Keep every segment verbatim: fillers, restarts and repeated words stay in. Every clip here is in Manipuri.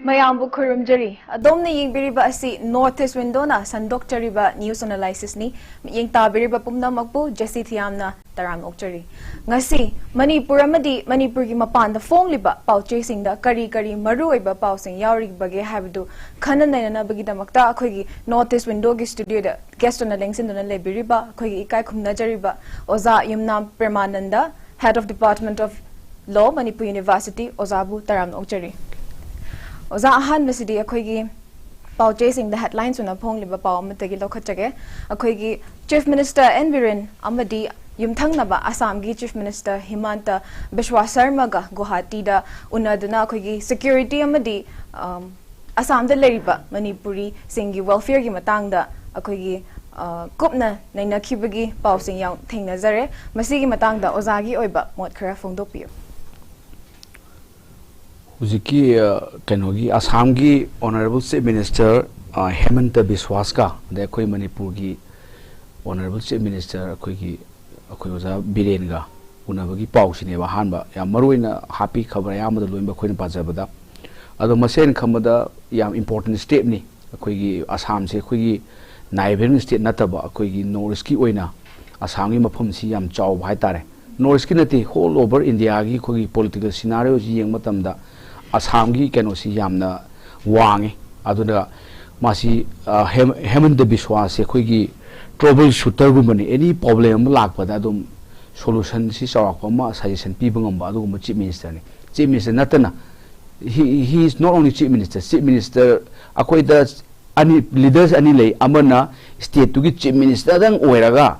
ꯃꯌꯥꯝꯕꯨ ꯈꯨꯔꯨꯝꯖꯔꯤ꯫ ꯑꯗꯣꯝꯅ ꯌꯦꯡꯕꯤꯔꯤꯕ ꯑꯁꯤ North East Windowꯅ ꯁꯟꯗꯣꯛꯆꯔꯤꯕ news analysisꯅꯤ꯫ ꯃꯤꯠꯌꯦꯡ ꯇꯥꯕꯤꯔꯤꯕ ꯄꯨꯝꯅꯃꯛꯄꯨ ꯖꯦꯁꯤ ꯊꯤꯌꯥꯝꯅ ꯇꯔꯥꯝꯅ ꯑꯣꯛꯆꯔꯤ꯫ ꯉꯁꯤ ꯃꯅꯤꯄꯨꯔ ꯑꯃꯗꯤ ꯃꯅꯤꯄꯨꯔꯒꯤ ꯃꯄꯥꯟꯗ ꯐꯣꯡꯂꯤꯕ ꯄꯥꯎꯆꯦꯁꯤꯡꯗ ꯀꯔꯤ ꯀꯔꯤ ꯃꯔꯨꯑꯣꯏꯕ ꯄꯥꯎꯁꯤꯡ ꯌꯥꯎꯔꯤꯕꯒꯦ ꯍꯥꯏꯕꯗꯨ ꯈꯟꯅ ꯅꯩꯅꯅꯕꯒꯤꯗꯃꯛꯇ ꯑꯩꯈꯣꯏꯒꯤ North East Windowꯒꯤ studioꯗ guest ꯑꯣꯏꯅ ꯂꯦꯡꯁꯤꯟꯗꯨꯅ ꯂꯩꯕꯤꯔꯤꯕ ꯑꯩꯈꯣꯏꯒꯤ ꯏꯀꯥꯏ ꯈꯨꯝꯅꯖꯔꯤꯕ ꯑꯣꯖꯥ ꯌꯨꯝꯅꯥꯝ ꯄ꯭ꯔꯦꯃꯥꯅꯟꯗ, Head of Department of Law, Manipur University, ꯑꯣꯖꯥꯕꯨ ꯇꯔꯥꯝꯅ ꯑꯣꯛꯆꯔꯤ꯫ ꯑꯣꯖꯥ, ꯑꯍꯥꯟꯕꯁꯤꯗꯤ ꯑꯩꯈꯣꯏꯒꯤ ꯄꯥꯎꯆꯦꯁꯤꯡꯗ headlines ꯑꯣꯏꯅ ꯐꯣꯡꯂꯤꯕ ꯄꯥꯎ ꯑꯃꯠꯇꯒꯤ ꯂꯧꯈꯠꯆꯒꯦ꯫ ꯑꯩꯈꯣꯏꯒꯤ Chief Minister ꯑꯦꯟ ꯕꯤꯔꯦꯟ ꯑꯃꯗꯤ ꯌꯨꯝꯊꯪꯅꯕ ꯑꯁꯥꯝꯒꯤ Chief Minister ꯍꯤꯃꯥꯟꯇ ꯕꯤꯁ꯭ꯋꯥ ꯁꯔꯃꯒ ꯒꯨꯋꯥꯍꯥꯇꯤꯗ ꯎꯅꯗꯨꯅ ꯑꯩꯈꯣꯏꯒꯤ security ꯑꯃꯗꯤ, ꯑꯝ, ꯑꯁꯥꯝꯗ ꯂꯩꯔꯤꯕ ꯃꯅꯤꯄꯨꯔꯤꯁꯤꯡꯒꯤ welfareꯒꯤ ꯃꯇꯥꯡꯗ ꯑꯩꯈꯣꯏꯒꯤ, ꯑ, ꯀꯨꯞꯅ ꯅꯩꯅꯈꯤꯕꯒꯤ ꯄꯥꯎꯁꯤꯡ ꯌꯥꯎ-, ꯊꯦꯡꯅꯖꯔꯦ꯫ ꯃꯁꯤꯒꯤ ꯃꯇꯥꯡꯗ ꯑꯣꯖꯥꯒꯤ ꯑꯣꯏꯕ ꯃꯣꯠ ꯈꯔ ꯐꯣꯡꯗꯣꯛꯄꯤꯌꯨ꯫ ꯍꯧꯖꯤꯛꯀꯤ, ꯑ, ꯀꯩꯅꯣꯒꯤ ꯑꯁꯥꯝꯒꯤ Honourable Chief Minister, ꯑ, ꯍꯦꯃꯟꯇ ꯕꯤꯁ꯭ꯋꯥꯁꯀ, ꯑꯗꯩ ꯑꯩꯈꯣꯏ ꯃꯅꯤꯄꯨꯔꯒꯤ Honourable Chief Minister ꯑꯩꯈꯣꯏꯒꯤ, ꯑꯩꯈꯣꯏ ꯑꯣꯖꯥ ꯕꯤꯔꯦꯟꯒ ꯎꯅꯕꯒꯤ ꯄꯥꯎꯁꯤꯅꯦꯕ ꯑꯍꯥꯟꯕ꯫ ꯌꯥꯝ ꯃꯔꯨ ꯑꯣꯏꯅ ꯍꯥꯞꯄꯤ ꯈꯕꯔ ꯑꯌꯥꯝꯕꯗ ꯂꯣꯏꯅꯃꯛ ꯑꯩꯈꯣꯏꯅ ꯄꯥꯖꯕꯗ꯫ ꯑꯗꯣ ꯃꯁꯦ ꯑꯩꯅ ꯈꯟꯕꯗ ꯌꯥꯝ important stepꯅꯤ꯫ ꯑꯩꯈꯣꯏꯒꯤ ꯑꯁꯥꯝꯁꯦ ꯑꯩꯈꯣꯏꯒꯤ neighbouring state ꯅꯠꯇꯕ ꯑꯩꯈꯣꯏꯒꯤ North Eastꯀꯤ ꯑꯣꯏꯅ ꯑꯁꯥꯝꯒꯤ ꯃꯐꯝꯁꯤ ꯌꯥꯝ ꯆꯥꯎꯕ ꯍꯥꯏꯇꯥꯔꯦ꯫ North Eastꯀꯤ ꯅꯠꯇꯦ, all over Indiaꯒꯤ ꯑꯩꯈꯣꯏꯒꯤ political scenarioꯁꯤ ꯌꯦꯡꯕ ꯃꯇꯝꯗ ꯑꯁꯥꯝꯒꯤ ꯀꯩꯅꯣꯁꯤ ꯌꯥꯝꯅ ꯋꯥꯡꯉꯤ꯫ ꯑꯗꯨꯅ ꯃꯥꯁꯤ, ꯑ, ꯍꯦꯝ-, ꯍꯦꯃꯟꯇ ꯕꯤꯁ꯭ꯋꯥꯁꯁꯦ ꯑꯩꯈꯣꯏꯒꯤ trouble shooterꯒꯨꯝꯕꯅꯤ꯫ Any problem ꯑꯃ ꯂꯥꯛꯄꯗ ꯑꯗꯨꯝ solutionꯁꯤ ꯆꯥꯎꯔꯥꯛꯄ ꯑꯃ suggestion ꯄꯤꯕ ꯉꯝꯕ ꯑꯗꯨꯒꯨꯝꯕ Chief Ministerꯅꯤ꯫ Chief Minister ꯅꯠꯇꯅ, he, he is not only Chief Minister, Chief Minister ꯑꯩꯈꯣꯏꯗ ꯑꯅꯤ, leaders ꯑꯅꯤ ꯂꯩ, ꯑꯃꯅ stateꯇꯨꯒꯤ Chief Ministerꯗꯪ ꯑꯣꯏꯔꯒ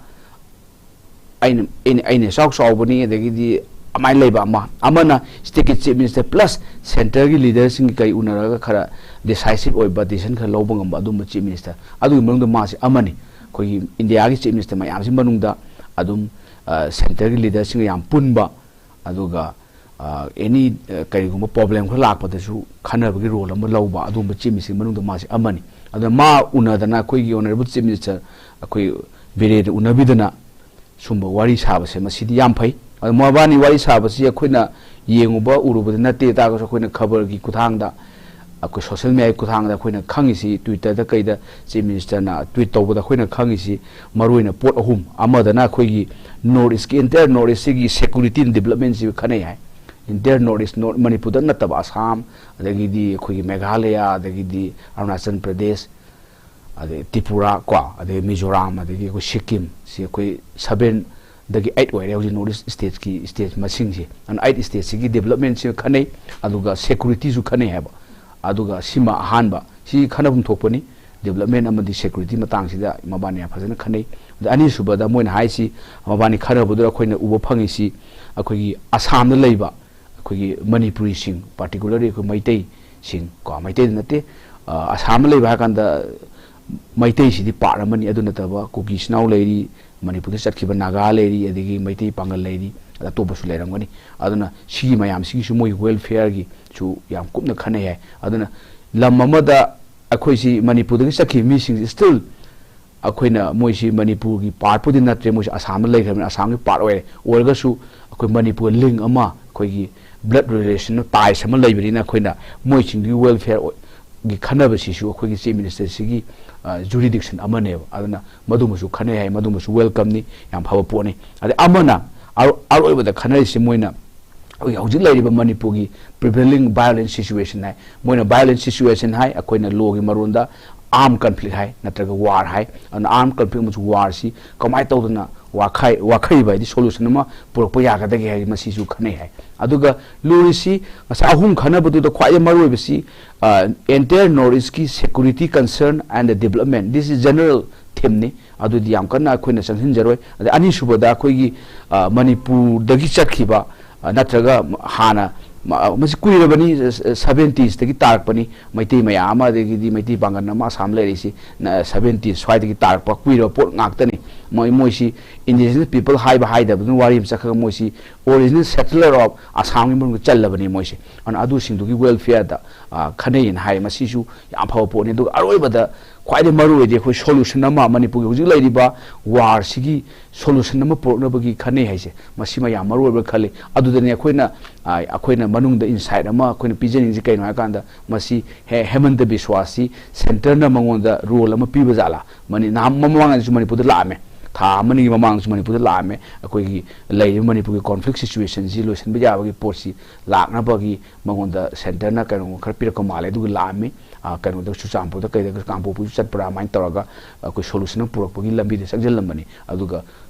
ꯑꯩꯅ, ꯑꯩꯅ, ꯑꯩꯅ ꯏꯆꯥꯎ ꯆꯥꯎꯕꯅꯤ, ꯑꯗꯒꯤꯗꯤ ꯑꯗꯨꯃꯥꯏꯅ ꯂꯩꯕ ꯑꯃ, ꯑꯃꯅ stateꯀꯤ Chief Minister plus centreꯒꯤ leaderꯁꯤꯡꯒ ꯀꯔꯤ ꯎꯅꯔꯒ ꯈꯔ decisive ꯑꯣꯏꯕ decision ꯈꯔ ꯂꯧꯕ ꯉꯝꯕ ꯑꯗꯨꯝꯕ Chief Minister, ꯑꯗꯨꯒꯤ ꯃꯅꯨꯡꯗ ꯃꯥꯁꯤ ꯑꯃꯅꯤ꯫ ꯑꯩꯈꯣꯏꯒꯤ Indiaꯒꯤ Chief Minister ꯃꯌꯥꯝꯁꯤ ꯃꯅꯨꯡꯗ ꯑꯗꯨꯝ, ꯑ, centreꯒꯤ leaderꯁꯤꯡꯒ ꯌꯥꯝ ꯄꯨꯟꯕ, ꯑꯗꯨꯒ, ꯑ, any, ꯑ, ꯀꯔꯤꯒꯨꯝꯕ problem ꯈꯔ ꯂꯥꯛꯄꯗꯁꯨ ꯈꯟꯅꯕꯒꯤ role ꯑꯃ ꯂꯧꯕ ꯑꯗꯨꯒꯨꯝꯕ Chief Ministerꯒꯤ ꯃꯅꯨꯡꯗ ꯃꯥꯁꯤ ꯑꯃꯅꯤ꯫ ꯑꯗꯨꯅ ꯃꯥ ꯎꯅꯗꯅ ꯑꯩꯈꯣꯏꯒꯤ Honourable Chief Minister ꯑꯩꯈꯣꯏ ꯕꯤꯔꯦꯟꯗ ꯎꯅꯕꯤꯗꯅ ꯁꯨꯝꯕ ꯋꯥꯔꯤ ꯁꯥꯕꯁꯦ ꯃꯁꯤꯗꯤ ꯌꯥꯝ ꯐꯩ꯫ ꯑꯗꯣ ꯃꯕꯥꯅꯤ ꯋꯥꯔꯤ ꯁꯥꯕꯁꯤ ꯑꯩꯈꯣꯏꯅ ꯌꯦꯡꯉꯨꯕ ꯎꯔꯨꯕꯗꯤ ꯅꯠꯇꯦ ꯇꯥꯔꯒꯁꯨ ꯑꯩꯈꯣꯏꯅ ꯈꯕꯔꯒꯤ ꯈꯨꯠꯊꯥꯡꯗ ꯑꯩꯈꯣꯏ ꯁꯣꯁꯦꯜ ꯃꯦꯗꯤꯌꯥꯒꯤ ꯈꯨꯠꯊꯥꯡꯗ ꯑꯩꯈꯣꯏꯅ ꯈꯪꯉꯤꯁꯤ, ꯇ꯭ꯋꯤꯇꯔꯗ ꯀꯩꯗ ꯆꯤꯐ ꯃꯤꯅꯤꯁꯇꯔꯅ ꯇ꯭ꯋꯤꯠ ꯇꯧꯕꯗ ꯑꯩꯈꯣꯏꯅ ꯈꯪꯉꯤꯁꯤ ꯃꯔꯨꯑꯣꯏꯅ ꯄꯣꯠ ꯑꯍꯨꯝ꯫ ꯑꯃꯗꯅ ꯑꯩꯈꯣꯏꯒꯤ ꯅꯣꯔꯠ ꯏꯁꯀꯤ, entire ꯅꯣꯔꯠ ꯏꯁꯁꯤꯒꯤ ꯁꯦꯀ꯭ꯌꯨꯔꯤꯇꯤ ꯑꯦꯟ ꯗꯤꯕꯂꯞꯃꯦꯟꯁꯤꯒ ꯈꯟꯅꯩ ꯍꯥꯏ꯫ Entire ꯅꯣꯔꯠ ꯏꯁ, ꯅꯣꯔꯠ ꯃꯅꯤꯄꯨꯔꯗ ꯅꯠꯇꯕ ꯑꯁꯥꯝ, ꯑꯗꯒꯤꯗꯤ ꯑꯩꯈꯣꯏꯒꯤ ꯃꯦꯘꯥꯂꯌꯥ, ꯑꯗꯒꯤꯗꯤ ꯑꯔꯨꯅꯥꯆꯜ ꯄ꯭ꯔꯗꯦꯁ, ꯑꯗꯩ ꯇ꯭ꯔꯤꯄꯨꯔꯥ ꯀꯣ, ꯑꯗꯩ ꯃꯤꯖꯣꯔꯥꯝ, ꯑꯗꯒꯤ ꯑꯩꯈꯣꯏ ꯁꯤꯛꯀꯤꯝ, ꯁꯤ ꯑꯩꯈꯣꯏ ꯁꯕꯦꯟꯗꯒꯤ ꯑꯩꯠ ꯑꯣꯏꯔꯦ ꯍꯧꯖꯤꯛ ꯅꯣꯔꯠ ꯏꯁ ꯁ꯭ꯇꯦꯠꯀꯤ ꯁ꯭ꯇꯦꯠ ꯃꯁꯤꯡꯁꯦ꯫ ꯑꯗꯨꯅ ꯑꯩꯠ ꯁ꯭ꯇꯦꯠꯁꯤꯒꯤ ꯗꯤꯕꯂꯞꯃꯦꯟꯁꯤꯒ ꯈꯟꯅꯩ, ꯑꯗꯨꯒ ꯁꯦꯀ꯭ꯌꯨꯔꯤꯇꯤꯁꯨ ꯈꯟꯅꯩ ꯍꯥꯏꯕ꯫ ꯑꯗꯨꯒ ꯁꯤꯃ ꯑꯍꯥꯟꯕ, ꯁꯤ ꯈꯟꯅꯐꯝ ꯊꯣꯛꯄꯅꯤ꯫ ꯗꯤꯕꯂꯞꯃꯦꯟ ꯑꯃꯗꯤ ꯁꯦꯀ꯭ꯌꯨꯔꯤꯇꯤ ꯃꯇꯥꯡꯁꯤꯗ ꯃꯕꯥꯅꯤ ꯌꯥꯝ ꯐꯖꯅ ꯈꯟꯅꯩ꯫ ꯑꯗ ꯑꯅꯤꯁꯨꯕꯗ ꯃꯣꯏꯅ ꯍꯥꯏꯁꯤ, ꯃꯕꯥꯅꯤ ꯈꯟꯅꯕꯗꯨꯗ ꯑꯩꯈꯣꯏꯅ ꯎꯕ ꯐꯪꯉꯤꯁꯤ ꯑꯩꯈꯣꯏꯒꯤ ꯑꯁꯥꯝꯗ ꯂꯩꯕ ꯑꯩꯈꯣꯏꯒꯤ ꯃꯅꯤꯄꯨꯔꯤꯁꯤꯡ, particularly ꯑꯩꯈꯣꯏ ꯃꯩꯇꯩꯁꯤꯡ ꯀꯣ, ꯃꯩꯇꯩꯗ ꯅꯠꯇꯦ, ꯑ, ꯑꯁꯥꯝꯗ ꯂꯩꯕ ꯍꯥꯏ ꯀꯥꯟꯗ ꯃꯩꯇꯩꯁꯤꯗꯤ ꯄꯥꯔꯠ ꯑꯃꯅꯤ꯫ ꯑꯗꯨ ꯅꯠꯇꯕ ꯀꯨꯀꯤ ꯏꯆꯤꯟ ꯏꯅꯥꯎ ꯂꯩꯔꯤ, ꯃꯅꯤꯄꯨꯔꯗ ꯆꯠꯈꯤꯕ ꯅꯥꯒꯥ ꯂꯩꯔꯤ, ꯑꯗꯒꯤ ꯃꯩꯇꯩ ꯄꯥꯡꯒꯜ ꯂꯩꯔꯤ, ꯑꯗ ꯑꯇꯣꯞꯄꯁꯨ ꯂꯩꯔꯝꯒꯅꯤ꯫ ꯑꯗꯨꯅ ꯁꯤꯒꯤ ꯃꯌꯥꯝꯁꯤꯒꯤꯁꯨ ꯃꯣꯏ ꯋꯦꯜꯐꯤꯌꯔꯒꯤꯁꯨ ꯌꯥꯝ ꯀꯨꯞꯅ ꯈꯟꯅꯩ ꯍꯥꯏ꯫ ꯑꯗꯨꯅ ꯂꯝ ꯑꯃꯗ ꯑꯩꯈꯣꯏꯁꯤ ꯃꯅꯤꯄꯨꯔꯗꯒꯤ ꯆꯠꯈꯤꯕ ꯃꯤꯁꯤꯡꯁꯤ still ꯑꯩꯈꯣꯏꯅ ꯃꯣꯏꯁꯤ ꯃꯅꯤꯄꯨꯔꯒꯤ ꯄꯥꯔꯠꯄꯨꯗꯤ ꯅꯠꯇ꯭ꯔꯦ, ꯃꯣꯏꯁꯤ ꯑꯁꯥꯝꯗ ꯂꯩꯈ꯭ꯔꯕꯅꯤꯅ ꯑꯁꯥꯝꯒꯤ ꯄꯥꯔꯠ ꯑꯣꯏꯔꯦ꯫ ꯑꯣꯏꯔꯒꯁꯨ ꯑꯩꯈꯣꯏ ꯃꯅꯤꯄꯨꯔ ꯂꯤꯡ ꯑꯃ, ꯑꯩꯈꯣꯏꯒꯤ ꯕ꯭ꯂꯗ ꯔꯤꯂꯦꯁꯟ, ꯇꯥꯏꯁ ꯑꯃ ꯂꯩꯕꯅꯤꯅ ꯑꯩꯈꯣꯏꯅ ꯃꯣꯏꯁꯤꯡꯗꯨꯒꯤ ꯋꯦꯜꯐꯤꯌꯔꯒꯤ ꯈꯟꯅꯕꯁꯤꯁꯨ ꯑꯩꯈꯣꯏꯒꯤ ꯆꯤꯐ ꯃꯤꯅꯤꯁꯇꯔꯁꯤꯒꯤ, ꯑ, ꯖꯨꯔꯤꯗꯤꯛꯁꯟ ꯑꯃꯅꯦꯕ꯫ ꯑꯗꯨꯅ ꯃꯗꯨꯃꯁꯨ ꯈꯟꯅꯩ ꯍꯥꯏ, ꯃꯗꯨꯃꯁꯨ ꯋꯦꯜꯀꯝꯅꯤ, ꯌꯥꯝ ꯐꯕ ꯄꯣꯠꯅꯤ꯫ ꯑꯗꯩ ꯑꯃꯅ ꯑꯔꯣ-, ꯑꯔꯣꯏꯕꯗ ꯈꯟꯅꯔꯤꯁꯤ ꯃꯣꯏꯅ ꯑꯩꯈꯣꯏꯒꯤ ꯍꯧꯖꯤꯛ ꯂꯩꯔꯤꯕ ꯃꯅꯤꯄꯨꯔꯒꯤ prevailing violent situation ꯍꯥꯏ꯫ ꯃꯣꯏꯅ violent situation ꯍꯥꯏ, ꯑꯩꯈꯣꯏꯅ ꯂꯣꯒꯤ ꯃꯔꯣꯟꯗ armed conflict ꯍꯥꯏ, ꯅꯠꯇ꯭ꯔꯒ ꯋꯥꯔ ꯍꯥꯏ꯫ ꯑꯗꯨꯅ armed conflict ꯑꯃꯁꯨꯡ ꯋꯥꯔꯁꯤ ꯀꯃꯥꯏꯅ ꯇꯧꯗꯅ ꯋꯥꯈꯩ-, ꯋꯥꯈꯩꯕ ꯍꯥꯏꯗꯤ ꯁꯣꯂꯨꯁꯟ ꯑꯃ ꯄꯨꯔꯛꯄ ꯌꯥꯒꯗꯒꯦ ꯍꯥꯏ, ꯃꯁꯤꯁꯨ ꯈꯟꯅꯩ ꯍꯥꯏ꯫ ꯑꯗꯨꯒ ꯂꯨꯔꯤꯁꯤ ꯉꯁꯥꯏ ꯑꯍꯨꯝ ꯈꯟꯅꯕꯗꯨꯗ ꯈ꯭ꯋꯥꯏꯗꯒꯤ ꯃꯔꯨꯑꯣꯏꯕꯁꯤ, ꯑ, entire North East ꯀꯤ security concern and the development, this is general theme ꯅꯤ꯫ ꯑꯗꯨꯗꯤ ꯌꯥꯝ ꯀꯟꯅ ꯑꯩꯈꯣꯏꯅ ꯆꯪꯁꯤꯟꯖꯔꯣꯏ꯫ ꯑꯗꯩ ꯑꯅꯤꯁꯨꯕꯗ ꯑꯩꯈꯣꯏꯒꯤ, ꯑ, ꯃꯅꯤꯄꯨꯔꯗꯒꯤ ꯆꯠꯈꯤꯕ, ꯑ, ꯅꯠꯇ꯭ꯔꯒ ꯍꯥꯟꯅ, ꯃ-, ꯃꯁꯤ ꯀꯨꯏꯔꯕꯅꯤ, ꯑ, seventies ꯇꯒꯤ ꯇꯥꯔꯛꯄꯅꯤ꯫ ꯃꯩꯇꯩ ꯃꯌꯥꯝ ꯑꯃ, ꯑꯗꯒꯤꯗꯤ ꯃꯩꯇꯩ ꯄꯥꯡꯒꯜ ꯑꯃ ꯑꯁꯥꯝ ꯂꯩꯔꯛꯏꯁꯤ, ꯅ-, seventies ꯁ꯭ꯋꯥꯏꯗꯒꯤ ꯇꯥꯔꯛꯄ ꯀꯨꯏꯔꯕ ꯄꯣꯠ ꯉꯥꯛꯇꯅꯤ꯫ ꯃꯣꯏ, ꯃꯣꯏꯁꯤ indigenous people ꯍꯥꯏꯕ ꯍꯥꯏꯗꯕꯗꯨꯅ ꯋꯥꯔꯤ ꯑꯃ ꯆꯠꯈ꯭ꯔꯒ ꯃꯣꯏꯁꯤ original settler of Assamꯒꯤ ꯃꯅꯨꯡꯗ ꯆꯜꯂꯕꯅꯤ ꯃꯣꯏꯁꯦ꯫ ꯑꯗꯨꯅ ꯑꯗꯨꯁꯤꯡꯗꯨꯒꯤ welfareꯗ, ꯑ, ꯈꯟꯅꯩꯅ ꯍꯥꯏ꯫ ꯃꯁꯤꯁꯨ ꯌꯥꯝ ꯐꯕ ꯄꯣꯠꯅꯤ꯫ ꯑꯗꯨꯒ ꯑꯔꯣꯏꯕꯗ ꯈ꯭ꯋꯥꯏꯗꯒꯤ ꯃꯔꯨ ꯑꯣꯏꯗꯤ ꯑꯩꯈꯣꯏ solution ꯑꯃ, ꯃꯅꯤꯄꯨꯔꯒꯤ ꯍꯧꯖꯤꯛ ꯂꯩꯔꯤꯕ warꯁꯤꯒꯤ solution ꯑꯃ ꯄꯨꯔꯛꯅꯕꯒꯤ ꯈꯟꯅꯩ ꯍꯥꯏꯁꯦ, ꯃꯁꯤꯃ ꯌꯥꯝ ꯃꯔꯨ ꯑꯣꯏꯕ꯭ꯔꯥ ꯈꯜꯂꯤ꯫ ꯑꯗꯨꯗꯅꯦ ꯑꯩꯈꯣꯏꯅ, ꯑ, ꯑꯩꯈꯣꯏꯅ ꯃꯅꯨꯡꯗ insight ꯑꯃ ꯑꯩꯈꯣꯏꯅ ꯄꯤꯖꯅꯤꯡꯉꯤꯁꯦ ꯀꯩꯅꯣ ꯍꯥꯏꯀꯥꯟꯗ, ꯃꯁꯤ ꯍꯦ-, ꯍꯦꯃꯟꯇ ꯕꯤꯁ꯭ꯋꯥꯁꯁꯤ centreꯅ ꯃꯉꯣꯟꯗ role ꯑꯃ ꯄꯤꯕ ꯖꯥꯠꯂꯥ? ꯃꯅꯤ-, ꯅꯍꯥꯟ ꯃꯃꯥꯡꯗꯁꯨ ꯃꯅꯤꯄꯨꯔꯗ ꯂꯥꯛꯑꯝꯃꯦ, ꯊꯥ ꯑꯃꯅꯤꯒꯤ ꯃꯃꯥꯡꯗꯁꯨ ꯃꯅꯤꯄꯨꯔꯗ ꯂꯥꯛꯑꯝꯃꯦ꯫ ꯑꯩꯈꯣꯏꯒꯤ ꯂꯩꯔꯤꯕ ꯃꯅꯤꯄꯨꯔꯒꯤ conflict situationꯁꯤ ꯂꯣꯏꯁꯤꯟꯕ ꯌꯥꯕꯒꯤ ꯄꯣꯠꯁꯤ ꯂꯥꯛꯅꯕꯒꯤ ꯃꯉꯣꯟꯗ centreꯅ ꯀꯩꯅꯣ ꯈꯔ ꯄꯤꯔꯛꯄ ꯃꯥꯜꯂꯦ꯫ ꯑꯗꯨꯒ ꯂꯥꯛꯑꯝꯃꯤ꯫ ꯑ, ꯀꯩꯅꯣꯗ, ꯆꯨꯔꯆꯥꯟꯄꯨꯔꯗ ꯀꯩꯗ, ꯀꯥꯡꯄꯣꯛꯄꯤꯁꯨ ꯆꯠꯄ꯭ꯔꯥ, ꯑꯗꯨꯃꯥꯏꯅ ꯇꯧꯔꯒ ꯑꯩꯈꯣꯏ solution ꯑꯃ ꯄꯨꯔꯛꯄꯒꯤ ꯂꯝꯕꯤꯗ ꯆꯪꯁꯤꯜꯂꯝꯕꯅꯤ꯫ ꯑꯗꯨꯒ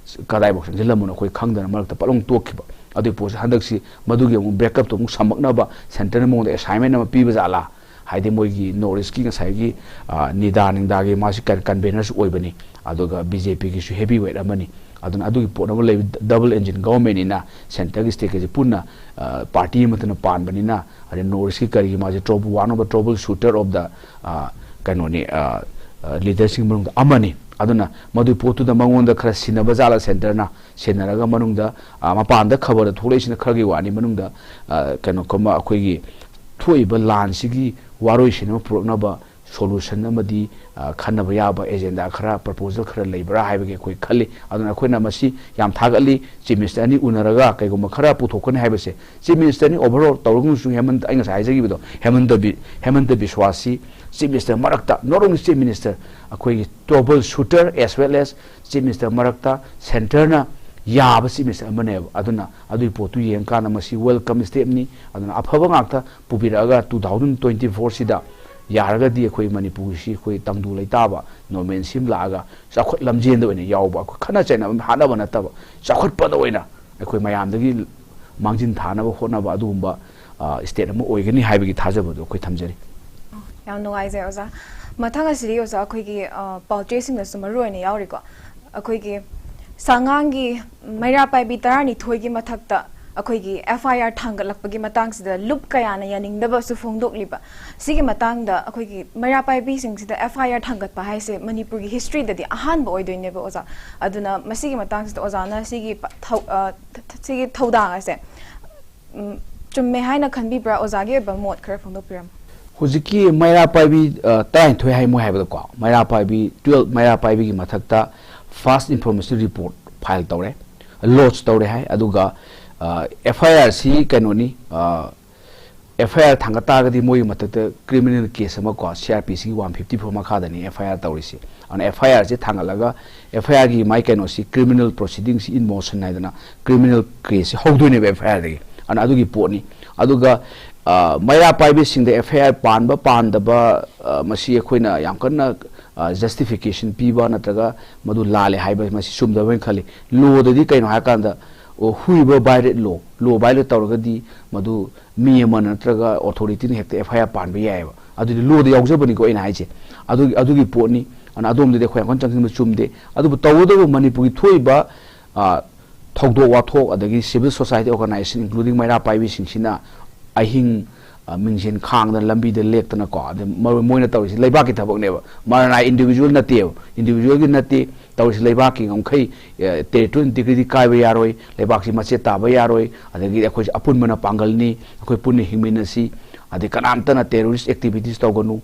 ꯀꯗꯥꯏꯐꯥꯎ ꯆꯪꯁꯤꯜꯂꯝꯕꯅꯣ ꯑꯩꯈꯣꯏ ꯈꯪꯗꯅ ꯃꯔꯛꯇ ꯄꯠꯂꯥꯎ ꯇꯣꯛꯈꯤꯕ꯫ ꯑꯗꯨꯒꯤ ꯄꯣꯠꯁꯦ ꯍꯟꯗꯛꯁꯤ ꯃꯗꯨꯒꯤ ꯑꯃꯨꯛ breakupꯇꯣ ꯑꯃꯨꯛ ꯁꯝꯃꯛꯅꯕ centreꯅ ꯃꯉꯣꯟꯗ assignment ꯑꯃ ꯄꯤꯕ ꯖꯥꯠꯂꯥ? ꯍꯥꯏꯗꯤ ꯃꯣꯏꯒꯤ North Eastꯀꯤ ꯉꯁꯥꯏꯒꯤ, ꯑ, ꯅꯤꯗꯥ ꯅꯤꯡꯗꯥꯒꯤ ꯃꯥꯁꯤ ꯀꯟ-, convenerꯁꯨ ꯑꯣꯏꯕꯅꯤ, ꯑꯗꯨꯒ BJPꯒꯤꯁꯨ heavyweight ꯑꯃꯅꯤ꯫ ꯑꯗꯨꯅ ꯑꯗꯨꯒꯤ ꯄꯣꯠ ꯑꯃ ꯂꯩꯕ, double engine governmentꯅꯤꯅ centreꯒꯤ stateꯀꯁꯦ ꯄꯨꯟꯅ, ꯑ, party ꯑꯃꯠꯇꯅ ꯄꯥꯟꯕꯅꯤꯅ, ꯑꯗꯩ North Eastꯀꯤ ꯀꯔꯤꯒꯤ ꯃꯥꯁꯦ trouble, one of the trouble shooter of the, ꯑ, ꯀꯩꯅꯣꯅꯤ, ꯑ, ꯑ, leaderꯁꯤꯡ ꯃꯅꯨꯡꯗ ꯑꯃꯅꯤ꯫ ꯑꯗꯨꯅ ꯃꯗꯨꯒꯤ ꯄꯣꯠꯇꯨꯗ ꯃꯉꯣꯟꯗ ꯈꯔ ꯁꯤꯟꯅꯕ ꯖꯥꯠꯂ centreꯅ, ꯁꯤꯟꯅꯔꯒ ꯃꯅꯨꯡꯗ, ꯑ, ꯃꯄꯥꯟꯗ ꯈꯕꯔꯗ ꯊꯣꯛꯂꯛꯏꯁꯤꯅ ꯈꯔꯒꯤ ꯋꯥꯅꯤ, ꯃꯅꯨꯡꯗ, ꯑ, ꯀꯩꯅꯣ ꯀꯃ-, ꯑꯩꯈꯣꯏꯒꯤ ꯊꯣꯛꯏꯕ ꯂꯥꯟꯁꯤꯒꯤ ꯋꯥꯔꯣꯏꯁꯤꯟ ꯑꯃ ꯄꯨꯔꯛꯅꯕ solution ꯑꯃꯗꯤ, ꯑ, ꯈꯟꯅꯕ ꯌꯥꯕ agenda ꯈꯔ, proposal ꯈꯔ ꯂꯩꯕ꯭ꯔꯥ ꯍꯥꯏꯕꯒꯤ ꯑꯩꯈꯣꯏ ꯈꯜꯂꯤ꯫ ꯑꯗꯨꯅ ꯑꯩꯈꯣꯏꯅ ꯃꯁꯤ ꯌꯥꯝ ꯊꯥꯒꯠꯂꯤ꯫ Chief Minister ꯑꯅꯤ ꯎꯅꯔꯒ ꯀꯩꯒꯨꯝꯕ ꯈꯔ ꯄꯨꯊꯣꯛꯀꯅꯤ ꯍꯥꯏꯕꯁꯦ, Chief Minister ꯑꯅꯤ overall ꯇꯧꯔꯒꯁꯨ ꯍꯦꯃꯟꯇ, ꯑꯩ ꯉꯁꯥꯏ ꯍꯥꯏꯖꯈꯤꯕꯗꯣ, ꯍꯦꯃꯟꯇ ꯕꯤ-, ꯍꯦꯃꯟꯇ ꯕꯤꯁ꯭ꯋꯥꯁꯁꯤ Chief Minister ꯃꯔꯛꯇ, not only Chief Minister, ꯑꯩꯈꯣꯏꯒꯤ trouble shooter as well as Chief Minister ꯃꯔꯛꯇ centreꯅ ꯌꯥꯕ Chief Minister ꯑꯃꯅꯦꯕ꯫ ꯑꯗꯨꯅ ꯑꯗꯨꯒꯤ ꯄꯣꯠꯇꯨ ꯌꯦꯡꯉꯀꯥꯟꯗ ꯃꯁꯤ welcome stepꯅꯤ꯫ ꯑꯗꯨꯅ ꯑꯐꯕ ꯉꯥꯛꯇ ꯄꯨꯕꯤꯔꯛꯑꯒ two thousand twenty fourꯁꯤꯗ ꯌꯥꯔꯒꯗꯤ ꯑꯩꯈꯣꯏ ꯃꯅꯤꯄꯨꯔꯁꯤ ꯑꯩꯈꯣꯏ ꯇꯪꯗꯨ ꯂꯩꯇꯥꯕ normalcy ꯑꯃ ꯂꯥꯛꯑꯒ ꯆꯥꯎꯈꯠ ꯂꯝꯖꯦꯟꯗ ꯑꯣꯏꯅ ꯌꯥꯎꯕ, ꯑꯩꯈꯣꯏ ꯈꯠꯅ ꯆꯩꯅꯕ ꯍꯥꯠꯅꯕ ꯅꯠꯇꯕ, ꯆꯥꯎꯈꯠꯄꯗ ꯑꯣꯏꯅ ꯑꯩꯈꯣꯏ ꯃꯌꯥꯝꯗꯒꯤ ꯃꯥꯡꯖꯤꯟ ꯊꯥꯅꯕ ꯍꯣꯠꯅꯕ ꯑꯗꯨꯒꯨꯝꯕ, ꯑ, state ꯑꯃ ꯑꯣꯏꯒꯅꯤ ꯍꯥꯏꯕꯒꯤ ꯊꯥꯖꯕꯗꯨ ꯑꯩꯈꯣꯏ ꯊꯝꯖꯔꯤ꯫ ꯌꯥꯝ ꯅꯨꯡꯉꯥꯏꯖꯩ ꯑꯣꯖꯥ꯫ ꯃꯊꯪ ꯑꯁꯤꯗꯤ ꯑꯣꯖꯥ ꯑꯩꯈꯣꯏꯒꯤ, ꯑ, ꯄꯥꯎꯆꯦꯁꯤꯡꯗꯁꯨ ꯃꯔꯨ ꯑꯣꯏꯅ ꯌꯥꯎꯔꯤꯀꯣ꯫ ꯑꯩꯈꯣꯏꯒꯤ ꯁꯉꯥꯡꯒꯤ ꯃꯩꯔꯥ ꯄꯥꯏꯕꯤ ꯇꯔꯥꯅꯤꯊꯣꯏꯒꯤ ꯃꯊꯛꯇ ꯑꯩꯈꯣꯏꯒꯤ ꯑꯦꯐ ꯑꯥꯏ ꯑꯥꯔ ꯊꯥꯡꯒꯠꯂꯛꯄꯒꯤ ꯃꯇꯥꯡꯁꯤꯗ ꯂꯨꯞ ꯀꯌꯥꯅ ꯌꯥꯅꯤꯡꯗꯕꯁꯨ ꯐꯣꯡꯗꯣꯛꯂꯤꯕ꯫ ꯁꯤꯒꯤ ꯃꯇꯥꯡꯗ ꯑꯩꯈꯣꯏꯒꯤ ꯃꯩꯔꯥ ꯄꯥꯏꯕꯤꯁꯤꯡꯁꯤꯗ ꯑꯦꯐ ꯑꯥꯏ ꯑꯥꯔ ꯊꯥꯡꯒꯠꯄ ꯍꯥꯏꯁꯦ ꯃꯅꯤꯄꯨꯔꯒꯤ ꯍꯤꯁꯇ꯭ꯔꯤꯗꯗꯤ ꯑꯍꯥꯟꯕ ꯑꯣꯏꯗꯣꯏꯅꯦꯕ ꯑꯣꯖꯥ꯫ ꯑꯗꯨꯅ ꯃꯁꯤꯒꯤ ꯃꯇꯥꯡꯁꯤꯗ ꯑꯣꯖꯥꯅ ꯁꯤꯒꯤ ꯄ- ꯊꯧ- ꯑ, ꯊ- ꯊ- ꯁꯤꯒꯤ ꯊꯧꯗꯥꯡ ꯑꯁꯦ, ꯎꯝ, ꯆꯨꯝꯃꯦ ꯍꯥꯏꯅ ꯈꯟꯕꯤꯕ꯭ꯔꯥ? ꯑꯣꯖꯥꯒꯤ ꯑꯣꯏꯕ ꯃꯣꯠ ꯈꯔ ꯐꯣꯡꯗꯣꯛꯄꯤꯔꯝꯃꯨ꯫ ꯍꯧꯖꯤꯛꯀꯤ ꯃꯩꯔꯥ ꯄꯥꯏꯕꯤ, ꯑ, ꯇꯔꯥꯅꯤꯊꯣꯏ ꯍꯥꯏ ꯃꯣꯏ ꯍꯥꯏꯕꯗꯀꯣ, ꯃꯩꯔꯥ ꯄꯥꯏꯕꯤ ꯇꯨꯌꯦꯜꯞ ꯃꯩꯔꯥ ꯄꯥꯏꯕꯤꯒꯤ ꯃꯊꯛꯇ ꯐꯥꯔꯁ ꯏꯟꯐꯣꯔꯃꯦꯁꯟ ꯔꯤꯄꯣꯔꯠ ꯐꯥꯏꯜ ꯇꯧꯔꯦ, ꯂꯣꯗꯖ ꯇꯧꯔꯦ ꯍꯥꯏ꯫ ꯑꯗꯨꯒ ꯑꯦꯐ ꯑꯥꯏ ꯑꯥꯔꯁꯤ ꯀꯩꯅꯣꯅꯤ, ꯑꯦꯐ ꯑꯥꯏ ꯑꯥꯔ ꯊꯥꯡꯒꯠ ꯇꯥꯔꯒꯗꯤ ꯃꯣꯏꯒꯤ ꯃꯊꯛꯇ ꯀ꯭ꯔꯤꯃꯤꯅꯦꯜ ꯀꯦꯁ ꯑꯃ ꯀꯣ, ꯁꯤ ꯑꯥꯔ ꯄꯤ ꯁꯤꯒꯤ ꯋꯥꯟ ꯐꯤꯐꯇꯤ ꯐꯣꯔ ꯃꯈꯥꯗꯅꯤ ꯑꯦꯐ ꯑꯥꯏ ꯑꯥꯔ ꯇꯧꯔꯤꯁꯦ꯫ ꯑꯗꯨꯅ ꯑꯦꯐ ꯑꯥꯏ ꯑꯥꯔꯁꯤ ꯊꯥꯡꯒꯠꯂꯒ ꯑꯦꯐ ꯑꯥꯏ ꯑꯥꯔꯒꯤ ꯃꯥꯏ ꯀꯩꯅꯣꯁꯤ, ꯀ꯭ꯔꯤꯃꯤꯅꯦꯜ ꯄ꯭ꯔꯣꯁꯤꯗꯤꯡꯁꯤ ꯏꯟ ꯃꯣꯁꯟ ꯍꯥꯏꯗꯅ ꯀ꯭ꯔꯤꯃꯤꯅꯦꯜ ꯀꯦꯁꯁꯤ ꯍꯧꯗꯣꯏꯅꯦꯕ ꯑꯦꯐ ꯑꯥꯏ ꯑꯥꯔꯗꯒꯤ꯫ ꯑꯗꯨꯅ ꯑꯗꯨꯒꯤ ꯄꯣꯠꯅꯤ꯫ ꯑꯗꯨꯒ ꯑ, ꯃꯩꯔꯥ ꯄꯥꯏꯕꯤꯁꯤꯡꯗ ꯑꯦꯐ ꯑꯥꯏ ꯑꯥꯔ ꯄꯥꯟꯕ ꯄꯥꯟꯗꯕ, ꯑ, ꯃꯁꯤ ꯑꯩꯈꯣꯏꯅ ꯌꯥꯝ ꯀꯟꯅ ꯖꯁꯇꯤꯐꯤꯀꯦꯁꯟ ꯄꯤꯕ ꯅꯠꯇ꯭ꯔꯒ ꯃꯗꯨ ꯂꯥꯜꯂꯦ ꯍꯥꯏꯕ ꯃꯁꯤ ꯆꯨꯝꯗꯕꯅ ꯈꯜꯂꯤ꯫ ꯂꯣꯗꯗꯤ ꯀꯩꯅꯣ ꯍꯥꯏꯔꯀꯥꯟꯗ, ꯑꯣ, whoever violate law, ꯂꯣ ꯚꯥꯏꯑꯣꯂꯦꯠ ꯇꯧꯔꯒꯗꯤ ꯃꯗꯨ ꯃꯤ ꯑꯃꯅ ꯅꯠꯇ꯭ꯔꯒ ꯑꯣꯊꯣꯔꯤꯇꯤꯅ ꯍꯦꯛꯇ ꯑꯦꯐ ꯑꯥꯏ ꯑꯥꯔ ꯄꯥꯟꯕ ꯌꯥꯏꯑꯕ꯫ ꯑꯗꯨꯗꯤ ꯂꯣꯗ ꯌꯥꯎꯖꯕꯅꯤꯀꯣ ꯑꯩꯅ ꯍꯥꯏꯁꯦ꯫ ꯑꯗꯨꯒꯤ, ꯑꯗꯨꯒꯤ ꯄꯣꯠꯅꯤ꯫ ꯑꯗꯨꯅ ꯑꯗꯣꯝꯗꯗꯤ ꯑꯩꯈꯣꯏ ꯌꯥꯝ ꯀꯟꯅ ꯆꯪꯁꯤꯟꯕ ꯆꯨꯝꯗꯦ꯫ ꯑꯗꯨꯕꯨ ꯇꯧꯕꯇꯕꯨ ꯃꯅꯤꯄꯨꯔꯒꯤ ꯊꯣꯛꯏꯕ, ꯑ, ꯊꯧꯗꯣꯛ ꯋꯥꯊꯣꯛ ꯑꯗꯒꯤ ꯁꯤꯚꯤꯜ ꯁꯣꯁꯥꯏꯇꯤ ꯑꯣꯔꯒꯅꯥꯏꯖꯦꯁꯟ, ꯏꯟꯀ꯭ꯂꯨꯗꯤꯡ ꯃꯩꯔꯥ ꯄꯥꯏꯕꯤꯁꯤꯡꯁꯤꯅ ꯑꯍꯤꯡ, ꯑ, ꯃꯤꯡꯖꯦꯜ ꯈꯥꯡꯗꯅ ꯂꯝꯕꯤꯗ ꯂꯦꯛꯇꯅꯀꯣ, ꯑꯗꯩ ꯃꯔꯨ ꯃꯣꯏꯅ ꯇꯧꯔꯤꯁꯤ ꯂꯩꯕꯥꯛꯀꯤ ꯊꯕꯛꯅꯦꯕ, ꯃꯔꯅꯥꯏ ꯏꯟꯗꯤꯚꯤꯖꯨꯋꯦꯜ ꯅꯠꯇꯦꯕ, ꯏꯟꯗꯤꯚꯤꯖꯨꯋꯦꯜꯒꯤ ꯅꯠꯇꯦ꯫ ꯇꯧꯔꯤꯁꯤ ꯂꯩꯕꯥꯛꯀꯤ ꯉꯝꯈꯩ, ꯑ, ꯇꯦꯔꯤꯇꯣꯔꯤꯌꯦꯜ ꯏꯟꯇꯤꯒ꯭ꯔꯤꯇꯤ ꯀꯥꯏꯕ ꯌꯥꯔꯣꯏ, ꯂꯩꯕꯥꯛꯁꯤ ꯃꯆꯦꯠ ꯇꯥꯕ ꯌꯥꯔꯣꯏ, ꯑꯗꯒꯤꯗꯤ ꯑꯩꯈꯣꯏꯁꯦ ꯑꯄꯨꯟꯕꯅ ꯄꯥꯡꯒꯜꯅꯤ, ꯑꯩꯈꯣꯏ ꯄꯨꯟꯅ ꯍꯤꯡꯃꯤꯟꯅꯁꯤ, ꯑꯗꯩ ꯀꯅꯥꯝꯇꯅ ꯇꯦꯔꯣꯔꯤꯁ ꯑꯦꯛꯇꯤꯚꯤꯇꯤꯁ ꯇꯧꯒꯅꯨ,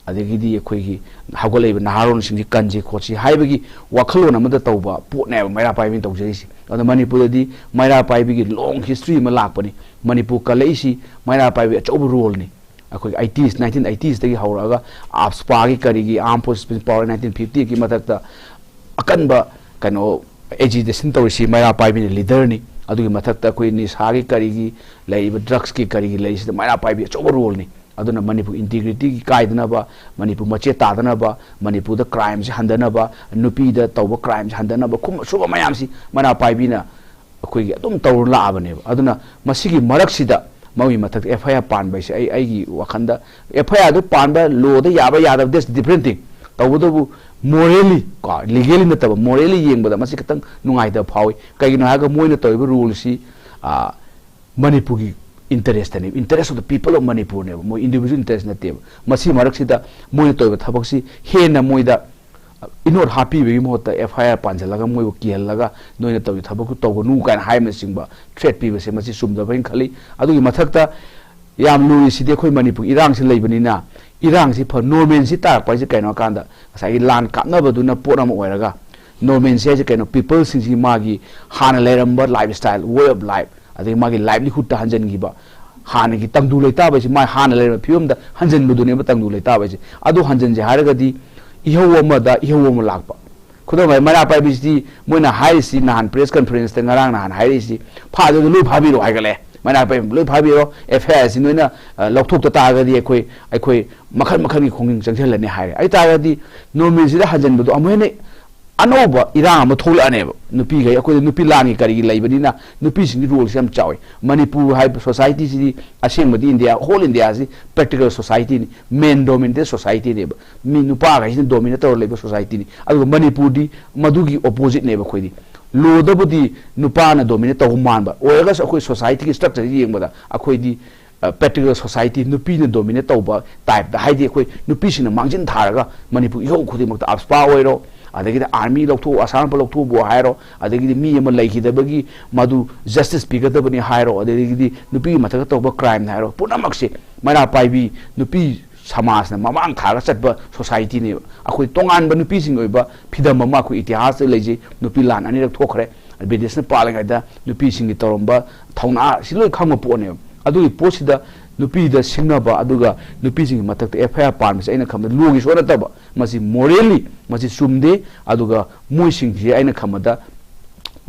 ꯑꯗꯒꯤꯗꯤ ꯑꯩꯈꯣꯏꯒꯤ ꯍꯧꯒꯠꯂꯛꯏꯕ ꯅꯍꯥꯔꯣꯟꯁꯤꯡꯁꯤ ꯀꯟꯁꯤ ꯈꯣꯠꯁꯤ ꯍꯥꯏꯕꯒꯤ ꯋꯥꯈꯜꯂꯣꯟ ꯑꯃꯗ ꯇꯧꯕ ꯄꯣꯠꯅꯦꯕ ꯃꯩꯔꯥ ꯄꯥꯏꯕꯤꯅ ꯇꯧꯖꯔꯤꯁꯤ꯫ ꯑꯗꯣ ꯃꯅꯤꯄꯨꯔꯗꯗꯤ ꯃꯩꯔꯥ ꯄꯥꯏꯕꯤꯒꯤ ꯂꯣꯡ ꯍꯤꯁꯇ꯭ꯔꯤ ꯑꯃ ꯂꯥꯛꯄꯅꯤ꯫ ꯃꯅꯤꯄꯨꯔ ꯀꯜꯂꯛꯏꯁꯤ ꯃꯩꯔꯥ ꯄꯥꯏꯕꯤ ꯑꯆꯧꯕ ꯔꯣꯜꯅꯤ꯫ ꯑꯩꯈꯣꯏ ꯑꯩꯇꯤꯁ, ꯅꯥꯏꯟꯇꯤꯟ ꯑꯩꯇꯤꯁꯇꯒꯤ ꯍꯧꯔꯛꯑꯒ ꯑꯥꯞꯁꯄꯥꯒꯤ ꯀꯔꯤꯒꯤ, ꯑꯥꯔꯝ ꯐꯣꯔꯁ ꯄꯥꯋꯔ ꯅꯥꯏꯟꯇꯤꯟ ꯐꯤꯐꯇꯤꯒꯤ ꯃꯊꯛꯇ ꯑꯀꯟꯕ ꯀꯩꯅꯣ ꯑꯦꯖꯤꯇꯦꯁꯟ ꯇꯧꯔꯤꯁꯤ ꯃꯩꯔꯥ ꯄꯥꯏꯕꯤꯅ ꯂꯤꯗꯔꯅꯤ꯫ ꯑꯗꯨꯒꯤ ꯃꯊꯛꯇ ꯑꯩꯈꯣꯏ ꯅꯤꯁꯥꯒꯤ ꯀꯔꯤꯒꯤ ꯂꯩꯔꯤꯕ, ꯗ꯭ꯔꯛꯁꯀꯤ ꯀꯔꯤꯒꯤ ꯂꯩꯔꯤꯁꯤꯗ ꯃꯩꯔꯥ ꯄꯥꯏꯕꯤ ꯑꯆꯧꯕ ꯔꯣꯜꯅꯤ꯫ ꯑꯗꯨꯅ ꯃꯅꯤꯄꯨꯔ ꯏꯟꯇꯤꯒ꯭ꯔꯤꯇꯤꯒꯤ ꯀꯥꯏꯗꯅꯕ, ꯃꯅꯤꯄꯨꯔ ꯃꯆꯦꯠ ꯇꯥꯗꯅꯕ, ꯃꯅꯤꯄꯨꯔꯗ ꯀ꯭ꯔꯥꯏꯝꯁꯦ ꯍꯟꯊꯅꯕ, ꯅꯨꯄꯤꯗ ꯇꯧꯕ ꯀ꯭ꯔꯥꯏꯝꯁꯦ ꯍꯟꯊꯅꯕ, ꯈꯨꯝ-, ꯁꯨꯝꯕ ꯃꯌꯥꯝꯁꯤ ꯃꯩꯔꯥ ꯄꯥꯏꯕꯤꯅ ꯑꯩꯈꯣꯏꯒꯤ ꯑꯗꯨꯝ ꯇꯧꯔ ꯂꯥꯛꯑꯕꯅꯦꯕ꯫ ꯑꯗꯨꯅ ꯃꯁꯤꯒꯤ ꯃꯔꯛꯁꯤꯗ ꯃꯣꯏꯒꯤ ꯃꯊꯛꯇ ꯑꯦꯐ ꯑꯥꯏ ꯑꯥꯔ ꯄꯥꯟꯕ ꯍꯥꯏꯁꯦ ꯑꯩ, ꯑꯩꯒꯤ ꯋꯥꯈꯜꯗ ꯑꯦꯐ ꯑꯥꯏ ꯑꯥꯔꯗ ꯄꯥꯟꯕ, ꯂꯣꯗ ꯌꯥꯕ ꯌꯥꯗꯕ, that's different thing꯫ ꯇꯧꯕꯇꯕꯨ ꯃꯣꯔꯦꯂꯤ ꯀꯣ, ꯂꯤꯒꯦꯂꯤ ꯅꯠꯇꯕ, ꯃꯣꯔꯦꯂꯤ ꯌꯦꯡꯕꯗ ꯃꯁꯤ ꯈꯤꯇꯪ ꯅꯨꯡꯉꯥꯏꯇꯕ ꯐꯥꯎꯏ꯫ ꯀꯩꯒꯤꯅꯣ ꯍꯥꯏꯔꯒ ꯃꯣꯏꯅ ꯇꯧꯔꯤꯕ ꯔꯨꯜꯁꯤ ꯃꯅꯤꯄꯨꯔꯒꯤ interest ꯅꯦꯕ, interest of the people of Manipur ꯅꯦꯕ, ꯃꯣꯏ individual interest ꯅꯠꯇꯦꯕ꯫ ꯃꯁꯤ ꯃꯔꯛꯁꯤꯗ ꯃꯣꯏꯅ ꯇꯧꯔꯤꯕ ꯊꯕꯛꯁꯤ ꯍꯦꯟꯅ ꯃꯣꯏꯗ ꯏꯅꯣꯠ ꯍꯥꯞꯄꯤꯕꯒꯤ ꯃꯍꯨꯠꯇ F I R ꯄꯥꯟꯁꯤꯜꯂꯒ ꯃꯣꯏꯕꯨ ꯀꯤꯍꯜꯂꯒ ꯅꯣꯏꯅ ꯇꯧꯔꯤ ꯊꯕꯛꯇꯨ ꯇꯧꯒꯅꯨ ꯀꯥꯏꯅ ꯍꯥꯏꯕꯅꯆꯤꯡꯕ threat ꯄꯤꯕꯁꯦ ꯃꯁꯤ ꯆꯨꯝꯗꯕ ꯍꯥꯏꯅ ꯈꯜꯂꯤ꯫ ꯑꯗꯨꯒꯤ ꯃꯊꯛꯇ ꯌꯥꯝ ꯂꯨꯔꯤꯁꯤꯗꯤ ꯑꯩꯈꯣꯏ ꯃꯅꯤꯄꯨꯔ ꯏꯔꯥꯡꯁꯤ ꯂꯩꯕꯅꯤꯅ, ꯏꯔꯥꯡꯁꯤ ꯐ-, normalcy ꯇꯥꯔꯛꯄ ꯍꯥꯏꯁꯦ ꯀꯩꯅꯣ ꯍꯥꯏꯀꯥꯟꯗ ꯉꯁꯥꯏꯒꯤ ꯂꯥꯟ ꯀꯥꯞꯅꯕꯗꯨꯅ ꯄꯣꯠ ꯑꯃ ꯑꯣꯏꯔꯒ, normalcy ꯍꯥꯏꯁꯦ ꯀꯩꯅꯣ, peopleꯁꯤꯡꯁꯤ ꯃꯥꯒꯤ ꯍꯥꯟꯅ ꯂꯩꯔꯝꯕ lifestyle, way of life, ꯑꯗꯒꯤ ꯃꯥꯒꯤ livelihoodꯇ ꯍꯟꯖꯤꯟꯈꯤꯕ, ꯍꯥꯟꯅꯒꯤ ꯇꯪꯗꯨ ꯂꯩꯇꯥꯕ ꯍꯥꯏꯁꯦ ꯃꯥ ꯍꯥꯟꯅ ꯂꯩꯔꯝꯕ ꯐꯤꯕꯝꯗ ꯍꯟꯖꯤꯟꯕꯗꯨꯅꯦꯕ ꯇꯪꯗꯨ ꯂꯩꯇꯥꯕ ꯍꯥꯏꯁꯦ꯫ ꯑꯗꯨ ꯍꯟꯖꯤꯟꯁꯦ ꯍꯥꯏꯔꯒꯗꯤ ꯏꯍꯧ ꯑꯃꯗ ꯏꯍꯧ ꯑꯃ ꯂꯥꯛꯄ꯫ ꯈꯨꯗꯝ ꯑꯣꯏꯅ ꯃꯩꯔꯥ ꯄꯥꯏꯕꯤꯁꯤꯗꯤ ꯃꯣꯏꯅ ꯍꯥꯏꯔꯤꯁꯤ, ꯅꯍꯥꯟ press conferenceꯇ ꯉꯔꯥꯡ ꯅꯍꯥꯟ ꯍꯥꯏꯔꯤꯁꯤ, "ꯐꯥꯗꯣꯏꯗꯣ ꯂꯣꯏ ꯐꯥꯕꯤꯔꯣ" ꯍꯥꯏꯒꯠꯂꯦ꯫ ꯃꯩꯔꯥ ꯄꯥꯏꯕꯤ ꯂꯣꯏ ꯐꯥꯕꯤꯔꯣ, F I R ꯁꯤ ꯅꯣꯏꯅ, ꯑ, ꯂꯧꯊꯣꯛꯇ ꯇꯥꯔꯒꯗꯤ ꯑꯩꯈꯣꯏ, ꯑꯩꯈꯣꯏ ꯃꯈꯜ ꯃꯈꯜꯒꯤ ꯈꯣꯡꯖꯪ ꯆꯪꯁꯤꯜꯂꯅꯤ ꯍꯥꯏꯔꯦ꯫ ꯑꯗꯨ ꯇꯥꯔꯒꯗꯤ normalcyꯗ ꯍꯟꯖꯤꯟꯕꯗꯣ ꯑꯃꯨꯛ ꯍꯦꯟꯅ ꯑꯅꯧꯕ ꯏꯔꯥꯡ ꯑꯃ ꯊꯣꯛꯂꯛꯑꯅꯦꯕ꯫ ꯅꯨꯄꯤꯈꯩ, ꯑꯩꯈꯣꯏꯗ ꯅꯨꯄꯤ ꯂꯥꯟꯒꯤ ꯀꯔꯤꯒꯤ ꯂꯩꯕꯅꯤꯅ ꯅꯨꯄꯤꯁꯤꯡꯒꯤ roleꯁꯤ ꯌꯥꯝ ꯆꯥꯎꯋꯤ꯫ ꯃꯅꯤꯄꯨꯔ ꯍꯥꯏꯕ societyꯁꯤꯗꯤ ꯑꯁꯦꯡꯕꯗꯤ India, whole Indiaꯁꯤ patriarchal societyꯅꯤ, men dominated societyꯅꯦꯕ꯫ ꯃꯤ ꯅꯨꯄꯥꯈꯩꯁꯤꯅ dominate ꯇꯧꯔ ꯂꯩꯕ societyꯅꯤ꯫ ꯑꯗꯨꯒ ꯃꯅꯤꯄꯨꯔꯗꯤ ꯃꯗꯨꯒꯤ oppositeꯅꯦꯕ꯫ ꯑꯩꯈꯣꯏꯗꯤ lawꯗꯕꯨꯗꯤ ꯅꯨꯄꯥꯅ dominate ꯇꯧꯕ ꯃꯥꯟꯕ ꯑꯣꯏꯔꯒꯁꯨ ꯑꯩꯈꯣꯏ societyꯒꯤ structureꯁꯤ ꯌꯦꯡꯕꯗ ꯑꯩꯈꯣꯏꯗꯤ ꯑ, patriarchal society, ꯅꯨꯄꯤꯅ dominate ꯇꯧꯕ typeꯇ, ꯍꯥꯏꯗꯤ ꯑꯩꯈꯣꯏ ꯅꯨꯄꯤꯁꯤꯡꯅ ꯃꯥꯡꯖꯤꯟ ꯊꯥꯔꯒ ꯃꯅꯤꯄꯨꯔ ꯏꯍꯧ ꯈꯨꯗꯤꯡꯃꯛꯇ AFSPA ꯑꯣꯏꯔꯣ, ꯑꯗꯒꯤꯗꯤ army ꯂꯧꯊꯣꯛꯎ, ꯑꯁꯥꯡ ꯍꯥꯞꯄ ꯂꯧꯊꯣꯛꯎꯕꯨ ꯍꯥꯏꯔꯣ, ꯑꯗꯒꯤꯗꯤ ꯃꯤ ꯑꯃ ꯂꯩꯈꯤꯗꯕꯒꯤ ꯃꯗꯨ justice ꯄꯤꯒꯗꯕꯅꯤ ꯍꯥꯏꯔꯣ, ꯑꯗꯒꯤꯗꯤ ꯅꯨꯄꯤꯒꯤ ꯃꯊꯛꯇ ꯇꯧꯕ crimeꯅꯤ ꯍꯥꯏꯔꯣ, ꯄꯨꯝꯅꯃꯛꯁꯦ ꯃꯩꯔꯥ ꯄꯥꯏꯕꯤ ꯅꯨꯄꯤ ꯁꯃꯥꯖꯅ ꯃꯃꯥꯡ ꯊꯥꯔꯒ ꯆꯠꯄ societyꯅꯦꯕ꯫ ꯑꯩꯈꯣꯏ ꯇꯣꯉꯥꯟꯕ ꯅꯨꯄꯤꯁꯤꯡꯒꯤ ꯑꯣꯏꯕ ꯐꯤꯗꯝ ꯑꯃ ꯑꯩꯈꯣꯏ ꯏꯇꯤꯍꯥꯁꯇ ꯂꯩꯖꯩ꯫ ꯅꯨꯄꯤ ꯂꯥꯟ ꯑꯅꯤꯔꯛ ꯊꯣꯛꯈ꯭ꯔꯦ꯫ ꯕ꯭ꯔꯤꯇꯤꯁꯅ ꯄꯥꯜꯂꯤꯉꯩꯗ ꯅꯨꯄꯤꯁꯤꯡꯒꯤ ꯇꯧꯔꯝꯕ ꯊꯧꯅꯥ ꯁꯤ ꯂꯣꯏ ꯈꯪꯕ ꯄꯣꯠꯅꯦꯕ꯫ ꯑꯗꯨꯒꯤ ꯄꯣꯠꯁꯤꯗ ꯅꯨꯄꯤꯗ ꯁꯤꯡꯅꯕ, ꯑꯗꯨꯒ ꯅꯨꯄꯤꯁꯤꯡꯒꯤ ꯃꯊꯛꯇ F I R ꯄꯥꯟꯕꯁꯦ ꯑꯩꯅ ꯈꯟꯕꯗ lawꯒꯤꯁꯨ ꯅꯠꯇꯕ, ꯃꯁꯤ morally ꯃꯁꯤ ꯆꯨꯝꯗꯦ꯫ ꯑꯗꯨꯒ ꯃꯣꯏꯁꯤꯡꯁꯦ ꯑꯩꯅ ꯈꯟꯕꯗ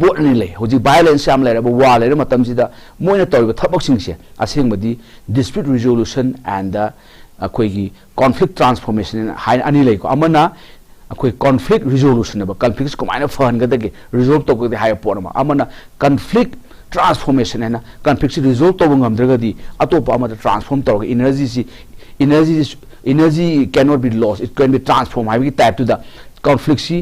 ꯄꯣꯠ ꯑꯅꯤ ꯂꯩ꯫ ꯍꯧꯖꯤꯛ violence ꯌꯥꯝ ꯂꯩꯔꯕ, war ꯂꯩꯔꯕ ꯃꯇꯝꯁꯤꯗ ꯃꯣꯏꯅ ꯇꯧꯔꯤꯕ ꯊꯕꯛꯁꯤꯡꯁꯦ ꯑꯁꯦꯡꯕꯗꯤ dispute resolution and ꯑꯩꯈꯣꯏꯒꯤ conflict transformation ꯍꯥꯏꯅ ꯑꯅꯤ ꯂꯩꯀꯣ꯫ ꯑꯃꯅ ꯑꯩꯈꯣꯏ conflict resolution ꯍꯥꯏꯕ, conflictꯁꯤ ꯀꯃꯥꯏꯅ ꯐꯍꯟꯒꯗꯒꯦ, resolve ꯇꯧꯒꯗꯒꯦ ꯍꯥꯏꯕ ꯄꯣꯠ ꯑꯃ, ꯑꯃꯅ conflict transformation ꯍꯥꯏꯅ conflictꯁꯤ resolve ꯇꯧꯕ ꯉꯝꯗ꯭ꯔꯒꯗꯤ ꯑꯇꯣꯞꯄ ꯑꯃꯗ transform ꯇꯧꯔꯒ energyꯁꯤ, energy, energy cannot be lost, it can be transformed ꯍꯥꯏꯕꯒꯤ typeꯇꯨꯗ ꯀꯟꯐ꯭ꯂꯤꯛꯁꯤ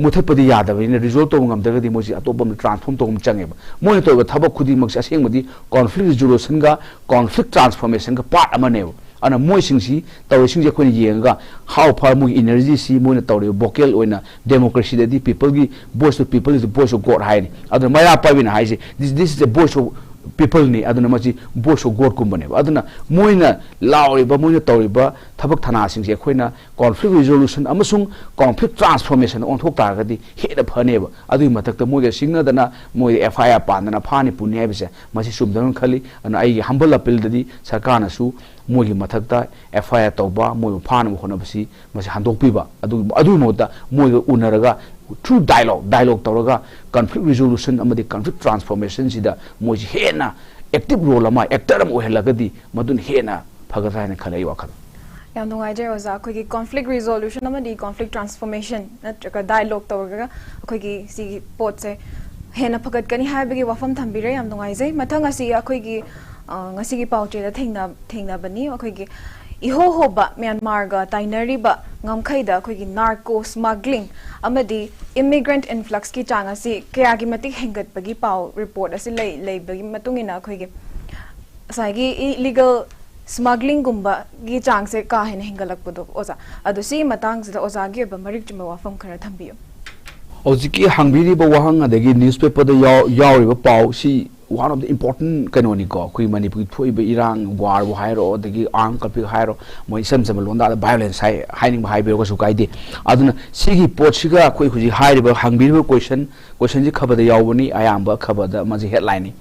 ꯃꯨꯊꯠꯄꯗꯤ ꯌꯥꯗꯕꯅꯤꯅ, ꯔꯤꯖꯣꯜꯕ ꯇꯧꯕ ꯉꯝꯗ꯭ꯔꯒꯗꯤ ꯃꯣꯏꯁꯤ ꯑꯇꯣꯞꯄ ꯑꯃꯗ ꯇ꯭ꯔꯥꯟꯁꯐꯣꯔꯝ ꯇꯧꯕ ꯑꯃ ꯆꯪꯉꯦꯕ꯫ ꯃꯣꯏꯅ ꯇꯧꯔꯤꯕ ꯊꯕꯛ ꯈꯨꯗꯤꯡꯃꯛꯁꯦ ꯑꯁꯦꯡꯕꯗꯤ ꯀꯣꯟꯐ꯭ꯂꯤꯛ ꯔꯤꯖꯣꯂꯨꯁꯟꯒ ꯀꯣꯟꯐ꯭ꯂꯤꯛ ꯇ꯭ꯔꯥꯟꯁꯐꯣꯔꯃꯦꯁꯟꯒ ꯄꯥꯔꯠ ꯑꯃꯅꯦꯕ꯫ ꯑꯗꯨꯅ ꯃꯣꯏꯁꯤꯡꯁꯤ ꯇꯧꯔꯤꯁꯤꯡꯁꯦ ꯑꯩꯈꯣꯏꯅ ꯌꯦꯡꯉꯒ how far ꯃꯣꯏꯒꯤ ꯏꯅꯔꯖꯤꯁꯤ, ꯃꯣꯏꯅ ꯇꯧꯔꯤꯕ ꯚꯣꯀꯦꯜ ꯑꯣꯏꯅ ꯗꯦꯃꯣꯀ꯭ꯔꯦꯁꯤꯗꯗꯤ people ꯒꯤ voice to people is the voice of God ꯍꯥꯏꯅꯤ꯫ ꯑꯗꯨꯅ ꯃꯩꯔꯥ ꯄꯥꯏꯕꯤꯅ ꯍꯥꯏꯁꯦ, this, this is the voice of people ꯅꯤ, ꯑꯗꯨꯅ ꯃꯁꯤ voice of God ꯀꯨꯝꯕꯅꯦꯕ꯫ ꯑꯗꯨꯅ ꯃꯣꯏꯅ ꯂꯥꯎꯔꯤꯕ, ꯃꯣꯏꯅ ꯇꯧꯔꯤꯕ ꯊꯕꯛ ꯊꯅꯥꯁꯤꯡꯁꯦ ꯑꯩꯈꯣꯏꯅ ꯀꯣꯟꯐ꯭ꯂꯤꯛ ꯔꯤꯖꯣꯂꯨꯁꯟ ꯑꯃꯁꯨꯡ ꯀꯣꯟꯐ꯭ꯂꯤꯛ ꯇ꯭ꯔꯥꯟꯁꯐꯣꯔꯃꯦꯁꯟ ꯑꯣꯟꯊꯣꯛ ꯇꯥꯔꯒꯗꯤ ꯍꯦꯟꯅ ꯐꯅꯦꯕ꯫ ꯑꯗꯨꯒꯤ ꯃꯊꯛꯇ ꯃꯣꯏꯒ ꯁꯤꯡꯅꯗꯅ ꯃꯣꯏꯗ ꯑꯦꯐ ꯑꯥꯏ ꯑꯥꯔ ꯄꯥꯟꯗꯅ ꯐꯥꯅꯤ ꯄꯨꯅꯤ ꯍꯥꯏꯕꯁꯦ ꯃꯁꯤ ꯆꯨꯝꯗꯕꯅ ꯈꯜꯂꯤ꯫ ꯑꯗꯨꯅ ꯑꯩꯒꯤ ꯍꯝꯕꯜ ꯑꯄꯤꯜꯗꯗꯤ ꯁꯔꯀꯥꯔꯅꯁꯨ ꯃꯣꯏꯒꯤ ꯃꯊꯛꯇ ꯑꯦꯐ ꯑꯥꯏ ꯑꯥꯔ ꯇꯧꯕ, ꯃꯣꯏꯕꯨ ꯐꯥꯅꯕ ꯍꯣꯠꯅꯕꯁꯤ ꯃꯁꯤ ꯍꯟꯗꯣꯛꯄꯤꯕ, ꯑꯗꯨ, ꯑꯗꯨꯒꯤ ꯃꯍꯨꯠꯇ ꯃꯣꯏꯒ ꯎꯅꯔꯒ through dialogue, dialogue ꯇꯧꯔꯒ ꯀꯟꯐ꯭ꯂꯤꯛ ꯔꯤꯖꯣꯂꯨꯁꯟ ꯑꯃꯗꯤ ꯀꯟꯐ꯭ꯂꯤꯛ ꯇ꯭ꯔꯥꯟꯁꯐꯣꯔꯃꯦꯁꯟꯁꯤꯗ ꯃꯣꯏꯁꯤ ꯍꯦꯟꯅ ꯑꯦꯛꯇꯤꯚ ꯔꯣꯜ ꯑꯃ, ꯑꯦꯛꯇꯔ ꯑꯃ ꯑꯣꯏꯍꯜꯂꯒꯗꯤ ꯃꯗꯨꯅ ꯍꯦꯟꯅ ꯐꯒꯗ꯭ꯔꯥ ꯍꯥꯏꯅ ꯈꯜꯂꯦ ꯑꯩ ꯋꯥꯈꯜ꯫ ꯌꯥꯝ ꯅꯨꯡꯉꯥꯏꯖꯔꯦ ꯑꯣꯖꯥ꯫ ꯑꯩꯈꯣꯏꯒꯤ ꯀꯣꯟꯐ꯭ꯂꯤꯛ ꯔꯤꯖꯣꯂꯨꯁꯟ ꯑꯃꯗꯤ ꯀꯣꯟꯐ꯭ꯂꯤꯛ ꯇ꯭ꯔꯥꯟꯁꯐꯣꯔꯃꯦꯁꯟ ꯅꯠꯇ꯭ꯔꯒ ꯗꯥꯏꯂꯣꯛ ꯇꯧꯔꯒ ꯑꯩꯈꯣꯏꯒꯤ ꯁꯤꯒꯤ ꯄꯣꯠꯁꯦ ꯍꯦꯟꯅ ꯐꯒꯠꯀꯅꯤ ꯍꯥꯏꯕꯒꯤ ꯋꯥꯐꯝ ꯊꯝꯕꯤꯔꯦ꯫ ꯌꯥꯝ ꯅꯨꯡꯉꯥꯏꯖꯩ꯫ ꯃꯊꯪ ꯑꯁꯤ ꯑꯩꯈꯣꯏꯒꯤ, ꯑ, ꯉꯁꯤꯒꯤ ꯄꯥꯎꯆꯦꯗ ꯊꯦꯡꯅ-, ꯊꯦꯡꯅꯕꯅꯤ꯫ ꯑꯩꯈꯣꯏꯒꯤ ꯏꯍꯣ ꯍꯣꯕ ꯃ꯭ꯌꯥꯟꯃꯥꯔꯒ ꯇꯥꯏꯅꯔꯤꯕ ꯉꯝꯈꯩꯗ ꯑꯩꯈꯣꯏꯒꯤ ꯅꯥꯔꯀꯣ ꯁ꯭ꯃꯒ꯭ꯂꯤꯡ ꯑꯃꯗꯤ ꯏꯃꯤꯒ꯭ꯔꯦꯟꯠ ꯏꯟꯐ꯭ꯂꯛꯁꯀꯤ ꯆꯥꯡ ꯑꯁꯤ ꯀꯌꯥꯒꯤ ꯃꯇꯤꯛ ꯍꯦꯟꯒꯠꯄꯒꯤ ꯄꯥꯎ ꯔꯤꯄꯣꯔꯠ ꯑꯁꯤ ꯂꯩ-, ꯂꯩꯕꯒꯤ ꯃꯇꯨꯡ ꯏꯟꯅ ꯑꯩꯈꯣꯏꯒꯤ ꯉꯁꯥꯏꯒꯤ ꯏꯂꯤꯒꯦꯜ ꯁ꯭ꯃꯒ꯭ꯂꯤꯡꯒꯨꯝꯕꯒꯤ ꯆꯥꯡꯁꯦ ꯀꯥ ꯍꯦꯟꯅ ꯍꯦꯟꯒꯠꯂꯛꯄꯗꯣ ꯑꯣꯖꯥ, ꯑꯗꯣ ꯁꯤꯒꯤ ꯃꯇꯥꯡꯁꯤꯗ ꯑꯣꯖꯥꯒꯤ ꯑꯣꯏꯕ ꯃꯔꯤꯛ ꯆꯨꯝꯕ ꯋꯥꯐꯝ ꯈꯔ ꯊꯝꯕꯤꯌꯨ꯫ ꯍꯧꯖꯤꯛꯀꯤ ꯍꯪꯕꯤꯔꯤꯕ ꯋꯥꯍꯪ ꯑꯗꯒꯤ ꯅ꯭ꯌꯨꯁꯄꯦꯄꯔꯗ ꯌꯥꯎ-, ꯌꯥꯎꯔꯤꯕ ꯄꯥꯎ ꯁꯤ one of the important ꯀꯩꯅꯣꯅꯤꯀꯣ꯫ ꯑꯩꯈꯣꯏ ꯃꯅꯤꯄꯨꯔꯒꯤ ꯊꯣꯛꯏꯕ ꯏꯔꯥꯡ, ꯋꯥꯔꯕꯨ ꯍꯥꯏꯔꯣ, ꯑꯗꯒꯤ ꯑꯥꯔꯝ ꯀꯟꯐ꯭ꯂꯤꯛ ꯍꯥꯏꯔꯣ, ꯃꯣꯏ ꯏꯆꯝ ꯆꯝꯕ ꯂꯣꯟꯗꯥꯗ ꯚꯥꯏꯑꯣꯂꯦꯟꯁ ꯍꯥꯏ-, ꯍꯥꯏꯅꯤꯡꯕ ꯍꯥꯏꯕꯤꯔꯣ, ꯀꯩꯁꯨ ꯀꯥꯏꯗꯦ꯫ ꯑꯗꯨꯅ ꯁꯤꯒꯤ ꯄꯣꯠꯁꯤꯒ ꯑꯩꯈꯣꯏ ꯍꯧꯖꯤꯛ ꯍꯥꯏꯔꯤꯕ, ꯍꯪꯕꯤꯔꯤꯕ ꯀꯣꯏꯁꯟ, ꯀꯣꯏꯁꯟꯁꯤ ꯈꯕꯔꯗ ꯌꯥꯎꯕꯅꯤ, ꯑꯌꯥꯝꯕ ꯈꯕꯔꯗ ꯃꯥꯁꯤ ꯍꯦꯗꯂꯥꯏꯟꯅꯤ꯫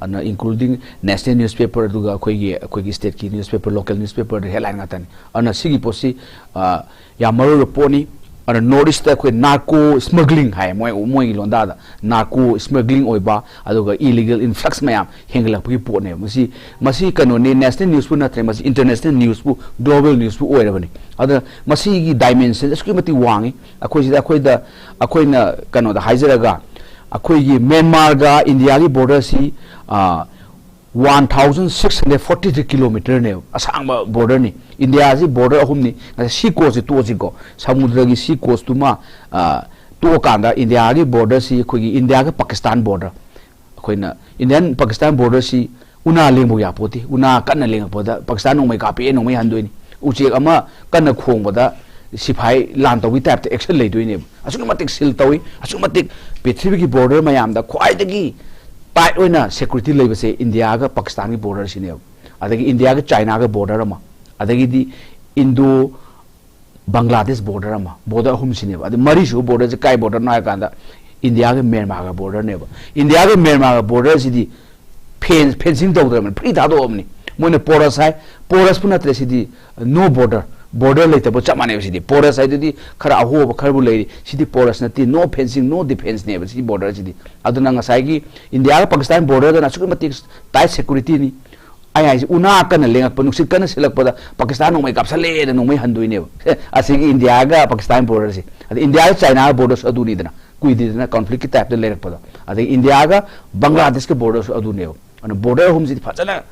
ꯑꯗꯨꯅ including national newspaper, ꯑꯗꯨꯒ ꯑꯩꯈꯣꯏꯒꯤ, ꯑꯩꯈꯣꯏꯒꯤ ꯁ꯭ꯇꯦꯠꯀꯤ ꯅ꯭ꯌꯨꯁꯄꯦꯄꯔ, ꯂꯣꯀꯦꯜ ꯅ꯭ꯌꯨꯁꯄꯦꯄꯔꯗ ꯍꯦꯗꯂꯥꯏꯟ ꯉꯥꯛꯇꯅꯤ꯫ ꯑꯗꯨꯅ ꯁꯤꯒꯤ ꯄꯣꯠꯁꯤ, ꯑ, ꯌꯥꯝ ꯃꯔꯨ ꯑꯣꯏꯕ ꯄꯣꯠꯅꯤ꯫ ꯑꯗꯨꯅ ꯅꯣꯔꯠ ꯏꯁꯇ ꯑꯩꯈꯣꯏ ꯅꯥꯔꯀꯣ ꯁ꯭ꯃꯒ꯭ꯂꯤꯡ ꯍꯥꯏ, ꯃꯣꯏ, ꯃꯣꯏꯒꯤ ꯂꯣꯟꯗꯥꯗ ꯅꯥꯔꯀꯣ ꯁ꯭ꯃꯒ꯭ꯂꯤꯡ ꯑꯣꯏꯕ, ꯑꯗꯨꯒ ꯏꯂꯤꯒꯦꯜ ꯏꯟꯐ꯭ꯂꯛꯁ ꯃꯌꯥꯝ ꯍꯦꯟꯒꯠꯂꯛꯄꯒꯤ ꯄꯣꯠꯅꯦꯕ꯫ ꯃꯁꯤ, ꯃꯁꯤ ꯀꯩꯅꯣꯅꯤ, ꯅꯦꯁꯅꯦꯜ ꯅ꯭ꯌꯨꯁꯄꯨ ꯅꯠꯇ꯭ꯔꯦ, ꯃꯁꯤ ꯏꯟꯇꯔꯅꯦꯁꯅꯦꯜ ꯅ꯭ꯌꯨꯁꯄꯨ, ꯒ꯭ꯂꯣꯕꯦꯜ ꯅ꯭ꯌꯨꯁꯄꯨ ꯑꯣꯏꯔꯕꯅꯤ꯫ ꯑꯗꯨꯅ ꯃꯁꯤꯒꯤ ꯗꯥꯏꯃꯦꯟꯁꯟ ꯑꯁꯨꯛꯀꯤ ꯃꯇꯤꯛ ꯋꯥꯡꯉꯤ꯫ ꯑꯩꯈꯣꯏꯁꯤꯗ, ꯑꯩꯈꯣꯏꯗ, ꯑꯩꯈꯣꯏꯅ ꯀꯩꯅꯣꯗ ꯍꯥꯏꯖꯔꯒ, ꯑꯩꯈꯣꯏꯒꯤ ꯃ꯭ꯌꯥꯟꯃꯥꯔꯒ ꯏꯟꯗꯤꯌꯥꯒꯤ ꯕꯣꯔꯗꯔꯁꯤ, ꯑ, one thousand six hundred forty three ꯀꯤꯂꯣꯃꯤꯇꯔꯅꯦꯕ, ꯑꯁꯥꯡꯕ ꯕꯣꯔꯗꯔꯅꯤ꯫ ꯏꯟꯗꯤꯌꯥꯁꯤ ꯕꯣꯔꯗꯔ ꯑꯍꯨꯝꯅꯤ꯫ ꯉꯁꯥꯏ ꯁꯤ ꯀꯣꯁꯁꯤ ꯇꯣꯛꯑꯁꯤꯀꯣ, ꯁꯃꯨꯗ꯭ꯔꯒꯤ ꯁꯤ ꯀꯣꯁꯇꯨꯃ, ꯑ, ꯇꯣꯛꯑꯀꯥꯟꯗ ꯏꯟꯗꯤꯌꯥꯒꯤ ꯕꯣꯔꯗꯔꯁꯤ ꯑꯩꯈꯣꯏꯒꯤ ꯏꯟꯗꯤꯌꯥꯒ ꯄꯥꯀꯤꯁꯇꯥꯟ ꯕꯣꯔꯗꯔ, ꯑꯩꯈꯣꯏꯅ ꯏꯟꯗꯤꯌꯥꯟ ꯄꯥꯀꯤꯁꯇꯥꯟ ꯕꯣꯔꯗꯔꯁꯤ ꯎꯅꯥ ꯂꯦꯡꯕ ꯌꯥꯄꯣꯠꯇꯦ꯫ ꯎꯅꯥ ꯀꯟꯅ ꯂꯦꯡꯉꯛꯄꯗ ꯄꯥꯀꯤꯁꯇꯥꯟ ꯅꯣꯡꯃꯩ ꯀꯥꯞꯄꯛꯑꯦ, ꯅꯣꯡꯃꯩ ꯍꯟꯗꯣꯏꯅꯤ꯫ ꯎꯆꯦꯛ ꯑꯃ ꯀꯟꯅ ꯈꯣꯡꯕꯗ ꯁꯤꯐꯥꯏ ꯂꯥꯟ ꯇꯧꯕꯒꯤ ꯇꯥꯏꯞꯇ ꯑꯦꯛꯁꯟ ꯂꯩꯗꯣꯏꯅꯦꯕ꯫ ꯑꯁꯨꯛꯀꯤ ꯃꯇꯤꯛ ꯁꯤꯜ ꯇꯧꯏ, ꯑꯁꯨꯛꯀꯤ ꯃꯇꯤꯛ ꯄ꯭ꯔꯤꯊꯤꯕꯤꯒꯤ ꯕꯣꯔꯗꯔ ꯃꯌꯥꯝꯗ ꯈ꯭ꯋꯥꯏꯗꯒꯤ ꯇꯥꯏꯠ ꯑꯣꯏꯅ ꯁꯦꯀ꯭ꯌꯨꯔꯤꯇꯤ ꯂꯩꯕꯁꯦ ꯏꯟꯗꯤꯌꯥꯒ ꯄꯥꯀꯤꯁꯇꯥꯟꯒꯤ ꯕꯣꯔꯗꯔꯁꯤꯅꯦꯕ, ꯑꯗꯒꯤ ꯏꯟꯗꯤꯌꯥꯒ ꯆꯥꯏꯅꯥꯒ ꯕꯣꯔꯗꯔ ꯑꯃ, ꯑꯗꯒꯤꯗꯤ ꯏꯟꯗꯣ ꯕꯪꯒ꯭ꯂꯥꯗꯦꯁ ꯕꯣꯔꯗꯔ ꯑꯃ, ꯕꯣꯔꯗꯔ ꯑꯍꯨꯝꯁꯤꯅꯦꯕ꯫ ꯑꯗꯨ ꯃꯔꯤꯁꯨꯕ ꯕꯣꯔꯗꯔꯁꯦ ꯀꯥꯏ ꯕꯣꯔꯗꯔꯅꯣ ꯍꯥꯏ ꯀꯥꯟꯗ ꯏꯟꯗꯤꯌꯥꯒ ꯃ꯭ꯌꯥꯟꯃꯥꯔꯒ ꯕꯣꯔꯗꯔꯅꯦꯕ꯫ ꯏꯟꯗꯤꯌꯥꯒ ꯃ꯭ꯌꯥꯟꯃꯥꯔꯒ ꯕꯣꯔꯗꯔꯁꯤꯗꯤ ꯐꯦꯟ-, ꯐꯦꯟꯁꯤꯡ ꯇꯧꯗ꯭ꯔꯕꯅꯤ, ꯐ꯭ꯔꯤ ꯊꯥꯗꯣꯛꯑꯕꯅꯤ꯫ ꯃꯣꯏꯅ ꯄꯣꯔꯁ ꯍꯥꯏ, ꯄꯣꯔꯁꯄꯨ ꯅꯠꯇ꯭ꯔꯦ ꯁꯤꯗꯤ, ꯅꯣ ꯕꯣꯔꯗꯔ, ꯕꯣꯔꯗꯔ ꯂꯩꯇꯕ ꯆꯞ ꯃꯥꯟꯅꯩꯕ ꯁꯤꯗꯤ꯫ ꯄꯣꯔꯁ ꯍꯥꯏꯗꯨꯗꯤ ꯈꯔ ꯑꯍꯣꯕ ꯈꯔꯕꯨ ꯂꯩꯔꯤ, ꯁꯤꯗꯤ ꯄꯣꯔꯁ ꯅꯠꯇꯦ, ꯅꯣ ꯐꯦꯟꯁꯤꯡ, ꯅꯣ ꯗꯤꯐꯦꯟꯁꯅꯦꯕ ꯁꯤ ꯕꯣꯔꯗꯔꯁꯤꯗꯤ꯫ ꯑꯗꯨꯅ ꯉꯁꯥꯏꯒꯤ ꯏꯟꯗꯤꯌꯥꯒ ꯄꯥꯀꯤꯁꯇꯥꯟ ꯕꯣꯔꯗꯔꯗꯅ ꯑꯁꯨꯛꯀꯤ ꯃꯇꯤꯛ ꯇꯥꯏꯠ ꯁꯦꯀ꯭ꯌꯨꯔꯤꯇꯤꯅꯤ꯫ ꯑꯩ ꯍꯥꯏꯁꯦ, ꯎꯅꯥ ꯀꯟꯅ ꯂꯦꯡꯉꯛꯄ, ꯅꯨꯡꯁꯤꯠ ꯀꯟꯅ ꯁꯤꯜꯂꯛꯄꯗ ꯄꯥꯀꯤꯁꯇꯥꯟ ꯅꯣꯡꯃꯩ ꯀꯥꯞꯁꯜꯂꯦꯅ ꯅꯣꯡꯃꯩ ꯍꯟꯗꯣꯏꯅꯦꯕ꯫ ꯑꯦ, ꯑꯁꯤꯒꯤ ꯏꯟꯗꯤꯌꯥꯒ ꯄꯥꯀꯤꯁꯇꯥꯟ ꯕꯣꯔꯗꯔꯁꯦ꯫ ꯑꯗ ꯏꯟꯗꯤꯌꯥꯒ ꯆꯥꯏꯅꯥꯒ ꯕꯣꯔꯗꯔꯁꯨ ꯑꯗꯨꯅꯤꯗꯅ, ꯀꯨꯏꯗꯦꯗꯅ ꯀꯟꯐ꯭ꯂꯤꯛꯀꯤ ꯇꯥꯏꯞꯇ ꯂꯩꯔꯛꯄꯗꯣ꯫ ꯑꯗꯒꯤ ꯏꯟꯗꯤꯌꯥꯒ ꯕꯪꯒ꯭ꯂꯥꯗꯦꯁꯀ ꯕꯣꯔꯗꯔꯁꯨ ꯑꯗꯨꯅꯦꯕ꯫ ꯑꯗꯨꯅ ꯕꯣꯔꯗꯔ ꯑꯍꯨꯝꯁꯤꯗꯤ ꯐꯖꯅ